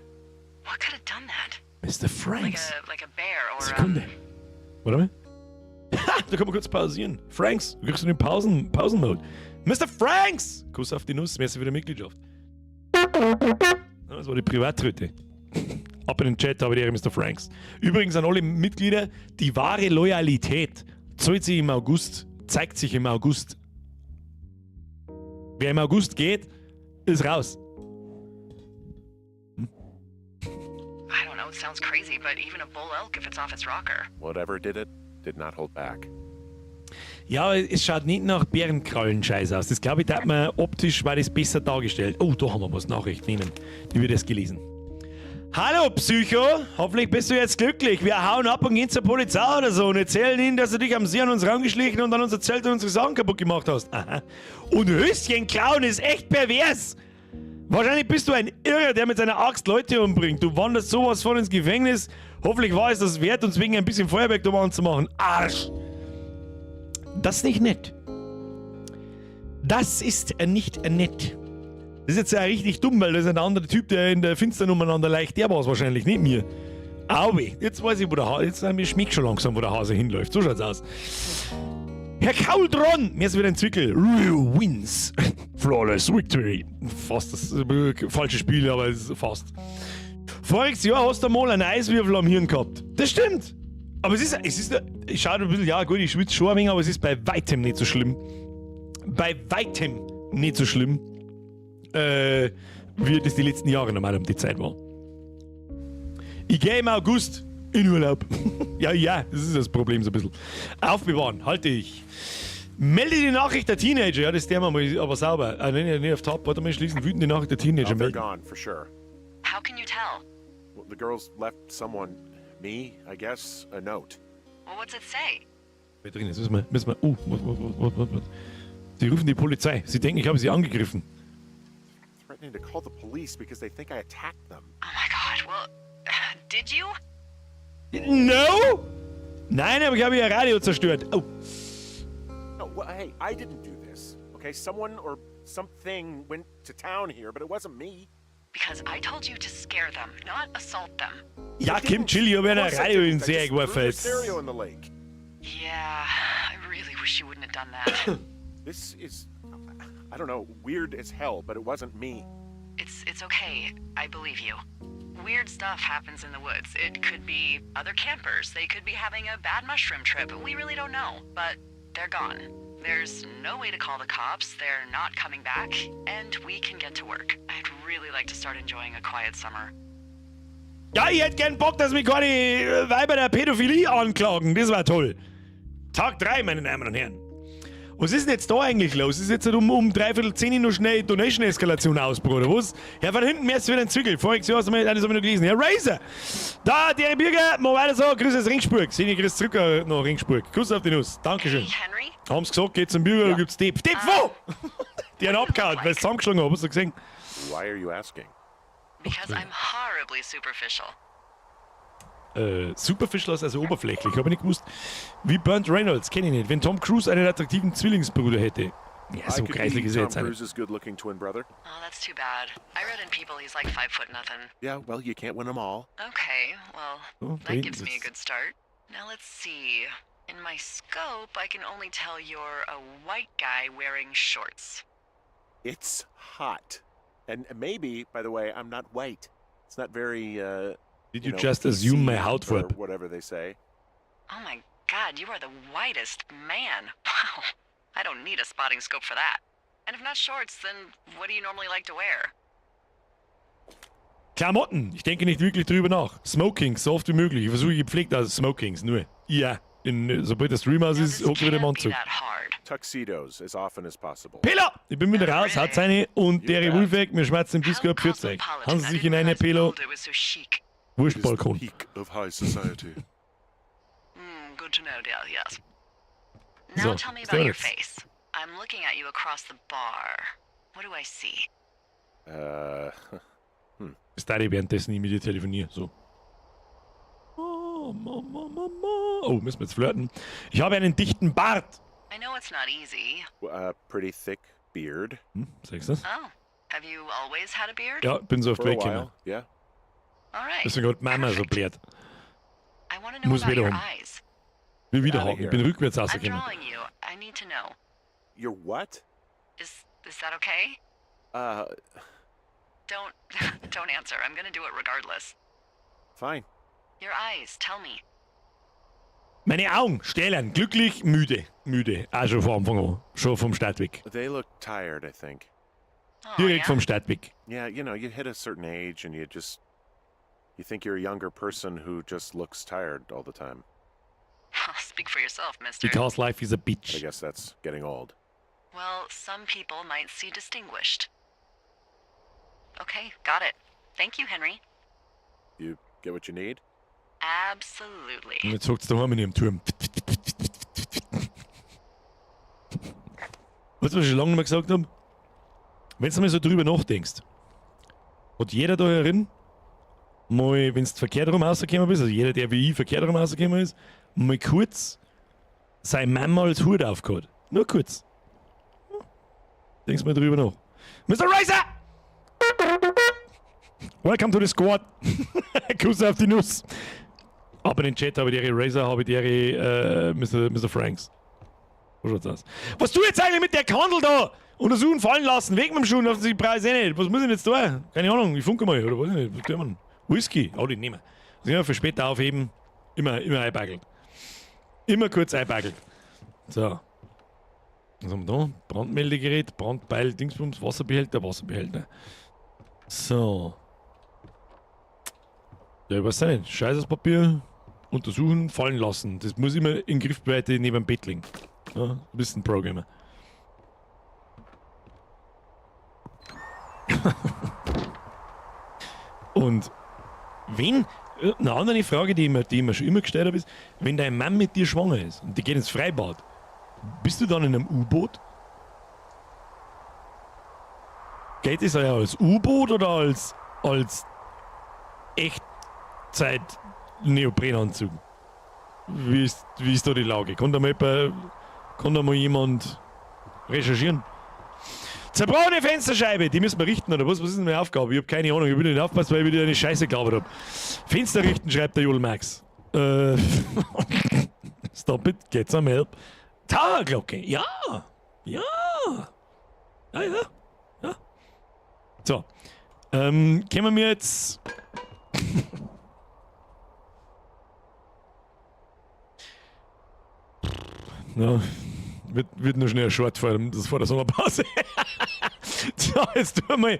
What could have done that?
Mr. Franks.
Like a bear or
Sekunde. Warte mal. Ha, da kann man kurz pausieren. Franks, du kriegst du den Pausen-Mode. Mr. Franks! Kuss auf die Nuss, merci für die Mitgliedschaft. Das war die Privattröte. Ab in den Chat habe ich die Mr. Franks. Übrigens an alle Mitglieder, die wahre Loyalität zahlt sich im August, zeigt sich im August. Wer im August geht, ist raus.
I don't know, it sounds crazy, but even a bull elk if it's off its rocker.
Whatever did it, did not hold back.
Ja, es schaut nicht nach Bärenkrallen-Scheiß aus. Das glaube ich, da hat man optisch war das besser dargestellt. Oh, da haben wir was. Nachricht nehmen. Die wird erst gelesen. Hallo Psycho, hoffentlich bist du jetzt glücklich. Wir hauen ab und gehen zur Polizei oder so und erzählen ihnen, dass du dich am See an uns rangeschlichen und an unser Zelt und unsere Sachen kaputt gemacht hast. Aha. Und Höschen klauen ist echt pervers. Wahrscheinlich bist du ein Irrer, der mit seiner Axt Leute umbringt. Du wanderst sowas von ins Gefängnis. Hoffentlich war es das wert, uns wegen ein bisschen Feuerwerk dumm anzumachen. Arsch! Das ist nicht nett. Das ist nicht nett. Das ist jetzt ja richtig dumm, weil das ist ein anderer Typ, der in der Finstern umeinander leicht. Der war es wahrscheinlich, nicht mir. Aui, jetzt weiß ich, wo der Hase... Jetzt mir schmeckt schon langsam, wo der Hase hinläuft. So schaut's aus. Herr Kauldron! Mir ist wieder ein Zwickel. Real wins. Flawless Victory. Fast das falsche Spiel, aber es ist fast. Voriges Jahr hast du mal einen Eiswürfel am Hirn gehabt. Das stimmt. Aber es ist, ich schaue ein bisschen, ja gut, ich schwitze schon ein wenig, aber es ist bei weitem nicht so schlimm. Bei weitem nicht so schlimm, wie das die letzten Jahre normal um die Zeit war. Ich gehe im August in Urlaub. ja, das ist das Problem so ein bisschen. Aufbewahren, halte ich. Melde die Nachricht der Teenager. Ja, das ist der mal, aber sauber. Nein, nicht auf Tab. Warte mal, schließen. Wütende Nachricht der Teenager.
Oh, they're
Melden.
gone, for sure.
How can you tell?
Well, the girls left someone, me, I guess, a note.
Well, what's it say?
Wer drin ist, müssen wir, oh, was. Sie rufen die Polizei. Sie denken, ich habe sie angegriffen.
Threatening to call the police because they think I attacked them.
Oh my God, well, did you?
No! Nein, aber ich habe ihr Radio zerstört. Oh.
No, well, hey, I didn't do this. Okay, someone or something went to town here, but it wasn't me.
Because I told you to scare them, not assault them.
Ja, Kim, chill, ich habe ein Radio in den See geworfen jetzt.
Stereo in the lake.
Yeah, I really wish you wouldn't have done that.
This is, I don't know, weird as hell, but it wasn't me.
It's okay. I believe you. Weird stuff happens in the woods. It could be other campers. They could be having a bad mushroom trip. We really don't know, but they're gone. There's no way to call the cops. They're not coming back, and we can get to work. I'd really like to start enjoying a quiet summer.
Ja, ich hätte gern Bock, dass mich keine Weiber der Pädophilie anklagen. Das war toll. Tag 3, meine Damen und Herren. Was ist denn jetzt da eigentlich los? Ist jetzt um 9:45 noch schnell Donation-Eskalation ausgebrochen, oder was? Herr von hinten, mir ist wieder ein Zwickel. Voriges Jahr hast du mir, das hab ich noch gelesen. Herr Razor! Da, der Bürger, mal weiter so, Grüße aus Ringsburg. Sehen grüß zurück nach Ringsburg. Kuss auf die Nuss. Dankeschön.
Hey, Henry?
Haben's gesagt, geht zum Bürger, da gibt's Depp. Depp wo? Die haben abgehauen, weil sie zusammengeschlagen haben, hast du gesehen?
Why are you asking?
Because I'm horribly superficial.
Superficial ist also oberflächlich, habe ich nicht gewusst. Wie Burnt Reynolds, kenne ich nicht. Wenn Tom Cruise einen attraktiven Zwillingsbruder hätte. Ja, so
I could
kreislig
be
ist er
Tom
jetzt auch nicht.
Cruise's good-looking twin brother.
Oh, that's too bad. I read in People he's like 5 foot nothing.
Yeah, well, you can't win them all.
Okay, well,
Oh,
that
wait,
gives me a
it's-
good start. Now let's see. In my scope, I can only tell you're a white guy wearing shorts.
It's hot. And maybe, by the way, I'm not white. It's not very,
Did
you
you
know,
just assume my
PC
Hautfarbe?
or whatever they say.
Oh my God, you are the whitest man. Wow. I don't need a spotting scope for that. And if not shorts, then what do you normally like to wear?
Klamotten. Ich denke nicht wirklich drüber nach. Smokings, so oft wie möglich. Ich versuche gepflegt, also Smokings, nur. Ja, sobald der Stream aus
Now,
ist,
this
hocke ich wieder im
can't be
Anzug.
that hard.
Tuxedos as often as possible.
Pelo! Ich bin wieder raus, hat seine und der
You bet.
Wulfweg, mir schmerzt im
How
Disco 40.
cosmopolitan.
Haben Sie
I
sich
didn't
in eine
realize
Pelo
Boulder was so chic.
Wurstbalkon.
peak of high society.
Good to know, Dale, yes. Now
So,
tell me about your
servus.
face. I'm looking at you across the bar. What do I see?
Das da ich währenddessen ich mit dir telefoniere. So. Oh, Mama, Mama. Oh, müssen wir jetzt flirten. Ich habe einen dichten Bart.
I know it's not easy.
Pretty thick beard.
Sagst du das?
Oh, have you always had a beard?
Ja, bin so auf
For a
die Welt gekommen.
while, yeah.
All right.
Deswegen hat Mama so
Perfect.
blärt.
I want to know
Muss
about
wieder
your
um.
eyes.
Wie wiederhaken. Ich bin rückwärts
I'm
rausgekommen.
drawing you. I need to know.
Your what?
Is that okay? Don't answer. I'm gonna do it regardless.
Fine.
Your eyes, tell me.
Meine Augen stählern. Glücklich, müde. Müde. Auch schon von Anfang an. Schon vom Start weg.
They look tired, I think.
Oh,
Direkt
yeah?
vom Start weg.
Yeah, you hit a certain age and you think you're a younger person who just looks tired all the time.
Speak for yourself, mister.
Because life is a
But I
bitch.
guess that's getting old.
Well, some people might see distinguished. Okay, got it. Thank you, Henry.
You get what you need?
Absolutely.
Und jetzt hockt's daheim in ihrem Turm. Weißt du, was ich schon lange nicht mehr gesagt habe? Wenn du mal so drüber nachdenkst, hat jeder da herin mal, wenn du verkehrt rum rausgekommen bist, also jeder, der wie ich verkehrt rum rausgekommen ist, mal kurz seine Mama als Hut aufgehabt. Nur kurz. Denkst mal drüber nach. Mr. Razor! Welcome to the squad. Kuss auf die Nuss. Aber in den Chat habe ich die Razor, habe ich die Mr. Mr. Franks. So schaut's aus. Was du jetzt eigentlich mit der Kandel da? Untersuchen, fallen lassen, weg mit dem Schuh, auf die Preis eh nicht. Was muss ich denn jetzt da? Keine Ahnung, ich funke mal, oder weiß ich nicht. Was tun wir denn? Whisky, oh, den nehmen wir. Das immer für später aufheben. Immer, immer einpackelt. Immer kurz einpackelt. So. Was haben wir da? Brandmeldegerät, Brandbeil, Dingsbums, Wasserbehälter, Wasserbehälter. So. Ja, ich weiß auch nicht. Scheißespapier, untersuchen, fallen lassen. Das muss immer in Griffweite neben dem Bett liegen. Ja, du bist ein Programmer. Und wenn, eine andere Frage, die ich mir schon immer gestellt habe, ist, wenn dein Mann mit dir schwanger ist und die geht ins Freibad, bist du dann in einem U-Boot? Geht es ja als U-Boot oder als Echtzeit-Neoprenanzug? Wie ist da die Lage? Kann da mal jemand recherchieren? Zerbrochene Fensterscheibe, die müssen wir richten, oder was? Was ist denn meine Aufgabe? Ich habe keine Ahnung, ich will nicht aufpassen, weil ich wieder eine Scheiße gelabert habe. Fenster richten, schreibt der Jodel Max. Stop it, get some help. Towerglocke, ja. So. Können wir jetzt. Ja, wird nur schnell ein Short das vor der Sommerpause. So, jetzt tun wir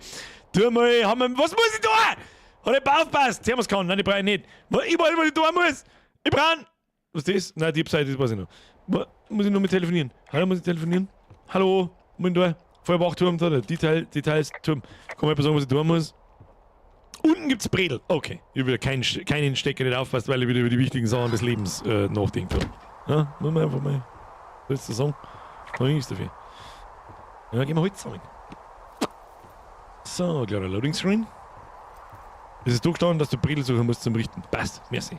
mal, haben wir, was muss ich da? Hat jemand aufpasst? Servus kann. Nein, ich brauche nicht. Ich weiß, was ich tun muss. Ich brauche. Was ist das? Nein, die Seite, das weiß ich noch. Muss ich noch mit telefonieren? Hallo, muss ich telefonieren? Hallo, muss ich da? Feuerwachturm, da, der Details, Turm. Kann mir jemand sagen, was ich tun muss? Unten gibt's Bredel. Okay. Ich will keinen Stecker nicht aufpasst, weil ich wieder über die wichtigen Sachen des Lebens nachdenke. Ja, muss man einfach mal. Sollst du sagen? Hab ich nichts dafür. Ja, gehen wir Holz sammeln. So, kleiner Loading Screen. Es ist durchgestanden, dass du Bredel suchen musst zum Richten. Passt, merci.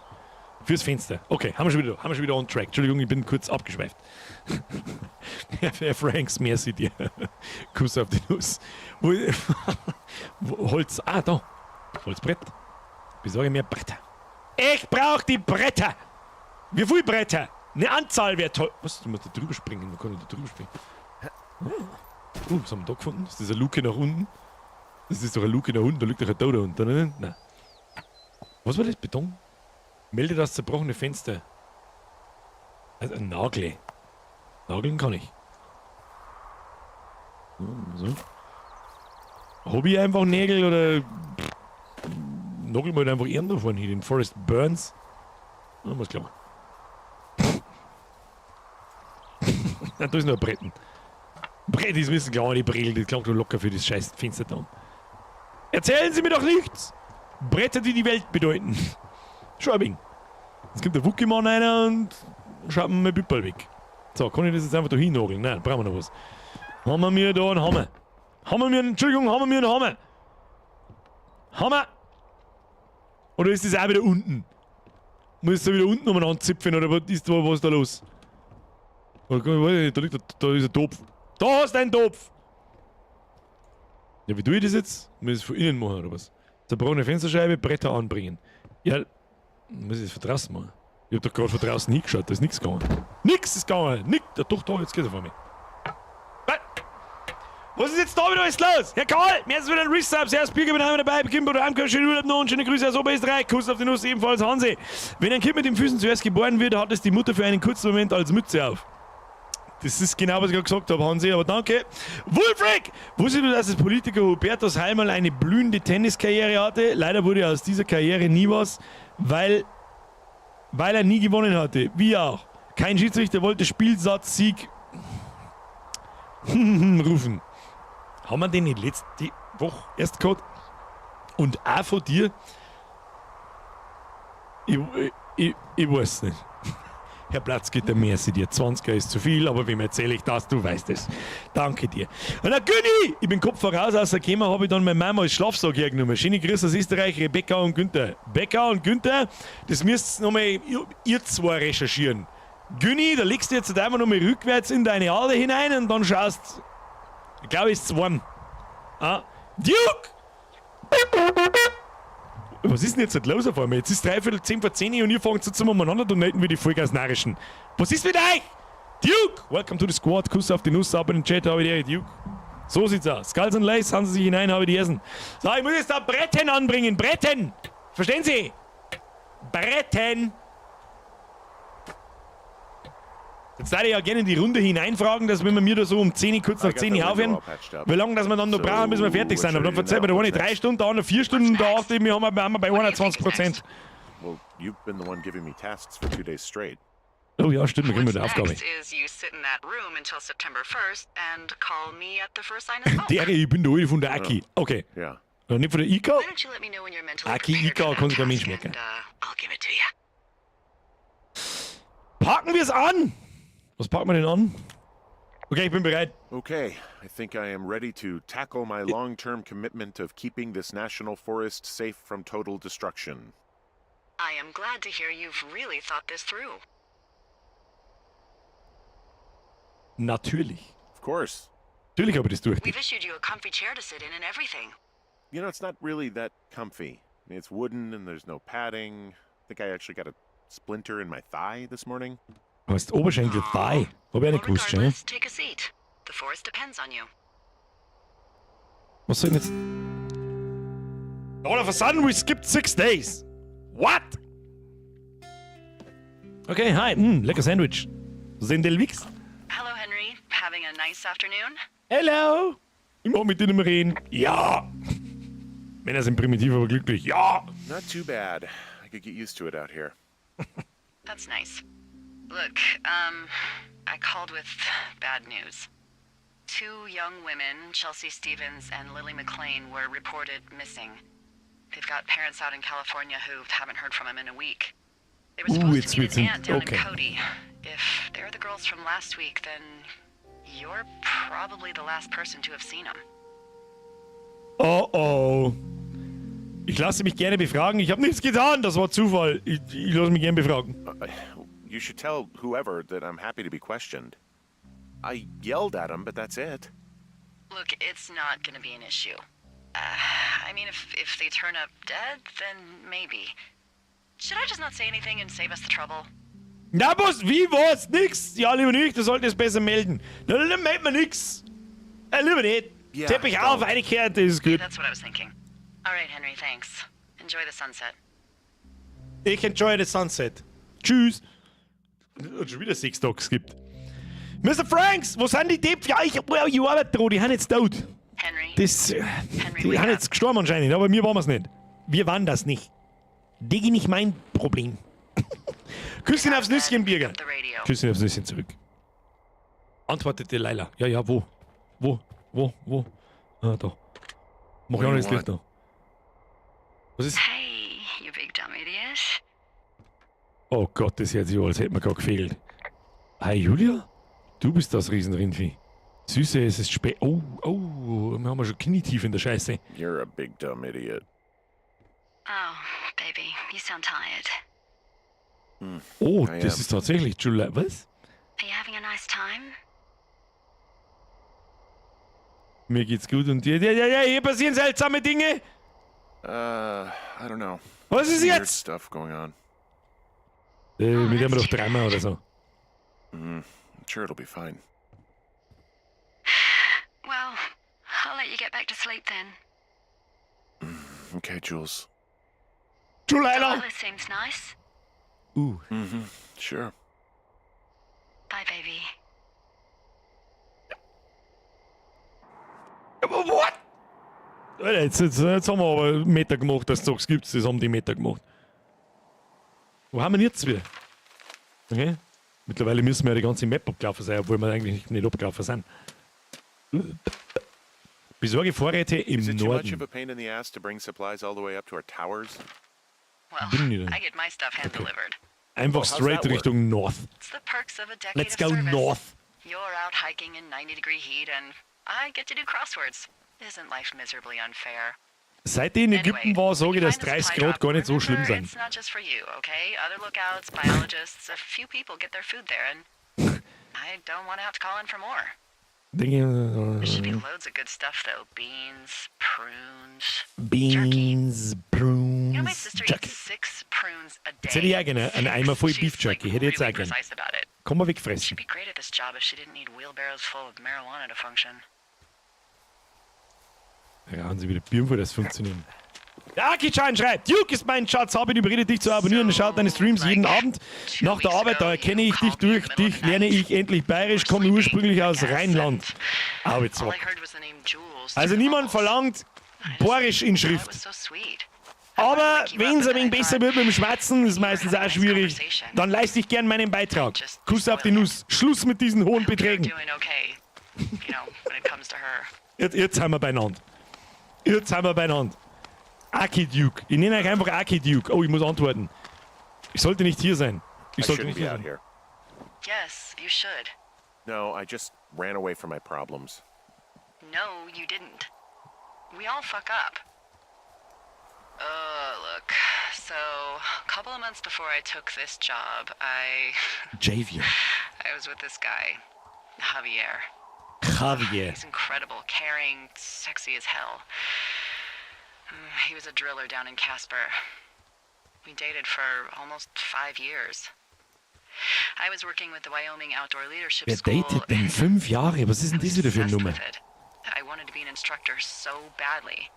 Fürs Fenster. Okay, haben wir schon wieder on track. Entschuldigung, ich bin kurz abgeschweift. Herr Franks, merci dir. Kuss auf die Nuss. Holz. Ah, da. Holzbrett. Besorge mir Bretter. Ich brauche die Bretter. Wie viel Bretter? Eine Anzahl wäre toll. Was? Du musst da drüber springen. Man kann da drüber springen. Oh, was haben wir da gefunden? Ist das eine Luke nach unten? Das ist doch eine Luke nach unten. Da liegt doch ein Tau da unten. Oder? Nein. Was war das? Beton? Melde das zerbrochene Fenster. Also ein Nagel. Nageln kann ich. So. Hab ich einfach Nägel oder nagel mal einfach ihren da vorne hier, den Forest Burns. Ja, muss klar. Da ist noch ein Bretten. Brett ist wissen klar, die Brille, die klangt nur locker für das scheiß Fenster da. Erzählen Sie mir doch nichts! Bretter, die die Welt bedeuten. Schwabing. Jetzt kommt der Wookie-Mann rein und schaut mir mein Büppel weg. So, kann ich das jetzt einfach da hinnageln? Nein, brauchen wir noch was. Haben wir mir da einen Hammer? Haben wir mir einen, Entschuldigung, haben wir mir einen Hammer? Hammer! Oder ist das auch wieder unten? Muss ich da wieder unten umeinander zipfen oder was ist da, was ist da los? Da liegt, da ist ein Topf. Da hast du einen Topf! Ja, wie tue ich das jetzt? Muss ich das von innen machen oder was? Zerbrochene Fensterscheibe, Bretter anbringen. Ja, muss ich das von draußen machen? Ich hab doch gerade von draußen hingeschaut, da ist nichts gegangen. Nix ist gegangen! Nix! Ja, doch, da, jetzt geht's auf einmal. Was ist jetzt da wieder alles los? Herr Karl, mir ist wieder ein Resub. Servus, Birger, bin einmal dabei. Kimbo, daheim, schönen Urlaub noch und schöne Grüße aus Oberösterreich. Kuss auf die Nuss, ebenfalls Hansi. Wenn ein Kind mit den Füßen zuerst geboren wird, hat es die Mutter für einen kurzen Moment als Mütze auf. Das ist genau, was ich gerade gesagt habe, Hansi, aber danke. Wulfric! Wusstest du, dass das Politiker Hubertus Heil mal eine blühende Tenniskarriere hatte? Leider wurde aus dieser Karriere nie was, weil er nie gewonnen hatte. Wie auch. Kein Schiedsrichter wollte Spielsatz, Sieg rufen. Haben wir den nicht letzte Woche erst gehabt? Und auch von dir? Ich weiß nicht. Herr Platzgitter, merci dir. 20er ist zu viel, aber wem erzähle ich das? Du weißt es. Danke dir. Und der Günni! Ich bin Kopf voraus aus der Kämmer, habe ich dann meine Mama als Schlafsack hergenommen. Schöne Grüße aus Österreich, Rebecca und Günther. Becca und Günther, das müsst ihr nochmal ihr zwei recherchieren. Günni, da legst du jetzt einfach nochmal rückwärts in deine Ader hinein und dann schaust. Ich glaube, es ist warm. Ah. Duke! Was ist denn jetzt los auf einmal? Jetzt ist 9:45 und ihr fangt so zum umeinander donaten wie die Vollgasnarischen. Was ist mit euch? Duke! Welcome to the squad. Kuss auf die Nuss, ab in den Chat, habe ich die Duke. So sieht's aus. Skulls and Lace, haben sie sich hinein, habe ich die Ersten. So, ich muss jetzt da Bretten anbringen. Bretten! Verstehen Sie? Bretten! Jetzt würde ich ja gerne in die Runde hineinfragen, dass wenn wir mir da so um 10, kurz nach 10 aufhören, wie lange dass wir dann noch brauchen, bis wir fertig sind. Aber dann verzeiht mir der eine 3 Stunden, der andere 4 Stunden, da 8, wir haben bei 21%.
Well, you've been the one giving me tasks for 2 days straight.
Oh ja, stimmt, wir kriegen eine Aufgabe. Der, ich bin der Alte von der Aki. Okay.
Ja.
Nicht von der Ika? Aki, Ika, kann sich kein Mensch merken. Packen wir es an! Was packen wir denn an? Okay, ich bin bereit.
Okay, I think I am ready to tackle my long-term commitment of keeping this national forest safe from total destruction.
I am glad to hear you've really thought this through.
Natürlich.
Of course.
Natürlich habe ich das durch.
We've issued you a comfy chair to sit in and everything.
You know, it's not really that comfy. I mean, it's wooden and there's no padding. I think I actually got a splinter in my thigh this morning.
Heißt Oberschenkel Thigh. Hab ich auch nicht gewusst, schon.
Take a seat. The forest depends on you.
Was soll denn jetzt? All of a sudden we skipped 6 days. What? Okay, hi. Lecker Sandwich. Sendelwix.
Hello, Henry. Having a nice afternoon?
Hello. Ich mag mit dir nicht mehr reden. Ja. Männer sind primitiv, aber glücklich. Ja!
Not too bad. I could get used to it out here.
That's nice. Look, I called with bad news. Two young women, Chelsea Stevens and Lily McLean, were reported missing. They've got parents out in California who haven't heard from them in a week. They were
Ooh,
supposed
it's
to meet
written-
an aunt down
okay.
in Cody. If they're the girls from last week, then you're probably the last person to have seen them.
Oh oh. Ich lasse mich gerne befragen. Ich habe nichts getan. Das war Zufall. Ich lasse mich gerne befragen.
You should tell whoever that I'm happy to be questioned. I yelled at him, but that's it.
Look, it's not gonna be an issue. I mean, if they turn up dead, then maybe. Should I just not say anything and save us the trouble?
Na, was? Wie, was? Nix? Ja, lieber nicht. Du solltest besser melden. Na, dann meldet man nix. Lieber nicht.
Ja,
Teppich auf,
don't.
eingekehrt, das ist
Yeah,
gut.
that's what I was thinking. All right, Henry, thanks. Enjoy the sunset.
Ich enjoy the sunset. Tschüss. Und schon wieder 6 Tage geskippt. Mr. Franks, wo sind die Depp? Ja, ich arbeite dran, die haben jetzt tot.
Henry?
Das,
Henry,
die
wake
haben
up.
jetzt gestorben anscheinend, aber mir waren wir's nicht. Wir waren das nicht. Diggi, nicht mein Problem. Küsschen aufs Nüsschen, Birger.
The radio.
Küsschen aufs Nüsschen zurück. Antwortete Leila. Ja, ja, wo? Wo? Wo? Wo? Ah, da. Mach ich auch noch das Licht da. Was ist?
Hey, you big dumb idiot.
Oh Gott, das hört sich an, als hätte man gerade gefehlt. Hi Julia? Du bist das Riesenrindvieh. Süße, es ist spät. Oh, oh, wir haben ja schon knietief in der Scheiße.
You're a big dumb idiot.
Oh, baby, you sound tired.
Oh,
I
das
am.
ist tatsächlich Julia. Was?
Are you having a nice time?
Mir geht's gut und dir. Ja, ja, ja, hier passieren seltsame Dinge.
I don't know.
Was ist
Weird
jetzt?
stuff going on.
Mit dem wir doch dreimal oder so.
I'm sure it'll be fine.
Well, I'll let you get back to sleep then.
Okay, Jules.
Julia!
Delilah seems nice.
Sure.
Bye, baby.
What? Alter, jetzt haben wir aber Meter gemacht, dass du sagst, gibt's, das haben die Meter gemacht. Wo haben wir denn jetzt wieder? Okay. Mittlerweile müssen wir ja die ganze Map abgelaufen sein, obwohl wir eigentlich nicht abgelaufen sind. Besorge Vorräte im
Is it too much
Norden.
of a pain in the ass to bring supplies all the way up to our towers?
Well,
Bin ich denn?
I get my stuff hand delivered.
Einfach
Well, how's
straight
that work?
Richtung North.
It's the perks of a decade
Let's
of
go
service.
north.
You're out hiking in 90-degree heat, and I get to do crosswords. Isn't life miserably unfair?
Seit ich in Ägypten war, sage ich, dass 30 Grad gar nicht so schlimm sind.
It's not just for you, okay? Other lookouts, biologists, a few people get their food there, and I don't want to have to call in for more.
Denke,
There should be loads of good stuff though. Beans, prunes.
Beans,
You know, my
Prunes,
sister
Jerky.
eats 6 prunes a day.
Jetzt hätte ich auch gerne einen Eimer voll
She's,
Beef Jerky.
like,
Hätte ich jetzt auch
really
gern.
precise about it.
Kann man wegfressen.
She'd be great at this job if she didn't need wheelbarrows full of marijuana to function.
Da haben sie wieder Birnen vor, das funktionieren. Der Aki-Chan schreibt, Duke ist mein Schatz, habe ihn überredet, dich zu abonnieren, schaut deine Streams jeden Abend nach der Arbeit, da erkenne ich dich durch dich, lerne ich endlich bayerisch, komme ursprünglich aus Rheinland. Arbeitsrock. Also niemand verlangt Bayerisch in Schrift. Aber wenn es ein wenig besser wird mit dem Schwatzen, ist meistens auch schwierig, dann leiste ich gern meinen Beitrag. Kuss auf die Nuss. Schluss mit diesen hohen Beträgen. Jetzt sind wir beieinander. Jetzt sind wir beieinander. Aki Duke. Ich nenne euch einfach Aki Duke. Oh, ich muss antworten. Ich sollte nicht hier sein. Ich
I
sollte
shouldn't
nicht
be
hier
out
sein.
here.
Yes, you should.
No, I just ran away from my problems.
No, you didn't. We all fuck up. Look. So, a couple of months before I took this job, I
Javier.
I was with this guy, Javier.
Javier.
He's incredible, caring, sexy as hell. He was a driller down in Casper. We dated for almost 5 years. I was working with the Wyoming Outdoor Leadership
Wer
School.
datet denn 5 Jahre? Was ist denn
I was
das wieder für eine
obsessed
Nummer?
with it. I wanted to be an instructor so badly.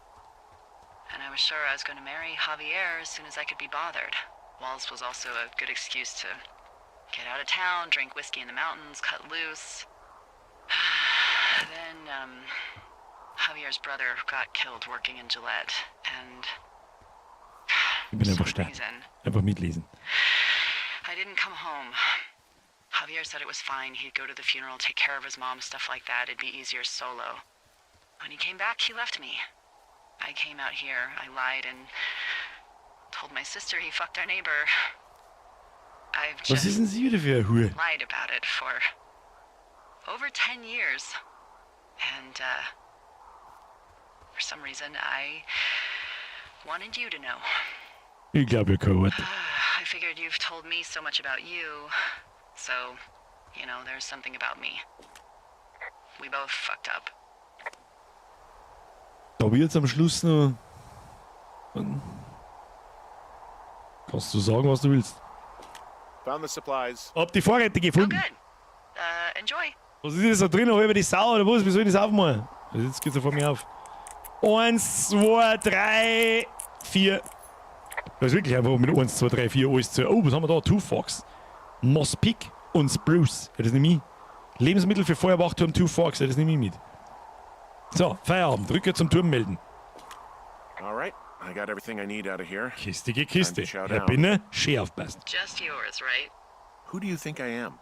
And I was sure I was going to marry Javier as soon as I could be bothered. WALS was also a good excuse to get out of town, drink whiskey in the mountains, cut loose. Then, Javier's brother got killed working in Gillette, And
Ich bin
for
einfach
some
stark.
reason,
Einfach mitlesen.
I didn't come home. Javier said it was fine. He'd go to the funeral, take care of his mom, stuff like that. It'd be easier solo. When he came back, he left me. I came out here. I lied and told my sister he fucked our neighbor. I've
Was
just
ist denn sie wieder für eine Hure?
lied about it for over 10 years. And, for some reason, I wanted you to know.
Ich glaube ja kein Wort.
I figured you've told me so much about you, so, you know, there's something about me. We both fucked up.
Da wird's am Schluss noch. Kannst du sagen, was du willst.
Found the supplies.
Hab die Vorräte
Oh,
gefunden.
good. Enjoy.
Was ist das da drin? Noch über die Sau oder was? Wie soll ich das aufmachen? Also jetzt geht's ja vor mir auf. 1, 2, 3, 4. Das ist wirklich einfach mit 1, 2, 3, 4 alles zu. Oh, was haben wir da? Two Fox. Moss Peak und Spruce. Ja, das nehme ich. Lebensmittel für Feuerwachturm Two Forks. Ja, das nehme ich mit. So, Feierabend. Rückkehr zum Turm melden.
All right, I got everything I need out of here.
Kiste, Kiste.
Time to chow
Herr
down.
Binner, schön aufpassen.
Just yours, right?
Who do you think I am?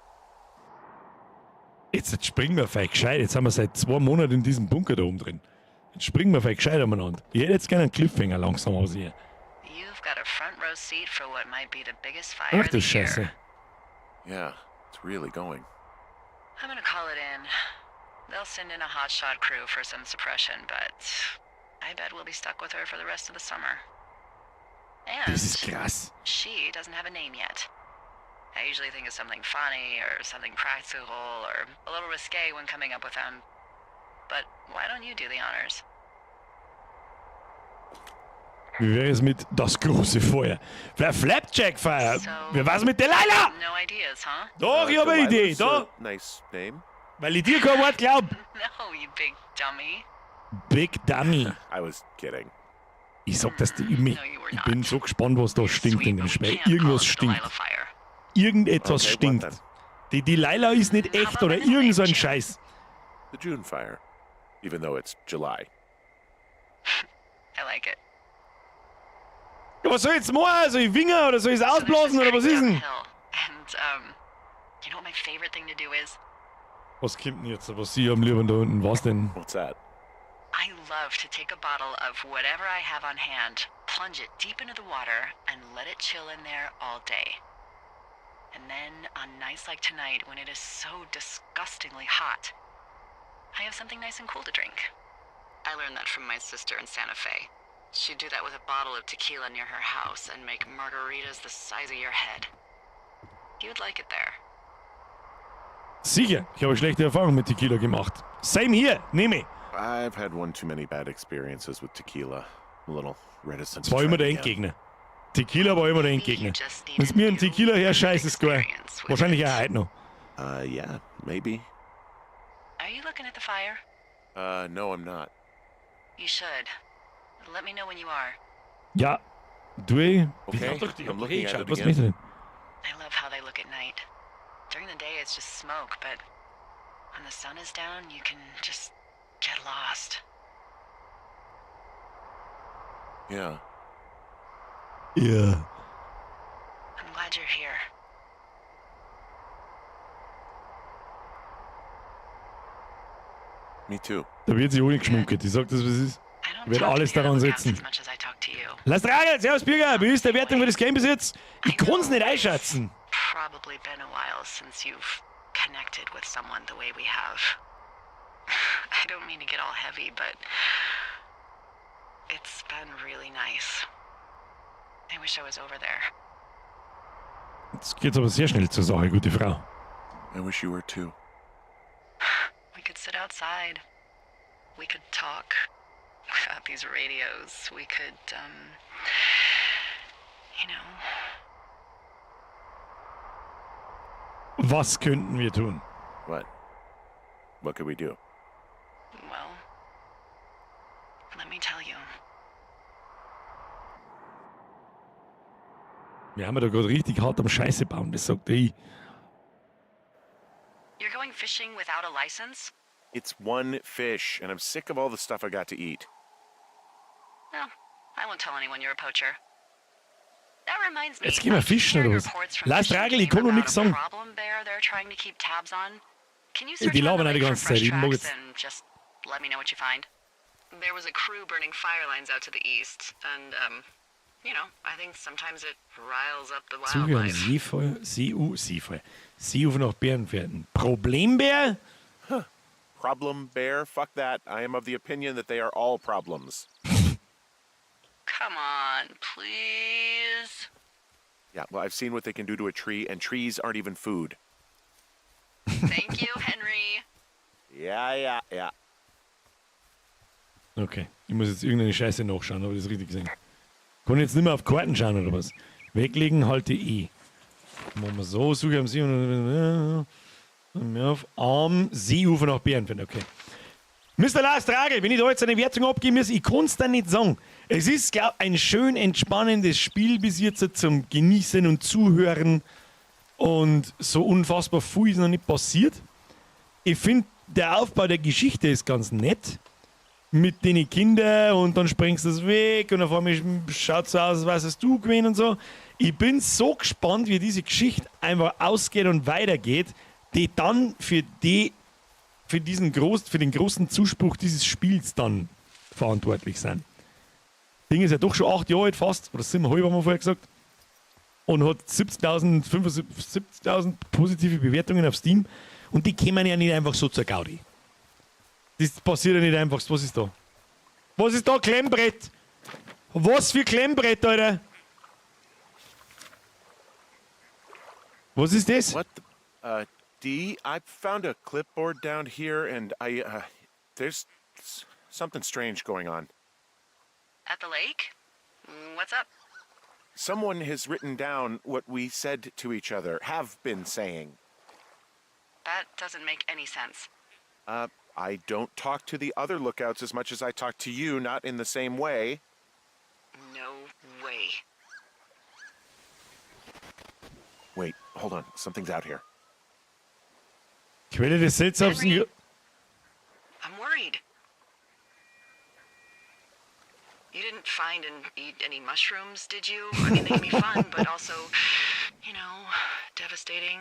Jetzt springen wir fein gescheit. Jetzt sind wir seit 2 Monaten in diesem Bunker da oben drin. Jetzt springen wir fein gescheit umeinander. Ich hätte jetzt gerne einen Cliffhanger langsam aus hier.
You've got a front row seat for what might be the biggest fire
Ach
of
du
the year.
Scheiße.
Yeah, it's really going.
I'm gonna call it in. They'll send in a hotshot crew for some suppression, but I bet we'll be stuck with her for the rest of the summer. And
Das ist krass.
she doesn't have a name yet. I usually think of something funny or something practical or a little risque when coming up with them. But why don't you do the honors?
Wie wäre es mit das große Feuer? Vielleicht Flapjack Fire.
So-
Wie war's mit Delilah?
No ideas, huh?
Doch, ich habe eine Idee.
Delilah's
Da,
a nice name.
weil ich dir kein Wort glaub.
No, you big dummy.
Big Dummy.
I was kidding.
Ich sag das dir immer.
No, you were
Ich bin
not.
so gespannt, was da stinkt
Sweet,
in dem
but we
Spiel.
can't call
Irgendwas
it the
stinkt.
Delilah Fire.
Irgendetwas
Okay, what
stinkt.
then?
Die Delilah ist nicht echt oder irgend so ein Scheiß.
The June fire. Even though it's July.
I like it.
Ja, was soll ich jetzt machen? Soll ich wingen oder soll ich es
So there's
ausblasen
this
oder was
creek
ist
down
denn?
the hill, and you know what my favorite thing to do is?
Was kommt denn jetzt? Was Sie am lieben da unten? Was denn?
What's that?
I love to take a bottle of whatever I have on hand, plunge it deep into the water, and let it chill in there all day. And then on nights like tonight, when it is so disgustingly hot, I have something nice and cool to drink. I learned that from my sister in Santa Fe. She'd do that with a bottle of tequila near her house and make margaritas the size of your head. You'd like it there.
Sicher, ich habe schlechte Erfahrungen mit Tequila gemacht. Same here, nehme ich.
I've had one too many bad experiences with tequila. I'm a little reticent.
Das war
to
immer
try
der
it again.
Endgegner. Tequila war immer der Endgegner. Wenn mir ein Tequila her scheißt, ist geil. Wahrscheinlich auch heute noch.
Yeah, maybe.
Are you looking at the fire?
No, I'm not.
You should. Let me know when you are.
Ja, du eh.
Okay,
Ich hab doch die
I'm looking at it
Was
again.
möchtest du denn?
I love how they look at night. During the day, it's just smoke, but when the sun is down, you can just get lost.
Yeah.
Ja.
I'm glad you're here.
Me too.
Da wird sich ohne geschmunkelt. Ich sag das, was es ist.
I don't
Ich werde
talk to
alles
the other
daran
lookouts
setzen.
as much as I talk to you.
Lass Ragel, servus Bürger, wie ist der Wertung für das Game bis jetzt? Ich kann's nicht einschätzen.
Probably been a while since you've connected with someone the way we have. I don't mean to get all heavy, but it's been really nice. I wish I was over there.
Jetzt geht's aber sehr schnell zur Sache, gute Frau.
I wish you were too.
We could sit outside. We could talk without these radios. We could, you know,
Was könnten wir tun?
What? What could we do?
Well, let me tell you.
Wir haben ja da gerade richtig hart am Scheiße bauen, das sagt ich.
You're going fishing without a license?
It's one fish, and I'm sick of all the stuff I got to eat.
No, I won't tell anyone you're a poacher. That reminds me.
Jetzt gehen wir
I keep
fischen, oder
hearing
was?
reports from
Lars
Fish and
Dragel, ich
Game
kann noch
about
nichts
a
sagen.
problem bear they're trying to keep tabs on. Can you
Die
search around
labern
the
auch die
lake for
ganze Zeit.
fresh
Ich mag
tracks
jetzt-
and just let me know what you find? There was a crew burning fire lines out to the east, and I think sometimes it riles up the
Züge am
wildlife.
Seefeuer, See-U, Seefeuer. Seeufer nach Bärenfährten. Problembär?
Problem bear? Fuck that. I am of the opinion that they are all problems.
Come on, please.
Yeah, well, I've seen what they can do to a tree, and trees aren't even food.
Thank you, Henry.
Yeah.
Okay, ich muss jetzt irgendeine Scheiße nachschauen, habe ich das richtig gesehen? Kann ich jetzt nicht mehr auf Karten schauen oder was? Weglegen, halte E. Machen wir so, Suche am See auf, am Seeufer nach Bärenfährten, okay. Mr. Lars Dragel, wenn ich da jetzt eine Wertung abgeben muss, ich kann es da nicht sagen. Es ist, glaub, ein schön entspannendes Spiel bis jetzt zum Genießen und Zuhören. Und so unfassbar viel ist noch nicht passiert. Ich finde, der Aufbau der Geschichte ist ganz nett. Mit den Kindern und dann springst du das weg und auf einmal schaut so aus, als wärst du gewesen und so. Ich bin so gespannt, wie diese Geschichte einfach ausgeht und weitergeht, die dann für den großen Zuspruch dieses Spiels dann verantwortlich sind. Ding ist ja doch schon 8 Jahre alt fast, oder 7,5 haben wir vorher gesagt, und hat 70.000, 75.000 positive Bewertungen auf Steam und die kämen ja nicht einfach so zur Gaudi. Das passiert ja nicht einfach. Was ist da? Was ist da? Klemmbrett! Was für Klemmbrett, Alter? Was ist das?
What the? Dee, I found a clipboard down here, and there's something strange going on.
At the lake? What's up?
Someone has written down what we said to each other, have been saying.
That doesn't make any sense.
I don't talk to the other lookouts as much as I talk to you, not in the same way.
No way.
Wait, hold on. Something's out here.
Quelle des seltsamsten.
Henry? I'm worried. You didn't find and eat any mushrooms, did you? I mean, they can be fun, but also, devastating.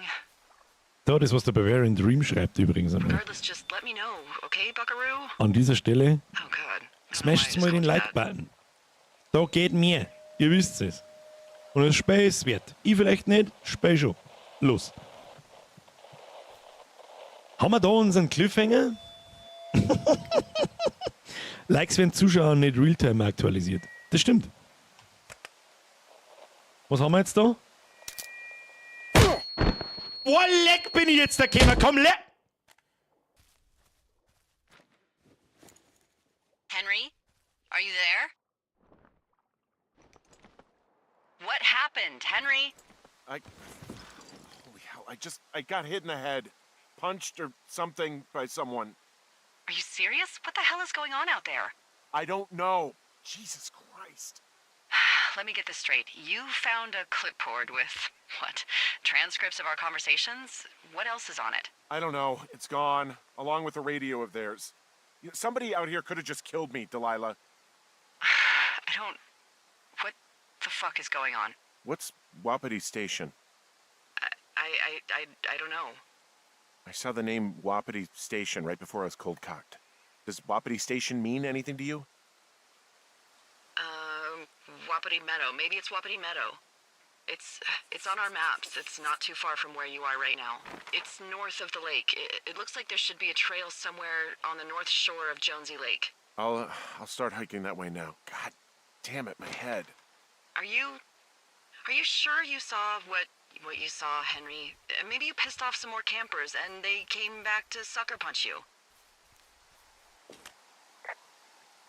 Da, das, was der Bavarian Dream schreibt übrigens einmal.
Regardless, just let me know, okay, Buckaroo?
An dieser Stelle
Oh, God. I don't know why I
smasht
just
mal den
called you that.
Like-Button. Da geht mehr. Ihr wisst es. Und das Spiel ist wert. Ich vielleicht nicht, Spiel schon. Los. Haben wir da unseren Cliffhanger? Likes werden Zuschauer nicht Realtime aktualisiert. Das stimmt. Was haben wir jetzt da? Boah, leck bin ich jetzt da gekommen. Komm, leck!
Henry? Are you there? What happened, Henry?
I. Holy hell, I just. I got hit in the head. Punched or something by someone.
Are you serious? What the hell is going on out there?
I don't know. Jesus Christ.
Let me get this straight. You found a clipboard with, what, transcripts of our conversations? What else is on it?
I don't know. It's gone, along with the radio of theirs. Somebody out here could have just killed me, Delilah.
I don't. What the fuck is going on?
What's Wapiti Station?
I don't know.
I saw the name Wapiti Station right before I was cold cocked. Does Wapiti Station mean anything to you?
Wapiti Meadow. Maybe it's Wapiti Meadow. It's on our maps. It's not too far from where you are right now. It's north of the lake. It looks like there should be a trail somewhere on the north shore of Jonesy Lake.
I'll start hiking that way now. God damn it, my head.
Are you sure you saw what you saw, Henry? Maybe you pissed off some more campers and they came back to sucker punch you.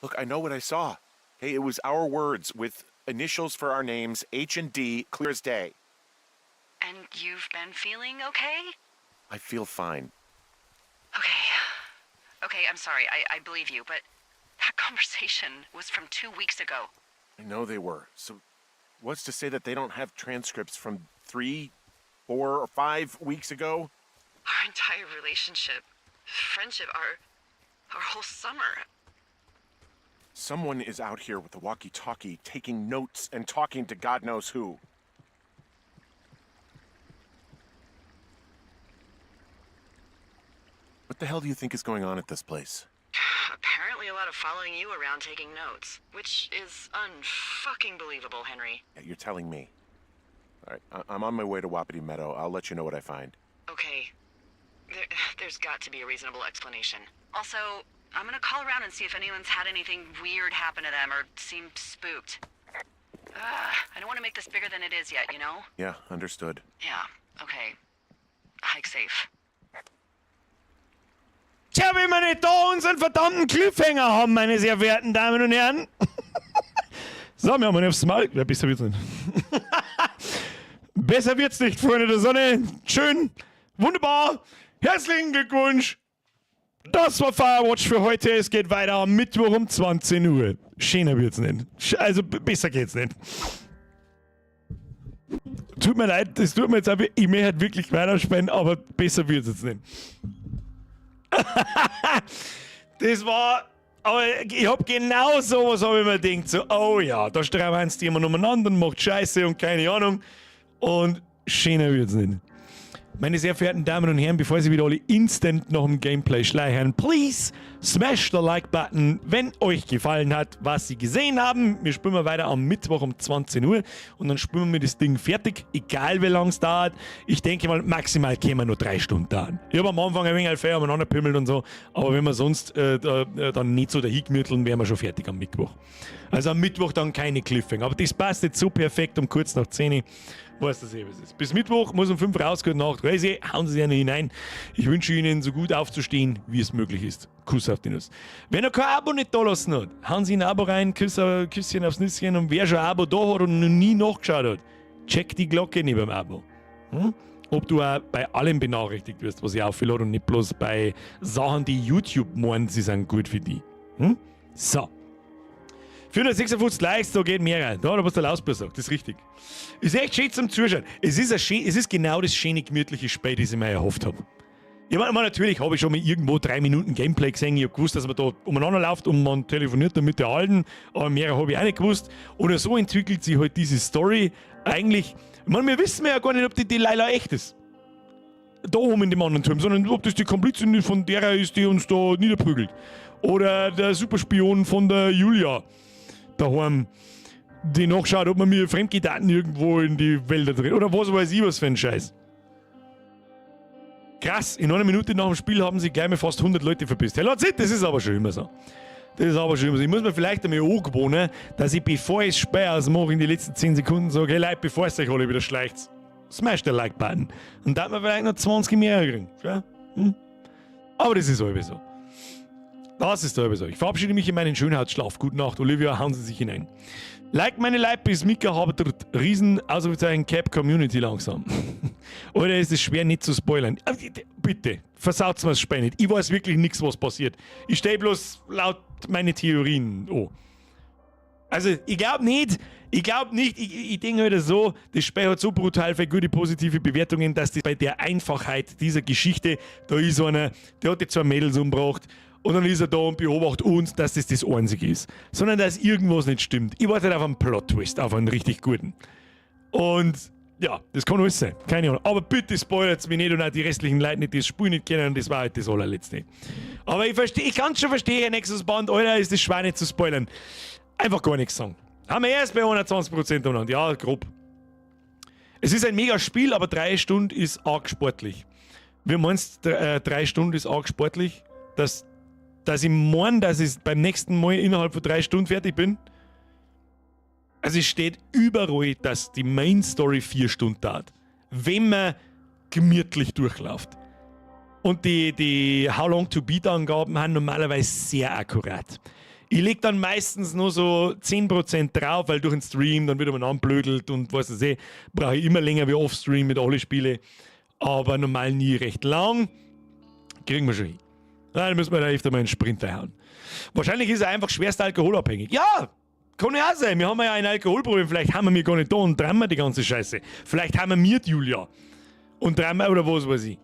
Look, I know what I saw. Hey, it was our words with initials for our names, H and D, clear as day.
And you've been feeling okay?
I feel fine.
Okay. Okay, I'm sorry. I believe you, but that conversation was from 2 weeks ago.
I know they were. So what's to say that they don't have transcripts from 3, 4, or 5 weeks ago?
Our entire relationship, friendship, our whole summer.
Someone is out here with the walkie talkie taking notes and talking to God knows who. What the hell do you think is going on at this place?
Apparently, a lot of following you around taking notes, which is unfucking believable, Henry.
Yeah, you're telling me. All right, I'm on my way to Wapiti Meadow. I'll let you know what I find.
Okay. There's got to be a reasonable explanation. Also, I'm gonna call around and see if anyone's had anything weird happen to them or seemed spooked. I don't want to make this bigger than it is yet, you know?
Yeah, understood.
Yeah, okay. Hike safe.
Tja, wenn wir nicht da unseren verdammten Cliffhanger haben, meine sehr verehrten Damen und Herren. So, wir haben ihn aufs Maul. Ja, besser wird's nicht. Besser wird's nicht, Freunde der Sonne. Schön, wunderbar. Herzlichen Glückwunsch. Das war Firewatch für heute. Es geht weiter am Mittwoch um 20 Uhr. Schöner wird's nicht. Also besser geht's nicht. Tut mir leid, das tut mir jetzt auch, ich möchte halt wirklich weiterspielen, aber besser wird's jetzt nicht. Das war, aber ich hab genau sowas hab ich mir gedacht, so, oh ja, da streiten sie jemand umeinander und macht Scheiße und keine Ahnung. Und schöner wird's nicht. Meine sehr verehrten Damen und Herren, bevor Sie wieder alle instant nach dem Gameplay schleichen, please smash the like button, wenn euch gefallen hat, was Sie gesehen haben. Wir spielen wir weiter am Mittwoch um 20 Uhr und dann spielen wir das Ding fertig, egal wie lange es dauert. Ich denke mal, maximal kämen wir nur 3 Stunden dauern. Ich habe am Anfang ein wenig fair umeinander pimmelt und so, aber wenn wir sonst da, dann nicht so dahingemürteln, wären wir schon fertig am Mittwoch. Also am Mittwoch dann keine Cliffhanger. Aber das passt jetzt so perfekt um kurz nach 10. Weiß das eh, was ist. Bis Mittwoch, muss um 5 raus, gute Nacht. Reise, hauen Sie sich eine hinein. Ich wünsche Ihnen so gut aufzustehen, wie es möglich ist. Kuss auf die Nuss. Wer noch kein Abo nicht da lassen hat, hauen Sie ein Abo rein, Küss, Küsschen aufs Nüsschen und wer schon ein Abo da hat und noch nie nachgeschaut hat, check die Glocke neben dem Abo. Ob du auch bei allem benachrichtigt wirst, was ich auflade und nicht bloß bei Sachen, die YouTube meint, sie sind gut für die. So. 456 Likes, da geht mehr rein. Da, was der Lausbär sagt, das ist richtig. Ist echt schön zum Zuschauen. Es ist genau das schöne, gemütliche Spiel, das ich mir erhofft habe. Ich meine, natürlich habe ich schon mal irgendwo 3 Minuten Gameplay gesehen. Ich habe gewusst, dass man da umeinander läuft und man telefoniert dann mit der Alten. Aber mehr habe ich auch nicht gewusst. Oder so entwickelt sich halt diese Story eigentlich. Ich meine, wir wissen ja gar nicht, ob die Delilah echt ist. Da oben in dem anderen Turm, sondern ob das die Komplizin von derer ist, die uns da niederprügelt. Oder der Superspion von der Julia daheim, die nachschaut, ob man mir Fremdgedaten irgendwo in die Wälder drin. Oder was weiß ich was für ein Scheiß. Krass, in einer Minute nach dem Spiel haben sich gleich mal fast 100 Leute verpisst. Hey, that's it, das ist aber schon immer so. Das ist aber schon immer so. Ich muss mir vielleicht einmal angewöhnen, dass ich, bevor ich das Spiel ausmache, in die letzten 10 Sekunden sage, hey Leute, bevor es euch alle wieder schleicht, smash the Like-Button. Und da hat man vielleicht noch 20 mehr kriegen. Ja? Aber das ist halb so. Das ist halb so. Ich verabschiede mich in meinen Schönheitsschlaf. Gute Nacht, Olivia, hauen Sie sich hinein. Like meine Leute bis Mika hat riesen Ausrufezeichen Cap Community langsam. Oder ist es schwer nicht zu spoilern? Bitte, versaut's mir das Spiel nicht. Ich weiß wirklich nichts, was passiert. Ich stehe bloß laut meine Theorien an. Also, ich glaube nicht, ich denke halt so, das Spiel hat so brutal viele gute positive Bewertungen, dass das bei der Einfachheit dieser Geschichte, da ist einer, der hat die zwei Mädels umgebracht und dann ist er da und beobachtet uns, dass das das Einzige ist. Sondern dass irgendwas nicht stimmt. Ich warte halt auf einen Plot-Twist, auf einen richtig guten. Und ja, das kann alles sein. Keine Ahnung. Aber bitte spoilert mich nicht und auch die restlichen Leute nicht, die das Spiel nicht kennen. Das war halt das Allerletzte. Aber ich verstehe, ich kann schon verstehen, Nexus Band, Alter, ist das schwer nicht zu spoilern. Einfach gar nichts sagen. Haben wir erst bei 120% umeinander. Ja, grob. Es ist ein mega Spiel, aber 3 Stunden ist arg sportlich. Wie meinst du, 3 Stunden ist arg sportlich? Dass ich meine, dass ich beim nächsten Mal innerhalb von 3 Stunden fertig bin? Also es steht überall, dass die Main Story 4 Stunden dauert. Wenn man gemütlich durchläuft. Und die How Long to Beat Angaben sind normalerweise sehr akkurat. Ich leg dann meistens nur so 10% drauf, weil durch den Stream dann wieder mal anblödelt und was weiß ich, brauche ich immer länger wie Off-Stream mit alle Spiele. Aber normal nie recht lang. Kriegen wir schon hin. Dann müssen wir da öfter mal einen Sprinter hauen. Wahrscheinlich ist er einfach schwerst alkoholabhängig. Ja, kann ja auch sein. Wir haben ja ein Alkoholproblem. Vielleicht haben wir mir gar nicht da und träumen wir die ganze Scheiße. Vielleicht haben wir mir die Julia. Und träumen oder was weiß ich.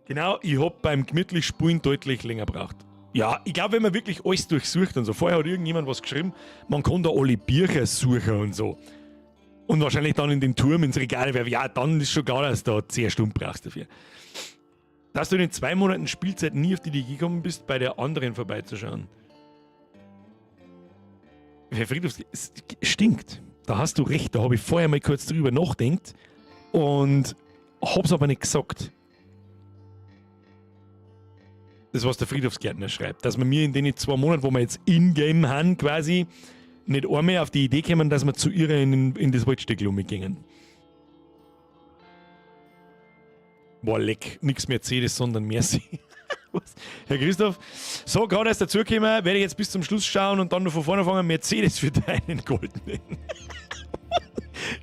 Genau, ich hab beim gemütlich Spielen deutlich länger braucht. Ja, ich glaube, wenn man wirklich alles durchsucht und so, vorher hat irgendjemand was geschrieben, man kann da alle Bücher suchen und so. Und wahrscheinlich dann in den Turm ins Regal werfen. Ja, dann ist schon klar, dass du da 10 Stunden brauchst dafür. Dass du in den 2 Monaten Spielzeit nie auf die Idee gekommen bist, bei der anderen vorbeizuschauen. Herr Friedhofs, es stinkt. Da hast du recht, da habe ich vorher mal kurz drüber nachgedacht und hab's aber nicht gesagt. Das, was der Friedhofsgärtner schreibt. Dass wir mir in den 2 Monaten, wo wir jetzt in-game haben, quasi nicht einmal auf die Idee kommen, dass wir zu ihr in das Waldstück gingen. Boah, leck, nix Mercedes, sondern Merci. Was? Herr Christoph, so, gerade erst dazugekommen, werde ich jetzt bis zum Schluss schauen und dann noch von vorne fangen. Mercedes für deinen goldenen.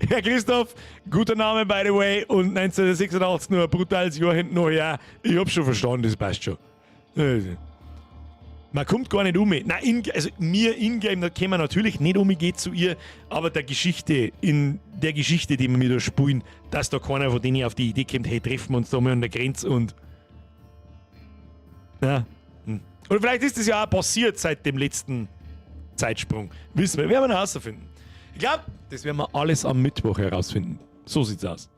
Herr Christoph, guter Name, by the way, und 1986 nur ein brutales Jahr hinten noch. Ja, ich hab schon verstanden, das passt schon. Man kommt gar nicht um. Nein, also mir in-game, da können wir natürlich nicht um, geht zu ihr, aber der Geschichte, in der Geschichte, die wir mir da spielen, dass da keiner von denen auf die Idee kommt, hey, treffen wir uns da mal an der Grenze und. Ja. Oder vielleicht ist das ja auch passiert seit dem letzten Zeitsprung. Wissen wir, werden wir noch herausfinden. Ich glaube, das werden wir alles am Mittwoch herausfinden. So sieht's aus.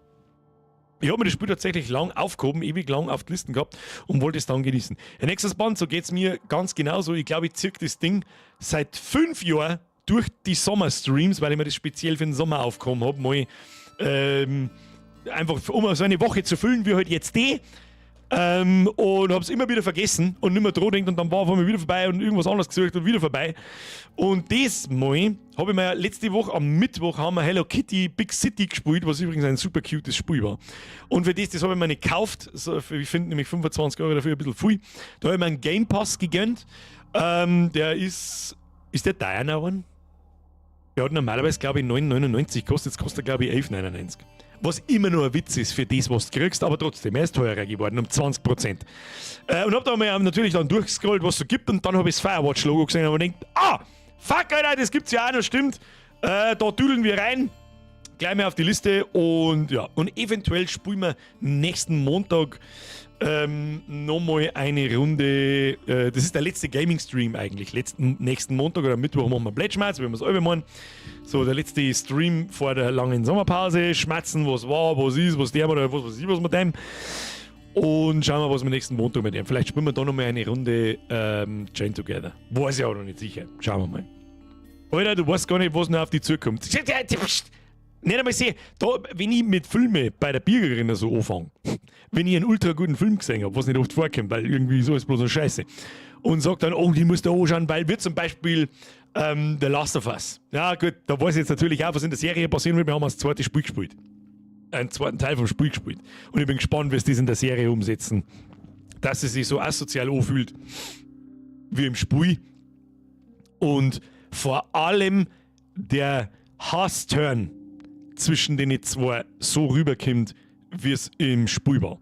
Ich habe mir das Spiel tatsächlich lang aufgehoben, ewig lang auf die Listen gehabt und wollte es dann genießen. Herr Nexus Band, so geht es mir ganz genauso. Ich glaube, ich ziehe das Ding seit 5 Jahren durch die Sommerstreams, weil ich mir das speziell für den Sommer aufgehoben habe, mal einfach um so eine Woche zu füllen, wie halt jetzt die. Und habe es immer wieder vergessen und nicht mehr dran denkt und dann war auf einmal wieder vorbei und irgendwas anderes gesucht und wieder vorbei. Und das Mal habe ich mir letzte Woche am Mittwoch haben wir Hello Kitty Big City gespielt, was übrigens ein super cutes Spiel war. Und für das, das habe ich mir nicht gekauft. So, ich finde nämlich 25 € dafür ein bisschen viel. Da habe ich mir einen Game Pass gegönnt. Ist der teuer geworden? Der hat normalerweise, glaube ich, 9,99 gekostet, jetzt kostet er, glaube ich, 11,99. Was immer nur ein Witz ist für das, was du kriegst, aber trotzdem, er ist teurer geworden, um 20%. Und hab da mal natürlich dann durchgescrollt, was es so gibt, und dann habe ich das Firewatch-Logo gesehen und mir gedacht, ah, fuck, Alter, das gibt's ja auch noch, stimmt. Da düdeln wir rein, gleich mal auf die Liste und ja, und eventuell spielen wir nächsten Montag nochmal eine Runde. Das ist der letzte Gaming-Stream eigentlich. Nächsten Montag oder Mittwoch machen wir Plätschmerz, wie wir es alle machen. So, der letzte Stream vor der langen Sommerpause. Schmatzen, was war, was ist, was der oder was weiß ich, was mit dem. Und schauen wir, was wir nächsten Montag mit dem. Vielleicht spielen wir da nochmal eine Runde Chain Together. Weiß ich auch noch nicht sicher. Schauen wir mal. Alter, du weißt gar nicht, was noch auf dich zukommt. Nicht einmal sehen, da, wenn ich mit Filmen bei der Birgerin so anfange, wenn ich einen ultra guten Film gesehen habe, was nicht oft vorkommt, weil irgendwie so ist bloß eine Scheiße, und sagt dann, oh, die musst du anschauen, weil wird zum Beispiel The Last of Us. Ja, gut, da weiß ich jetzt natürlich auch, was in der Serie passieren wird. Wir haben das zweite Spiel gespielt. Einen zweiten Teil vom Spiel gespielt. Und ich bin gespannt, wie sie das in der Serie umsetzen. Dass es sich so asozial anfühlt wie im Spiel. Und vor allem der Hass-Turn zwischen den zwei so rüberkommt, wie es im Spiel war.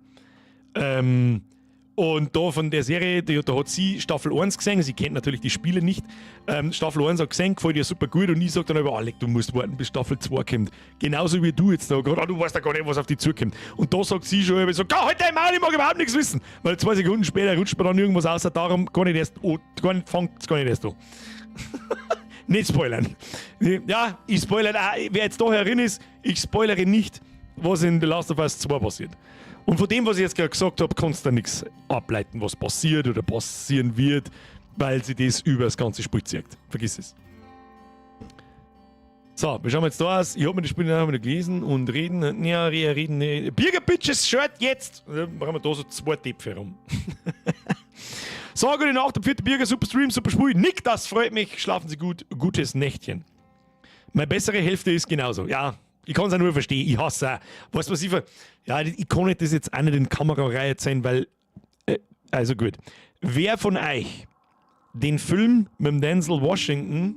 Und da von der Serie, da hat sie Staffel 1 gesehen, sie kennt natürlich die Spiele nicht. Staffel 1 hat gesehen, gefällt ihr super gut und ich sag dann aber, Alec, du musst warten, bis Staffel 2 kommt. Genauso wie du jetzt da gerade, ah, du weißt ja gar nicht, was auf dich zukommt. Und da sagt sie schon so, halt dein Maul, ich mag überhaupt nichts wissen. Weil 2 Sekunden später rutscht mir dann irgendwas aus, darum gar nicht erst, oh, gar nicht, fängt gar nicht erst an. Nicht spoilern. Ja, ich spoilere auch, wer jetzt da herin ist, ich spoilere nicht, was in The Last of Us 2 passiert. Und von dem, was ich jetzt gerade gesagt habe, kannst du da nichts ableiten, was passiert oder passieren wird, weil sie das über das ganze Spiel zieht. Vergiss es. So, wir schauen jetzt da aus. Ich habe mir das Spiel noch gelesen und reden. Ja, reden. Nee. Birger Bitches Shirt jetzt! Da machen wir da so zwei Töpfe rum. So, gute Nacht, der vierte Birger, super Stream, super Spiel. Nick, das freut mich. Schlafen Sie gut. Gutes Nächtchen. Meine bessere Hälfte ist genauso. Ja, ich kann es auch nur verstehen. Ich hasse auch. Weißt du, was ich ver. Ja, ich kann nicht das jetzt auch nicht in Kamerareihe erzählen, weil. Also gut. Wer von euch den Film mit dem Denzel Washington.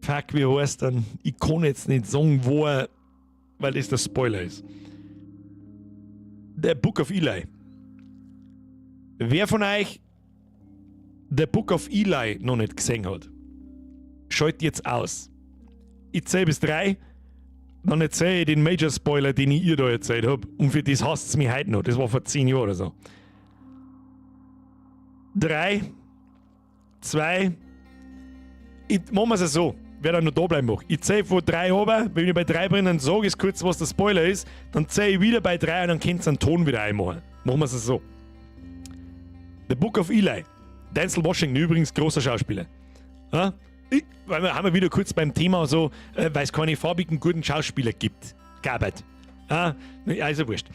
Fuck, wie heißt dann? Ich kann jetzt nicht sagen, wo er. Weil das der Spoiler ist. The Book of Eli. Wer von euch The Book of Eli noch nicht gesehen hat, schalt jetzt aus. Ich zähle bis drei, dann erzähle ich den Major Spoiler, den ich ihr da erzählt habe. Und für das hasst es mich heute noch. Das war vor 10 Jahren oder so. 3, 2, ich, machen wir es so, wer dann noch da bleiben mag. Ich zähle von 3 runter, wenn ich bei 3 bin, dann sage ich kurz, was der Spoiler ist, dann zähle ich wieder bei 3 und dann könnt ihr einen Ton wieder einmachen. Machen wir es so. The Book of Eli. Denzel Washington, übrigens großer Schauspieler. Ja? Ich, weil wir haben wir wieder kurz beim Thema so, weil es keine farbigen guten Schauspieler gibt. Gabert. Ja, also wurscht.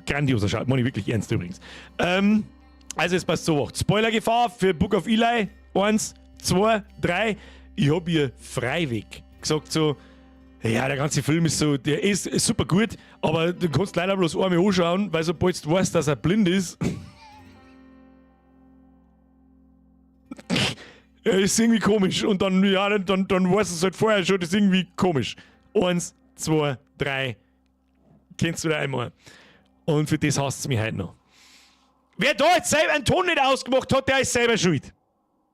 Grandioser Schauspieler, meine ich wirklich ernst übrigens. Also es passt so. Spoilergefahr für Book of Eli. 1, 2, 3. Ich hab ihr freiwillig gesagt so, ja, der ganze Film ist so, der ist super gut, aber du kannst leider bloß einmal anschauen, weil sobald du weißt, dass er blind ist, er ist irgendwie komisch. Und dann, ja, dann weißt du es halt vorher schon, das ist irgendwie komisch. 1, 2, 3, kennst du da einmal. Und für das hasst es mich heute noch. Wer da jetzt selber einen Ton nicht ausgemacht hat, der ist selber schuld.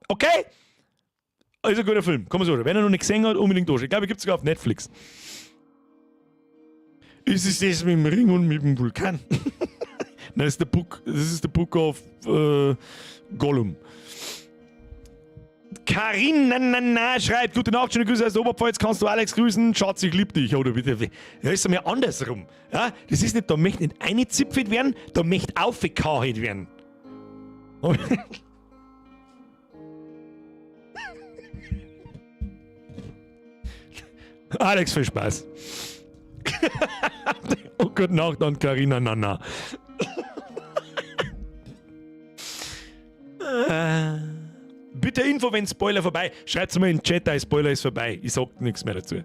Okay? Also ein guter Film, kann man so. Wenn er noch nicht gesehen hat, unbedingt anschauen. Ich glaube, gibt es sogar auf Netflix. Ist es das mit dem Ring und mit dem Vulkan? Nein, das ist der Book, das ist der Book of Gollum. Karin, na, na, na, schreibt, gute Nacht, schöne Grüße aus der Oberpfalz, kannst du Alex grüßen? Schatz, ich lieb dich. Oder bitte. Ja, ist mir andersrum. Ja, das ist nicht, da möchte nicht eingezipfelt werden, da möchte aufgekaut werden. Alex, viel Spaß. Und gute Nacht an Carina Nana. Bitte Info, wenn Spoiler vorbei. Schreibt's mal in den Chat, der Spoiler ist vorbei. Ich sag nichts mehr dazu.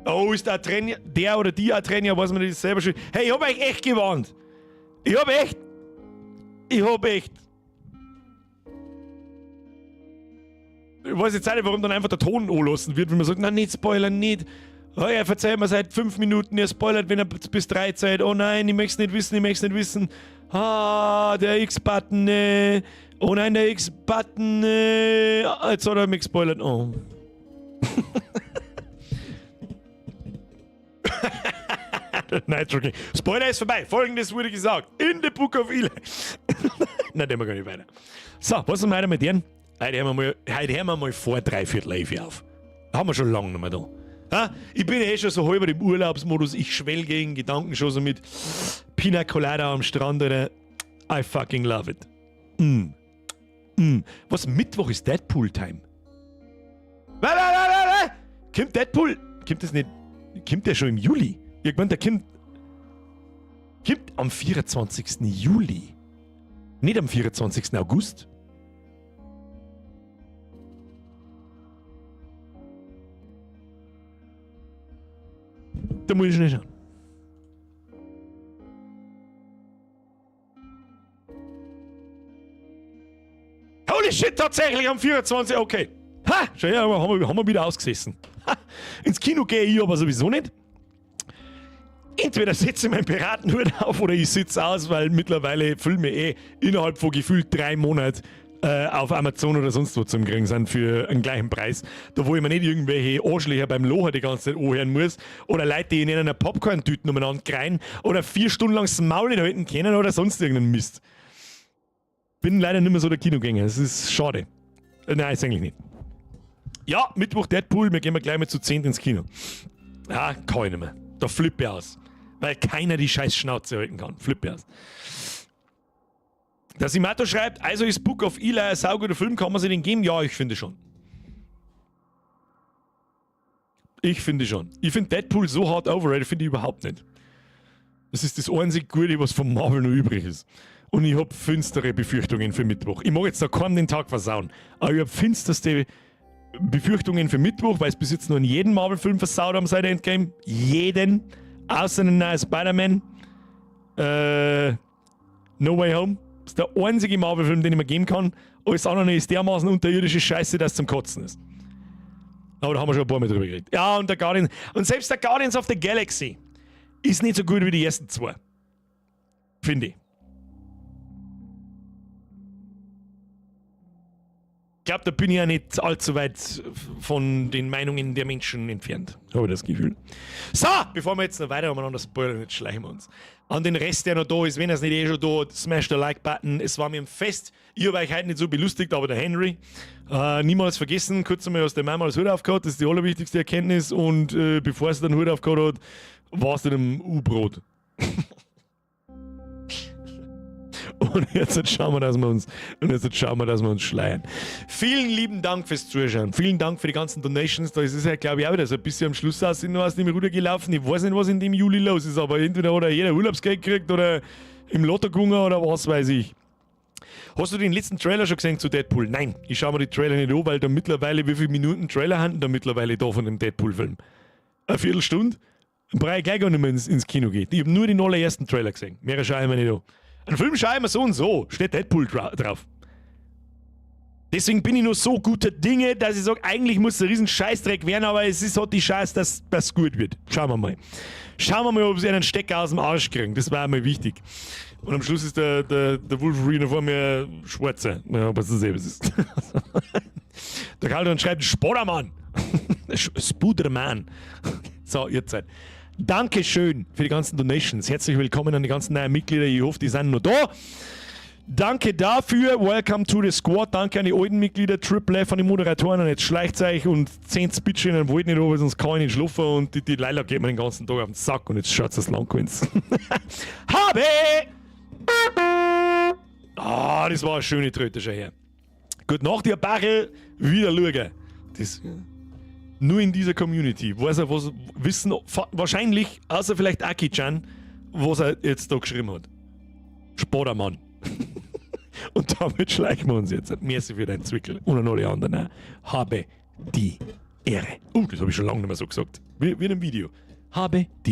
Oh, ist der Trainer, der oder die Trainer, weiß man nicht selber schon. Hey, ich hab euch echt gewarnt. Ich hab echt. Ich hab echt. Ich weiß jetzt auch nicht, warum dann einfach der Ton anlassen wird, wenn man sagt, nein, nicht spoilern, nicht. Oh, er verzeiht mir seit 5 Minuten, er spoilert, wenn er bis 3 zählt. Oh nein, ich möchte es nicht wissen, ich möchte es nicht wissen. Ah, der X-Button, ne. Oh nein, der X-Button, ne. Jetzt hat er mich gespoilert. Oh. Nein, Entschuldigung. Spoiler ist vorbei. Folgendes wurde gesagt. In the Book of Eli. Nein, den wir gar nicht weiter. So, was ist weiter mit denen? Heute hören wir mal, heute hören wir mal vor 10:45 auf. Haben wir schon lange nicht mehr da. Ha? Ich bin eh schon so halb im Urlaubsmodus. Ich schwelge in Gedanken schon so mit Pina Colada am Strand oder I fucking love it. Mm. Mm. Was, Mittwoch ist Deadpool-Time? Kommt Deadpool? Kommt das nicht? Kommt der schon im Juli? Irgendwann, der kommt. Kommt am 24. Juli. Nicht am 24. August. Da muss ich nicht schauen. Holy shit, tatsächlich am 24. Okay. Ha! Schau her, haben wir wieder ausgesessen. Ha! Ins Kino gehe ich aber sowieso nicht. Entweder setze ich meinen Piratenhut auf oder ich sitze aus, weil mittlerweile Filme eh innerhalb von gefühlt 3 Monaten auf Amazon oder sonst wo zum Kriegen sind für einen gleichen Preis. Da wo ich mir nicht irgendwelche Arschlöcher beim Locher die ganze Zeit anhören muss oder Leute, die in einer Popcorn-Tüte umeinander kreien oder 4 Stunden lang das Maul nicht halten können oder sonst irgendeinen Mist. Bin leider nicht mehr so der Kinogänger. Das ist schade. Nein, ist eigentlich nicht. Ja, Mittwoch Deadpool, wir gehen gleich mal zu 10 ins Kino. Ja, kann ich nicht mehr. Da flippe ich aus. Weil keiner die scheiß Schnauze halten kann. Flippe ich aus. Der Simato schreibt, also ist Book of Eli ein sauguter Film, kann man sich den geben? Ja, ich finde schon. Ich finde schon. Ich finde Deadpool so hart overrated, finde ich überhaupt nicht. Das ist das einzig Gute, was von Marvel noch übrig ist. Und ich hab finstere Befürchtungen für Mittwoch. Ich mag jetzt da kaum den Tag versauen, aber ich hab finsterste Befürchtungen für Mittwoch, weil es bis jetzt nur in jedem Marvel-Film versaut haben seit Endgame. Jeden. Außer den neuen Spider-Man. No Way Home. Das ist der einzige Marvel-Film, den ich mir geben kann. Alles andere ist dermaßen unterirdische Scheiße, dass es zum Kotzen ist. Aber da haben wir schon ein paar Mal drüber geredet. Ja, und der Guardians. Und selbst der Guardians of the Galaxy ist nicht so gut wie die ersten 2. Finde ich. Ich glaube, da bin ich ja nicht allzu weit von den Meinungen der Menschen entfernt. Habe ich das Gefühl. So, bevor wir jetzt noch weiter umeinander spoilern, jetzt schleichen wir uns. An den Rest, der noch da ist, wenn er es nicht eh schon da hat, smash the Like-Button. Es war mir ein Fest. Ich habe euch heute nicht so belustigt, aber der Henry. Niemals vergessen, kurz einmal hast der Mama das Hut aufgehabt, das ist die allerwichtigste Erkenntnis. Und bevor sie den Hut aufgehabt hat, war es in einem U-Brot. Und jetzt schauen wir, dass wir uns schleiern. Vielen lieben Dank fürs Zuschauen. Vielen Dank für die ganzen Donations. Da ist es ja, glaube ich, auch wieder so ein bisschen am Schluss aus, sind noch aus dem Ruder gelaufen. Ich weiß nicht, was in dem Juli los ist, aber entweder hat er jeder Urlaubsgeld gekriegt oder im Lotto gewonnen oder was weiß ich. Hast du den letzten Trailer schon gesehen zu Deadpool? Nein, ich schaue mir die Trailer nicht an, weil da mittlerweile, wie viele Minuten Trailer haben da mittlerweile da von dem Deadpool-Film? Eine Viertelstunde? Dann brauche ich gleich gar nicht mehr ins Kino gehen. Ich habe nur den allerersten Trailer gesehen. Mehr schaue ich mir nicht an. Einen Film schaue ich mir so und so. Steht Deadpool drauf. Deswegen bin ich nur so guter Dinge, dass ich sage, eigentlich muss es ein riesen Scheißdreck werden, aber es ist halt die Chance, dass das gut wird. Schauen wir mal. Schauen wir mal, ob sie einen Stecker aus dem Arsch kriegen. Das war mir wichtig. Und am Schluss ist der Wolverine vor mir schwarzer. Ja, was das eben ist. Der Karl schreibt Spodermann. Spuderman. So, ihr Zeit. Dankeschön für die ganzen Donations. Herzlich willkommen an die ganzen neuen Mitglieder. Ich hoffe, die sind noch da. Danke dafür. Welcome to the squad. Danke an die alten Mitglieder, Triple F an die Moderatoren und jetzt schleicht euch und zehnt bitte in den Wald nicht runter, sonst kann ich nicht schlafen und die Leila geht mir den ganzen Tag auf den Sack und jetzt schaut das lang. Habe! Ah, das war eine schöne Tröte schon her. Gute Nacht, ihr Bachel. Wieder schauen. Das, nur in dieser Community. Weiß er, was wissen, wahrscheinlich, außer vielleicht Aki-chan, was er jetzt da geschrieben hat. Spodermann. Und damit schleichen wir uns jetzt. Merci für deinen Zwickel. Und an alle anderen auch. Habe die Ehre. Das habe ich schon lange nicht mehr so gesagt. Wie in einem Video. Habe die